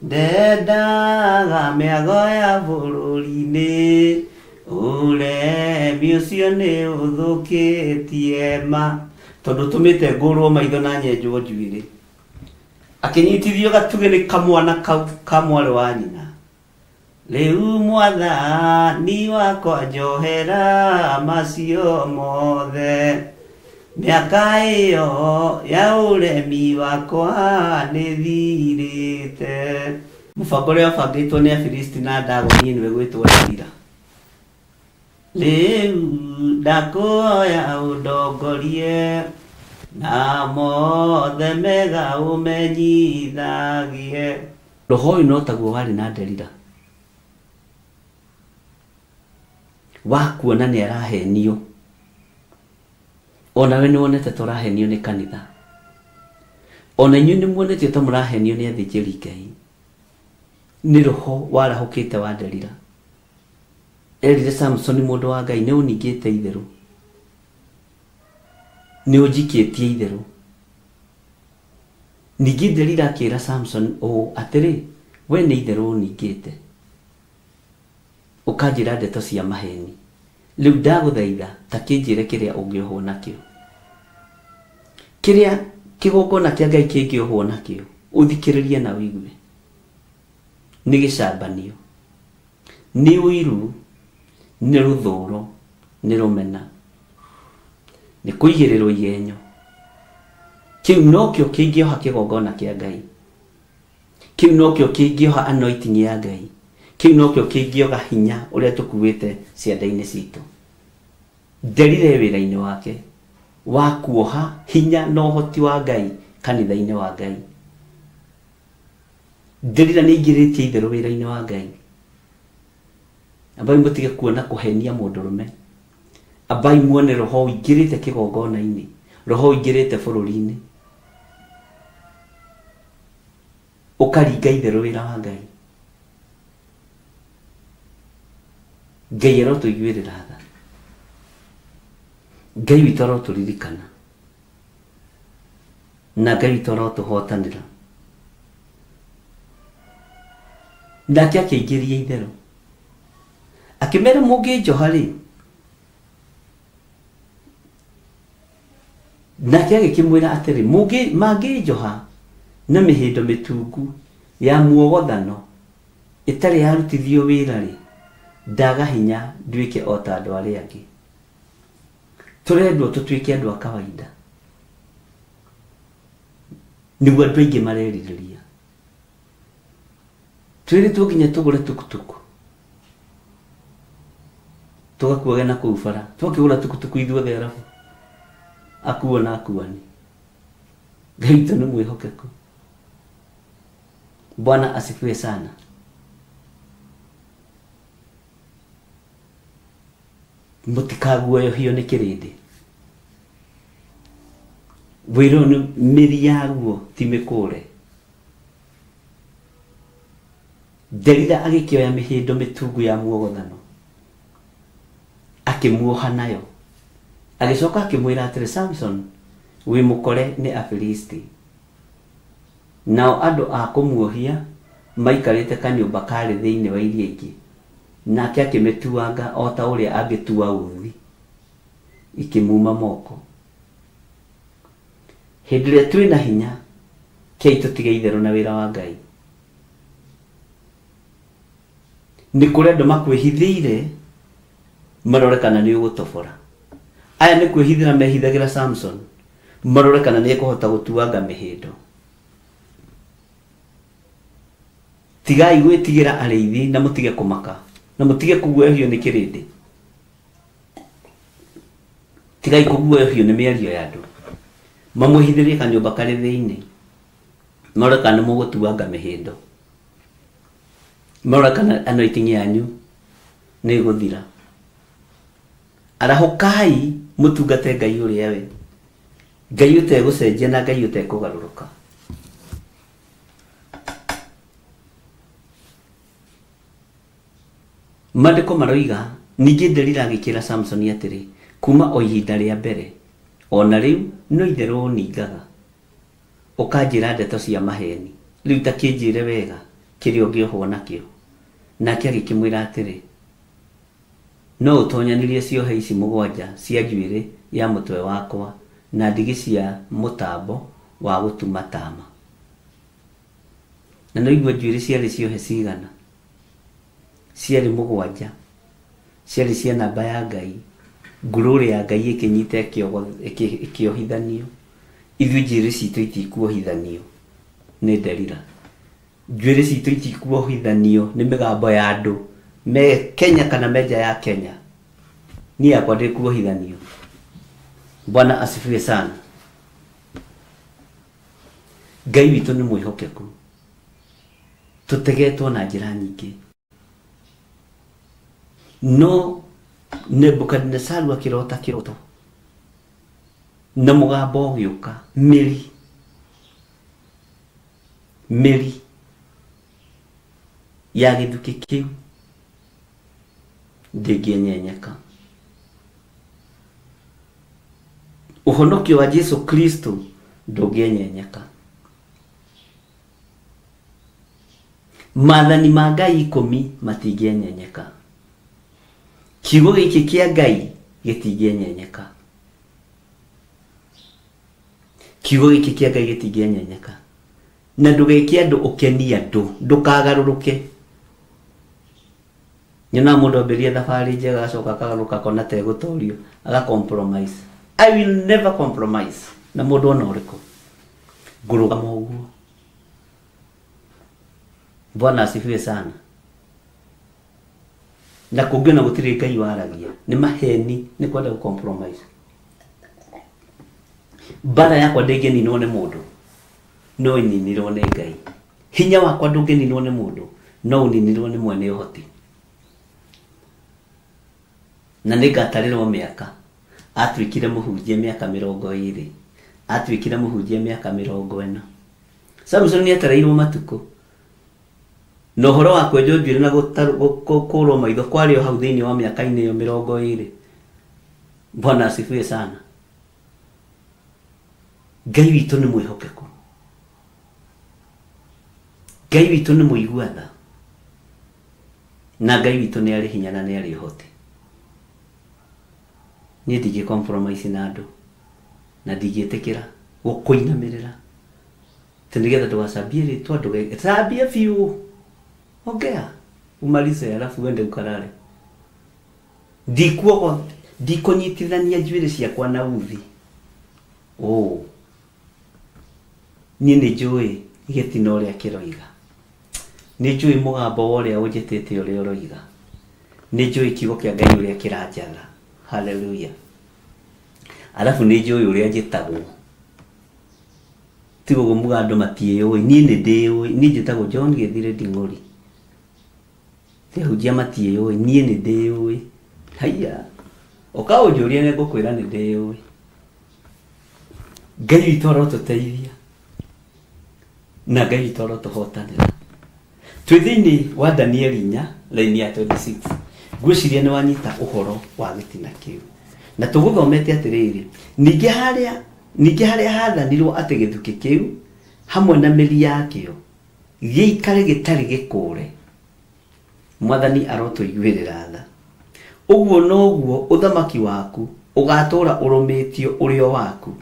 Ndendaga mĩago ya bũrũri-inĩ, ũremi ũcio nĩ ũthũkĩtie ma. Tondũ ũtũmĩte ngũrwo maitho na nyenjwo njuĩrĩ. Akĩnyitithio gatugĩ nĩ kamwana kau ka mwarĩ wa nyina. Rĩu mwathani wakwa njohera macio mothe. Mĩaka ĩyo ya ũremi wakwa nĩthirĩte. Mũbango ũrĩa wabangĩtwo nĩ Afilisti na Dagoni nĩwe gwĩtwo Delila. Rĩu ndakũhoya ũndongorie na mothe mega ũmenyithagie. Roho ũyũ no taguo warĩ na Delila, wa kuona nĩ arahenio. Onawe nĩ wonete ta ũrahenio nĩ kanitha. Ona inyuĩ nĩ muonetio ta mũrahenio nĩ athĩnjĩri Ngai. Nĩ roho warahũkĩte wa Delila. Erire Samsoni mũndũ wa Ngai nĩ ũningĩte itherũ. Nĩ ũnjikĩtie itherũ. Ningĩ Delila akĩra Samsoni ũũ, Atĩrĩ, wee nĩ itherũ ũningĩte, ũkanjĩra ndeto cia maheeni. Rĩu ndagũthaitha ta kĩnjĩre kĩrĩa ũngĩohwo nakĩo. Kĩrĩa kĩgongona kĩa Ngai kĩngĩohwo nakĩo, ũthikĩrĩrie na ũigue, nĩ gĩcambanio, nĩ ũiru, nĩ rũthũũro, nĩ rũmena, nĩ kũigĩrĩrwo igenyo. Kĩu nokĩo kĩngĩoha kĩgongona kĩa Ngai. Kĩu nokĩo kĩngĩoha anointing ya Ngai. Kĩu nokĩo kĩngĩoga hinya ũrĩa tũkuĩte ciande-inĩ citũ. Nderire wĩra-inĩ wake wa kuoha hinya na ũhoti wa Ngai kanitha-inĩ wa Ngai. Nderira nĩ aingĩrĩtie itherũ wĩra-inĩ wa Ngai. Ambai mũtige kuona kũhenia mũndũrũme. Ambai muone roho ũingĩrĩte kĩgongona-inĩ, roho ũingĩrĩte bũrũri-inĩ. Ũkaringa itherũ wĩra wa Ngai. Ngai arotũiguĩrĩra tha. Ngai witũ arotũririkana. Na Ngai witũ arotũhotanĩra. Nake akĩingĩria itherũ. Akĩmera mũngĩnjoha rĩ, nake agĩkĩmwĩra atĩrĩ, "Mũngĩ- mangĩnjoha na mĩhĩndo mĩtungu ya muogothano ĩtarĩ yarutithio wĩra-rĩ, ndaga hinya nduĩke o ta andũ arĩa angĩ. Tũrendwo tũtuĩke andũ a kawaida. Nĩguo andũ aingĩ marerirĩria. Twĩrĩtwo nginya tũgũre tukutuku. Tũgakuage na kũu bara. Twakĩgũra tukutuku ithuothe arabu. Akuo na akuani. Ngai witũ nĩ mwĩhokeku. Bwana asifiwe sana. Mũtikaguoyohio nĩ kĩrĩndĩ. Wĩra ũyũ nĩ mĩri yaguo ti mĩkũre. Delila agĩkĩoya mĩhĩndo mĩtungu ya muogothano, akĩmuoha nayo. Agĩcoka akĩmwĩra atĩrĩ, Samson, wĩ mũkore nĩ Afilisti. Nao andũ a kũmuohia maikarĩte kanyũmba kaarĩ thĩinĩ wa iria ingĩ, nake akĩmĩtuanga o ta ũrĩa angĩtua uthi, ikĩmuuma moko. Hĩndĩ ĩrĩa twĩ na hinya, kei tũtige itherũ na wĩra wa Ngai. Nĩ kũrĩ andũ makwĩhithĩire marore kana nĩ ũgũtobora. Aya nĩ kwĩhithĩra mehithagĩra Samson marore kana nĩ ekũhota gũtuanga mĩhĩndo. Tigai gwĩtigĩra arĩithi na mũtige kũmaka na mũtige kũguoyohio nĩ kĩrĩndĩ. Tigai kũguoyohio nĩ mĩario ya andũ. Mamwĩhithĩrie kanyũmba karĩ thĩinĩ marore kana nĩ mũgũtuanga mĩhĩndo. Marore kana anointing yanyu nĩ ĩgũthira. Arahũkai mũtungate Ngai ũrĩa we. Ngai ũtegũcenjia na Ngai ũtekũgarũrũka. Maandĩko maroiga Ningĩ Delila agĩkĩĩra Samusoni atĩrĩ, Kuuma o ihinda rĩa mbere, o na rĩu no itherũ ũningaga, ũkanjĩra ndeto cia maheeni. Rĩu ta kĩnjĩre wega kĩrĩa ũngĩohwo nakĩo. Nake agĩkĩmwĩra atĩrĩ, No ũtonyanirie ciohe ici mũgwanja cia njuĩrĩ ya mũtwe wakwa na ndigi cia mũtambo wa gũtuma taama. Na nĩ ũigua njuĩrĩ ciarĩ ciohe cigana? Ciarĩ mũgwanja. Ciarĩ cia namba ya Ngai. Ngurũrĩ ya Ngai ĩkĩnyita ĩkĩohithanio. Ithuĩ njuĩrĩ citũ itikuohithanio nĩ Delila. Njuĩrĩ citũ itikuohithanio nĩ mĩgambo ya andũ me Kenya kana me nja ya Kenya. Niĩ yakwa ndĩkuohithanio. Bwana asifiwe sana. Ngai witũ nĩ mwĩhokeku. Tũtegetwo na njĩra nyingĩ. No Nebukadinesaru akĩrota kĩroto na mũgambo ũgĩũka mĩri mĩri ya gĩthukĩ kĩu ndĩngĩenyenyeka. Ũhonokio wa Jesu Kristo ndũngĩenyenyeka. Maathani ma Ngai ikũmi matingĩenyenyeka. Kiugo gĩkĩ kĩa Ngai gĩtingĩenyenyeka. Kiugo gĩkĩ kĩa Ngai gĩtingĩenyenyeka. Na ndũgeke andũ ũkenie andũ, ndũkagarũrũke. Nyonaga mũndũ ambĩrĩria thabarĩ njega agacoka akagarũrũka akona ta egũtorio, aga compromise. I will never compromise na mũndũ ona ũrĩkũ. Ngũrũgama ũguo. Bwana asifiwe sana. Na kũngĩ ona gũtirĩ Ngai waragia, nĩ maheni, nĩ kwenda gũ compromise. Mbara yakwa ndĩngĩninwo nĩ mũndũ, no ĩninirwo nĩ Ngai. Hinya wakwa ndũngĩninwo nĩ mũndũ, no ũninirwo nĩ mwene ũhoti. Na nĩngatarĩrwo mĩaka. Atuĩkire mũhunjia mĩaka 20. Atuĩkire mũhunjia mĩaka 40. Samson nĩatareirwo matukũ. Na ũhoro wa kwenjwo njuĩrĩ na gũkũrwo maitho kwarĩ o hau thĩinĩ wa mĩaka-inĩ ĩyo 20. Bwana asifiwe sana. Ngai witũ nĩ mwĩhokeku. Ngai witũ nĩ mũigua tha. Na Ngai witũ nĩ arĩ hinya na nĩ arĩ ũhoti. Niĩ ndingĩ compromise na andũ na ndingĩtĩkĩra gũkũinamĩrĩra atĩ nĩgetha ndũgacambie rĩtwa ndũge cambia biũ ongea umalize alafu uende ukalale. Ndikuogo ndikũnyitithania njuĩrĩ ciakwa na uthi. Oh. Niĩ nĩ njũĩ gĩtina ũrĩa kĩroiga. Nĩ njũĩ mũgambo wa ũrĩa ũnjĩtĩte ũrĩa ũroiga. Nĩ njũĩ kiugo kĩa Ngai ũrĩa kĩranjatha. Haleluya. Alafu nĩ njũĩ ũrĩa njĩtagwo. Tiga ũguo muga andũ matiĩyũĩ. Niĩ nĩ ndĩyũĩ. Niĩ njĩtagwo John Gĩthire Nding'ũri. Ti ahunjia matiĩyũĩ. Niĩ nĩ ndĩyũĩ. Haiya. Ũka ũnjũrie nĩ ngũkwĩra nĩ ndĩyũĩ. Ngai witũ arotũteithia na Ngai witũ arotũhotanĩra. Twĩ thĩinĩ wa Danieli 4 raini ya 26. Ngwĩciria nĩ wanyita ũhoro wa gĩtina kĩu. Na tũgũthomete atĩrĩrĩ, ningĩ harĩa ningĩ harĩa haathanirwo atĩ gĩthukĩ kĩu hamwe na mĩri yakĩo gĩikare gĩtarĩ gĩkũũre, Mwathani arotũiguĩrĩra tha. Ũguo noguo ũthamaki waku ũgaatũũra ũrũmĩtio ũrĩ o waku,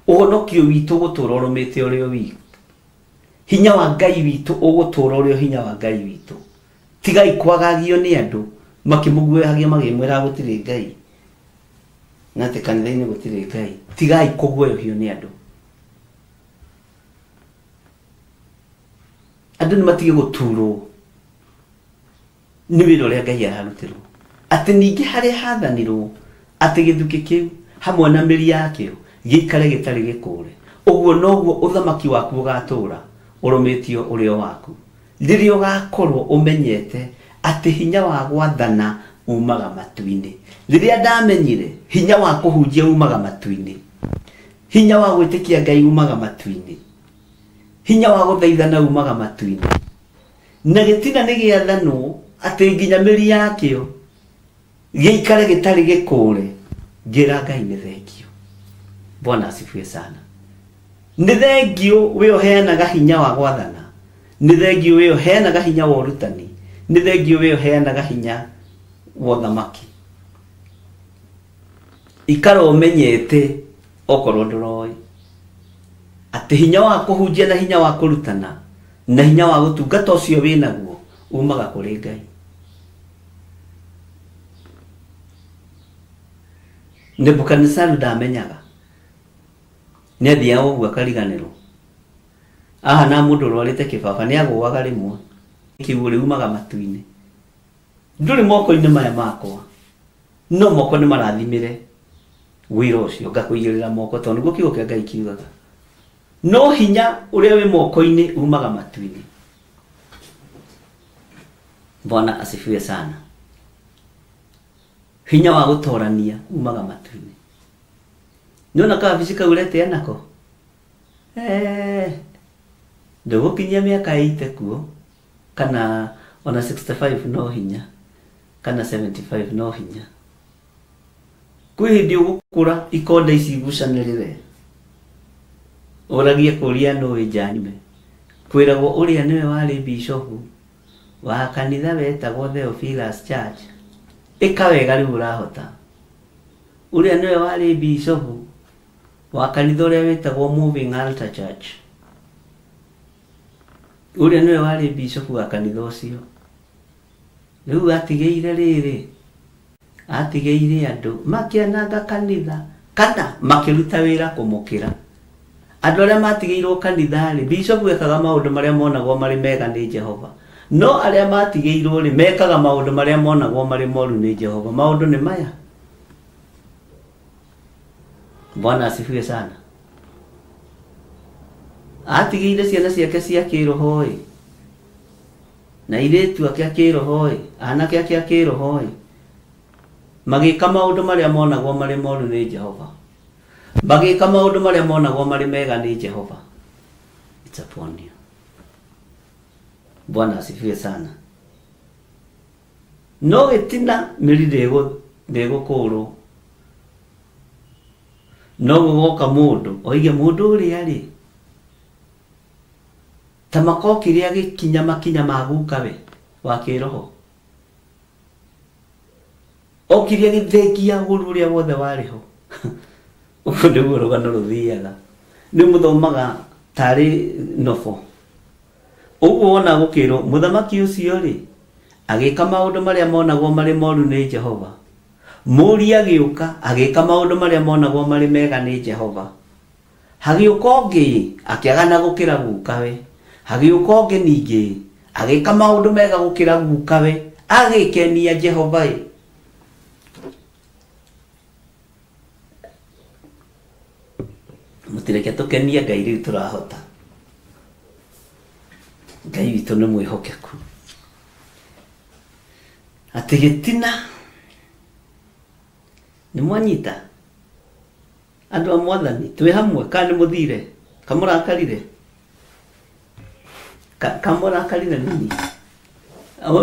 ũhonokio witũ ũgũtũũra ũrũmĩte ũrĩ o witũ, hinya wa Ngai witũ ũgũtũũra ũrĩ o hinya wa Ngai witũ. Tigai kwagagio nĩ andũ makĩmũguoyohagia magĩmwĩraga gũtirĩ Ngai, na atĩ kanitha-inĩ gũtirĩ Ngai. Tigai kũguoyohio nĩ andũ. Andũ nĩ matige gũturwo nĩ wĩra ũrĩa Ngai ararutĩrwo. Atĩ ningĩ harĩa hathanirwo atĩ gĩthukĩ kĩu hamwe na mĩri yakĩo gĩikare gĩtarĩ gĩkũũre, ũguo noguo ũthamaki waku ũgatũũra ũrũmĩtio ũrĩ o waku, rĩrĩa ũgakorwo ũmenyete atĩ hinya wa gwathana umaga matu-inĩ. Rĩrĩa ndamenyire hinya wa kũhunjia umaga matu-inĩ, hinya wa gwĩtĩkia Ngai umaga matu-inĩ, Hinya wa gũthaithana umaga matu-inĩ. Na gĩtina nĩ gĩathanwo atĩ nginya mĩri yakĩo Gĩikare gĩtarĩ gĩkũre, ngĩra Ngai nĩ thengio. Bwana asifiwe sana. Nĩ thengio we ũheanaga hinya wa gwathana, nĩ thengio we ũheanaga hinya wa ũrutani, nĩ thengio we ũheanaga hinya wa ũthamaki. Ikara ũmenyete okorwo ndũroĩ atĩ hinya wa kũhunjia na hinya wa kũrutana na hinya wa gũtungata ũcio wĩnaguo umaga kũrĩ Ngai. Nebukadnezaru ndamenyaga, nĩ athiaga ũguo akariganĩrwo. Ahana mũndũ ũrwarĩte kĩbaba, nĩ agũaga rĩmwe. Kĩguũ rĩumaga matu-inĩ. Ndũrĩ moko-inĩ maya makwa, no moko nĩ marathimĩre wĩra ũcio, ngakũigĩrĩra moko, tondũ nĩguo kiugo kĩa Ngai kiugaga. No hinya ũrĩa wĩ moko-inĩ umaga matu-inĩ. Bwana asifiwe sana. Hinya wa gũtorania umaga matu-inĩ. Nĩwona kawabici kau ũretĩa nako? Eh, ndũgũkinyia mĩaka 80 kuo kana ona 65 no hinya kana 75 no hinya. Kwĩ hĩndĩ ũgũkũra ikonde ici igucanĩrĩre ũragie kũria nũ wĩ njanyume. Kwĩragwo ũrĩa nĩwe warĩ bishopu wa kanitha wetagwo Theophilus Church. Ĩka wega rĩu ũrahota. Ũrĩa nĩwe warĩ bishopu wa kanitha ũrĩa wĩtagwo Moving Altar Church. Ũrĩa nĩwe warĩ bishopu wa kanitha ũcio. Rĩu atigĩire rĩrĩ, atigĩire andũ makĩananga kanitha kana makĩruta wĩra kũmũkĩra. Andũ arĩa matigĩirwo kanitha-rĩ, bishopu ekaga maũndũ marĩa monagwo marĩ mega nĩ Jehova. No arĩa matigĩirwo-rĩ, mekaga maũndũ marĩa monagwo marĩ moru nĩ Jehova. Maũndũ nĩ maya. Bwana asifiwe sana. Atigĩire ciana ciake cia kĩroho-ĩ, na airĩtu ake a kĩroho-ĩ, anake ake a kĩroho-ĩ, magĩka maũndũ marĩa monagwo marĩ moru nĩ Jehova. Magĩka maũndũ marĩa monagwo marĩ mega nĩ Jehova. It's upon you. Bwana asifiwe sana. No gĩtina mĩri ndĩgũkũrwo. No gũgoka mũndũ oige mũndũ ũrĩa rĩ ta makokire agĩkinya makinya ma gukawe wa kĩroho. Okire agĩthengia ũru ũrĩa wothe warĩ ho. Ũguo nĩguo rũgano rũthiaga. Nĩ mũthomaga tarĩ nobo. Ũguo wona gũkĩrwo mũthamaki ũcio-rĩ, agĩka maũndũ marĩa monagwo marĩ moru nĩ Jehova. Mũriũ agĩũka agĩka maũndũ marĩa monagwo marĩ mega nĩ Jehova. Hagĩũka ũngĩ akĩagana gũkĩra gukawe. Hagĩũka ũngĩ ningĩ agĩka maũndũ mega gũkĩra gukawe, agĩkenia Jehova-ĩ. Mũtireke tũkenie Ngai rĩu tũrahota. Ngai witũ nĩ mwĩhokeku. Atĩ gĩtina nĩ mwanyita andũ a mwathani twĩ hamwe kana nĩ mũthire kamũrakarire kamũrakarire nini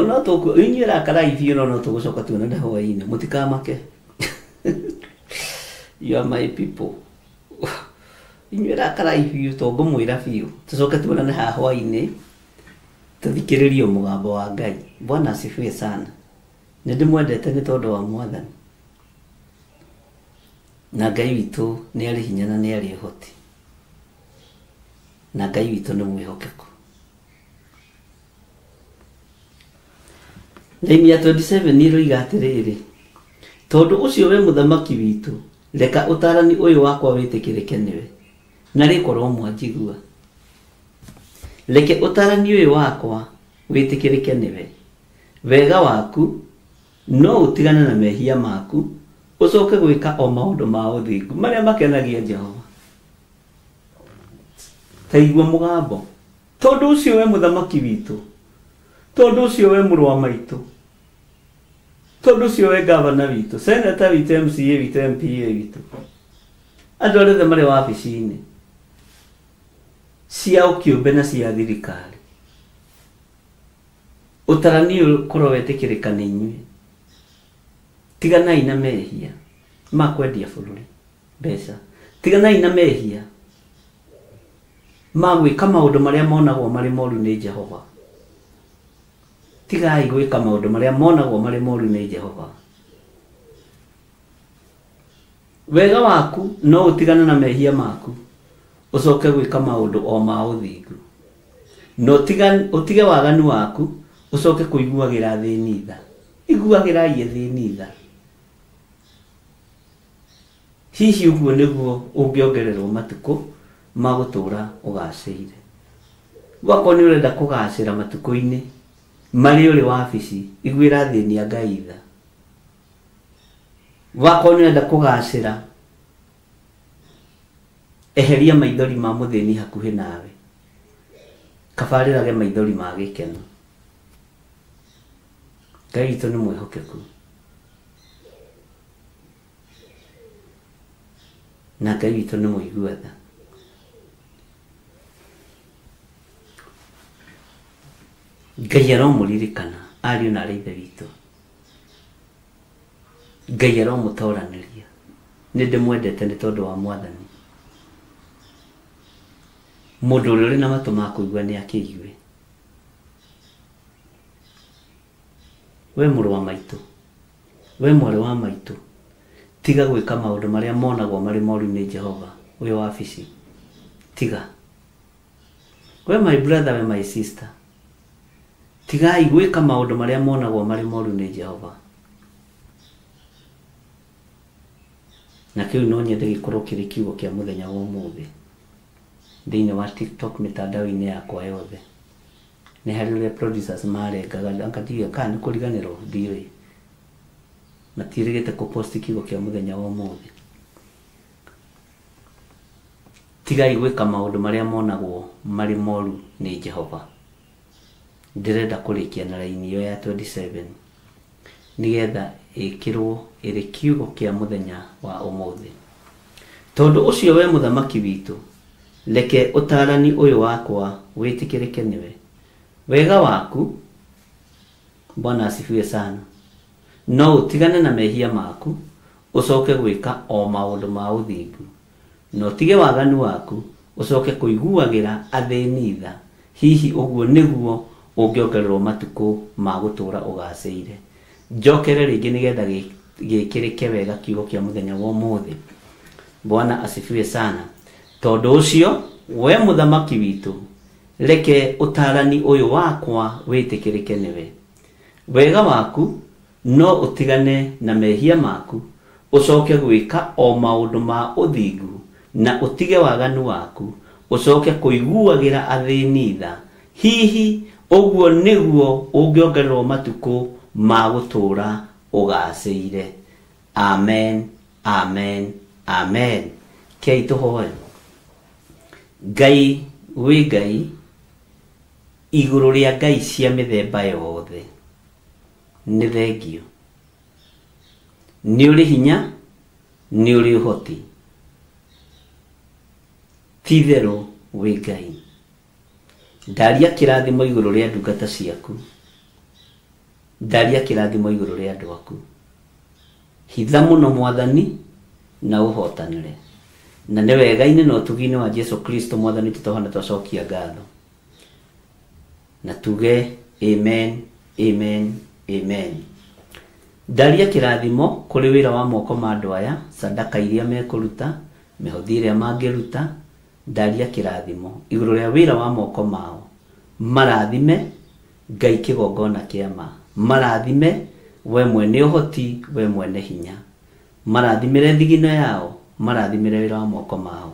no tũkũ inyuĩ rakarai biũ no no tũgũcoka tuonane hwaĩ-inĩ mũtikamake you are my people inyuĩ rakarai biũ to ngũmwĩra biũ tũcoke tuonane haha hwaĩ-inĩ tũthikĩrĩrie mũgambo wa Ngai. Bwana asifiwe sana. Nĩ ndĩmwendete nĩ tondũ wa mwathani. Na Ngai witũ nĩ arĩ hinya na nĩ arĩ ũhoti. Na Ngai witũ nĩ mwĩhokeku. Raini ya 27 ĩroiga atĩrĩrĩ, tondũ ũcio we mũthamaki witũ, reka ũtaarani ũyũ wakwa wĩtĩkĩrĩke nĩwe, na rĩ korwo mwanjigua. Reke ũtaarani ũyũ wakwa wĩtĩkĩrĩke nĩwe. Wega waku no ũtigane na mehia maku, ũcoke gwĩka o maũndũ ma ũthingu marĩa makenagia Jehova. Ta igua mũgambo. Tondũ ũcio we mũthamaki witũ, tondũ ũcio we mũrũ wa maitũ, tondũ ũcio we gavana witũ, seneta witũ, MCA witũ, MPA witũ, andũ arĩa othe marĩ wabici-inĩ ciao kĩũmbe na cia thirikari, ũtarani ũyũ korwo wetĩkĩrĩka nĩ inyuĩ. Tiganai na mehia ma kwendia bũrũri mbeca. Tiganai na mehia ma gwĩka maũndũ marĩa monagwo marĩ moru nĩ Jehova. Tigai gwĩka maũndũ marĩa monagwo marĩ moru nĩ Jehova. Wega waku no ũtigane na mehia maku, ũcoke gwĩka maũndũ o ma ũthingu. Na ũtige waganu waku, ũcoke kũiguagĩra athĩni tha. Iguagĩrai athĩni tha. Hihi ũguo nĩguo ũngĩongererwo matukũ ma gũtũũra ũgacĩire. Wakorwo nĩ ũrenda kũgacĩra matukũ-inĩ marĩa ũrĩ wabici, iguĩra athĩni a Ngai tha. Wakorwo nĩ ũrenda kũgacĩra, eheria maithori ma mũthĩni hakuhĩ nawe. Kaba arĩrage maithori ma gĩkeno. Ngai witũ nĩ mwĩhokeku. Na Ngai witũ nĩ mũigua tha. Ngai aromũririkana ariũ na aarĩ a Ithe witũ. Ngai aromũtoranĩria. Nĩ ndĩmwendete nĩ tondũ wa Mwathani. Mũndũ ũrĩa ũrĩ na matũ ma kũigua nĩ akĩigue. We mũrũ wa maitũ, we mwarĩ wa maitũ, tiga gwĩka maũndũ marĩa monagwo marĩ moru nĩ Jehova wĩ wabici. Tiga. We my brother, we my sister, tigai gwĩka maũndũ marĩa monagwo marĩ moru nĩ Jehova. Na kĩu no nyende gĩkorwo kĩrĩ kiugo kĩa mũthenya wa ũmũthĩ thĩinĩ wa TikTok mĩtandao-inĩ yakwa yothe. Nĩ harĩ ũrĩa producers marengaga, anga ndiũĩ kana nĩ kũriganĩrwo, ndiũĩ. Matiĩrĩgĩte kũ post kiugo kĩa mũthenya wa ũmũthĩ. Tigai gwĩka maũndũ marĩa monagwo marĩ moru nĩ Jehova. Ndĩrenda kũrĩkia na raini ĩyo ya 27 nĩgetha ĩkĩrwo ĩrĩ kiugo kĩa mũthenya wa ũmũthĩ. Tondũ ũcio wee mũthamaki witũ, reke ũtaarani ũyũ wakwa wĩtĩkĩrĩke nĩwe. Wega waku, Bwana asifiwe sana, no ũtigane na mehia maku, ũcoke gwĩka o maũndũ ma ũthingu. Na ũtige waganu waku, ũcoke kũiguagĩra athĩni tha, hihi ũguo nĩguo ũngĩongererũo matukũ ma gũtũũra ũgaacĩire. Njokere rĩngĩ nĩ getha gĩkĩrĩke wega kiugo kĩa mũthenya wa ũmũthĩ. Bwana asifiwe sana. Tondũ ũcio, wee mũthamaki witũ, reke ũtaarani ũyũ wakwa wĩtĩkĩrĩke nĩwe. Wega waku no ũtigane na mehia maku, ũcoke gwĩka o maũndũ ma ũthingu, na ũtige waganu waku, ũcoke kũiguagĩra athĩni tha, hihi ũguo nĩguo ũngĩongererũo matukũ ma gũtũũra ũgaacĩire. Amen, amen, amen. Kei tũhoe. Ngai wĩ Ngai igũrũ rĩa ngai cia mĩthemba yothe. Nĩ thengiũ. Nĩ ũrĩ hinya, nĩ ũrĩ ũhoti. Ti itherũ wĩ Ngai. Ndaria kĩrathimo igũrũ rĩa ndungata ciaku. Ndaria kĩrathimo igũrũ rĩa andũ aku. Hitha mũno Mwathani na ũhotanĩre. Na nĩ wega-inĩ na ũtugi-inĩ wa Jesu Kristo Mwathani witũ twahona twacokia ngatho. Na tuge amen, amen, amen. Ndaria kĩrathimo kũrĩ wĩra wa moko ma andũ aya, sadaka iria mekũruta, mĩhothi ĩrĩa mangĩruta, ndaria kĩrathimo igũrũ rĩa wĩra wa moko mao. Marathime, Ngai kĩgongona kĩa ma. Marathime, we mwene ũhoti, we mwene hinya. Marathimĩre thigino yao, marathimĩre wĩra wa moko mao.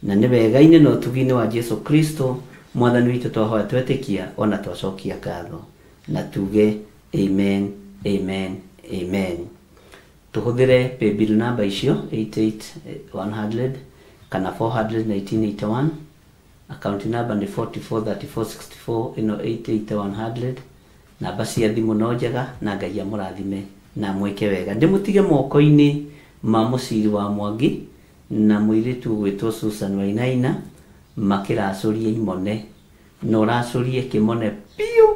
Na nĩ wega-inĩ na ũtugi-inĩ wa Jesu Kristo, Mwathani witũ twahoya twetĩkia o na twacokia ngatho. Na tuge Amen, Amen, Amen. Tũhũthĩre paybill number icio 88100 kana 41981, account number nĩ 443464 ĩno 88100, namba cia thimũ no njega na Ngai amũrathime na amwĩke wega. Ndĩmũtige moko-inĩ ma Mũciri wa Mwangi na mũirĩtu ũgwĩtwo Susan Wainaina makĩracũria imone. Na ũracũrie kĩmone biũ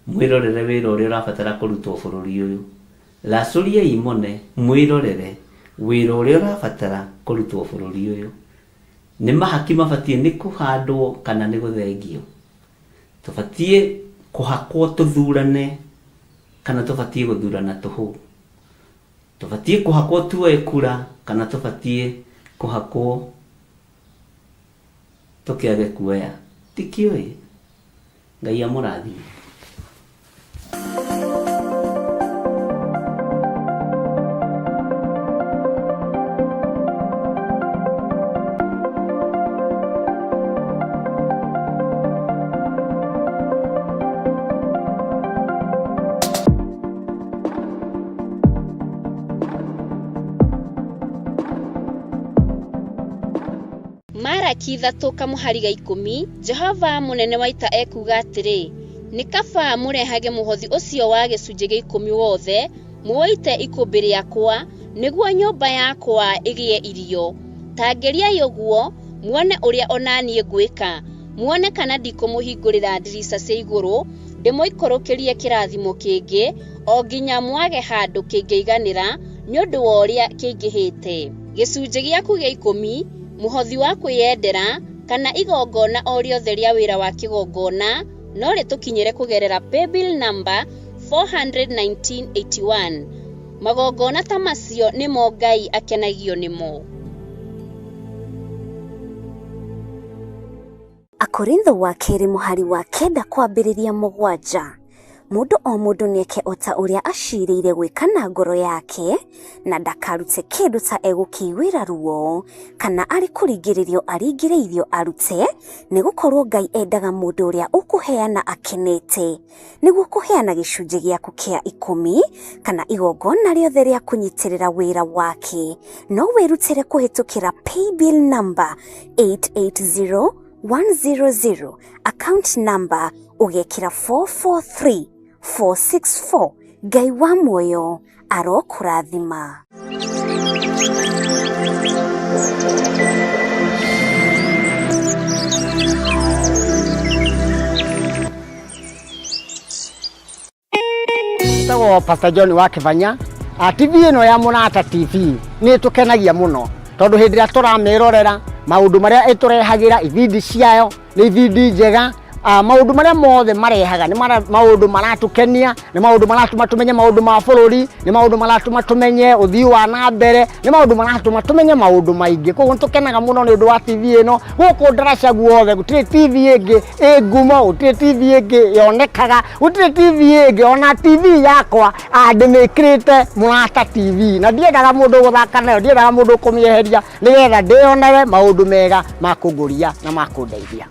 mwĩrorere wĩra ũrĩa ũrabatara kũrutwo bũrũri ũyũ. Racũriai mone mwĩrorere wĩra ũrĩa ũrabatara kũrutwo bũrũri ũyũ. Nĩ mahaki mabatiĩ nĩ kũhandwo kana nĩ gũthengio? Tũbatiĩ kũhakwo tũthurane kana tũbatiĩ gũthurana tũhũ? Tũbatiĩ kũhakwo tuoe kura kana tũbatiĩ kũhakwo tũkĩage kuoya? Ndikĩũĩ. Ngai amũrathime. Maraki 3 kamũhari ga 10, Jehova mũnene wa ita ekuuga atĩrĩ, Nĩ kaba mũrehage mũhothi ũcio wa gĩcunjĩ gĩa ikũmi wothe, mũũite ikũmbĩ rĩakwa, nĩguo nyũmba yakwa ĩgĩe irio. Ta ngeriai ũguo, muone ũrĩa o na niĩ ngwĩka, muone kana ndikũmũhingũrĩra ndirica cia igũrũ, ndĩmũikũrũkĩrie kĩrathimo kĩngĩ, o nginya mwage handũ kĩngĩiganĩra nĩ ũndũ wa ũrĩa kĩingĩhĩte. Gĩcunjĩ gĩaku gĩa ikũmi, mũhothi wa kwĩyendera, kana igongona o rĩothe rĩa wĩra wa kĩgongona, no rĩtũkinyĩre kũgerera paybill number 41981. Magongona ta macio nĩmo Ngai akenagio nĩmo. Akorintho wa kerĩ mũhari wa kenda kwambĩrĩria mũgwanja. Mũndũ o mũndũ nĩeke o ta ũrĩa acirĩire gwĩka na ngoro yake, na ndakarute kĩndũ ta egũkĩiguĩra ruo, kana arĩ kũringĩrĩrio aringĩrĩirio arute, nĩgũkorwo Ngai endaga mũndũ ũrĩa ũkũheana akenete. Nĩguo kũheana gĩcunjĩ gĩaku kĩa ikũmi, kana igongona rĩothe rĩa kũnyitĩrĩra wĩra wake, no wĩrutĩre kũhĩtũkĩra paybill number 880100, account number ũgekĩra 443464. Ngai wa muoyo arokũrathima. Njĩtagwo Pastor John wa Kĩbanya. TV ĩno ya Mũrata TV nĩ ĩtũkenagia mũno tondũ hĩndĩ ĩrĩa tũramĩrorera maũndũ marĩa ĩtũrehagĩra, ibindi ciayo nĩ ibindi njega. Maũndũ marĩa mothe marehaga nĩ maũndũ maratũkenia, nĩ maũndũ maratũma tũmenye maũndũ ma bũrũri, nĩ maũndũ maratũma tũmenye ũthii wa na mbere, nĩ maũndũ maratũma tũmenye maũndũ maingĩ. Koguo nĩ tũkenaga mũno nĩ ũndũ wa TV ĩno. Gũkũ ndaraca guothe gũtirĩ TV ĩngĩ ĩ ngumo, gũtirĩ TV ĩngĩ yonekaga, gũtirĩ TV ĩngĩ. Ona TV yakwa ndĩmĩkĩrĩte Mũrata TV, na ndiendaga mũndũ gũthaka nayo, ndiendaga mũndũ kũmĩeheria, nĩgetha ndĩyonewe maũndũ mega ma kũngũria na ma kũndeithia.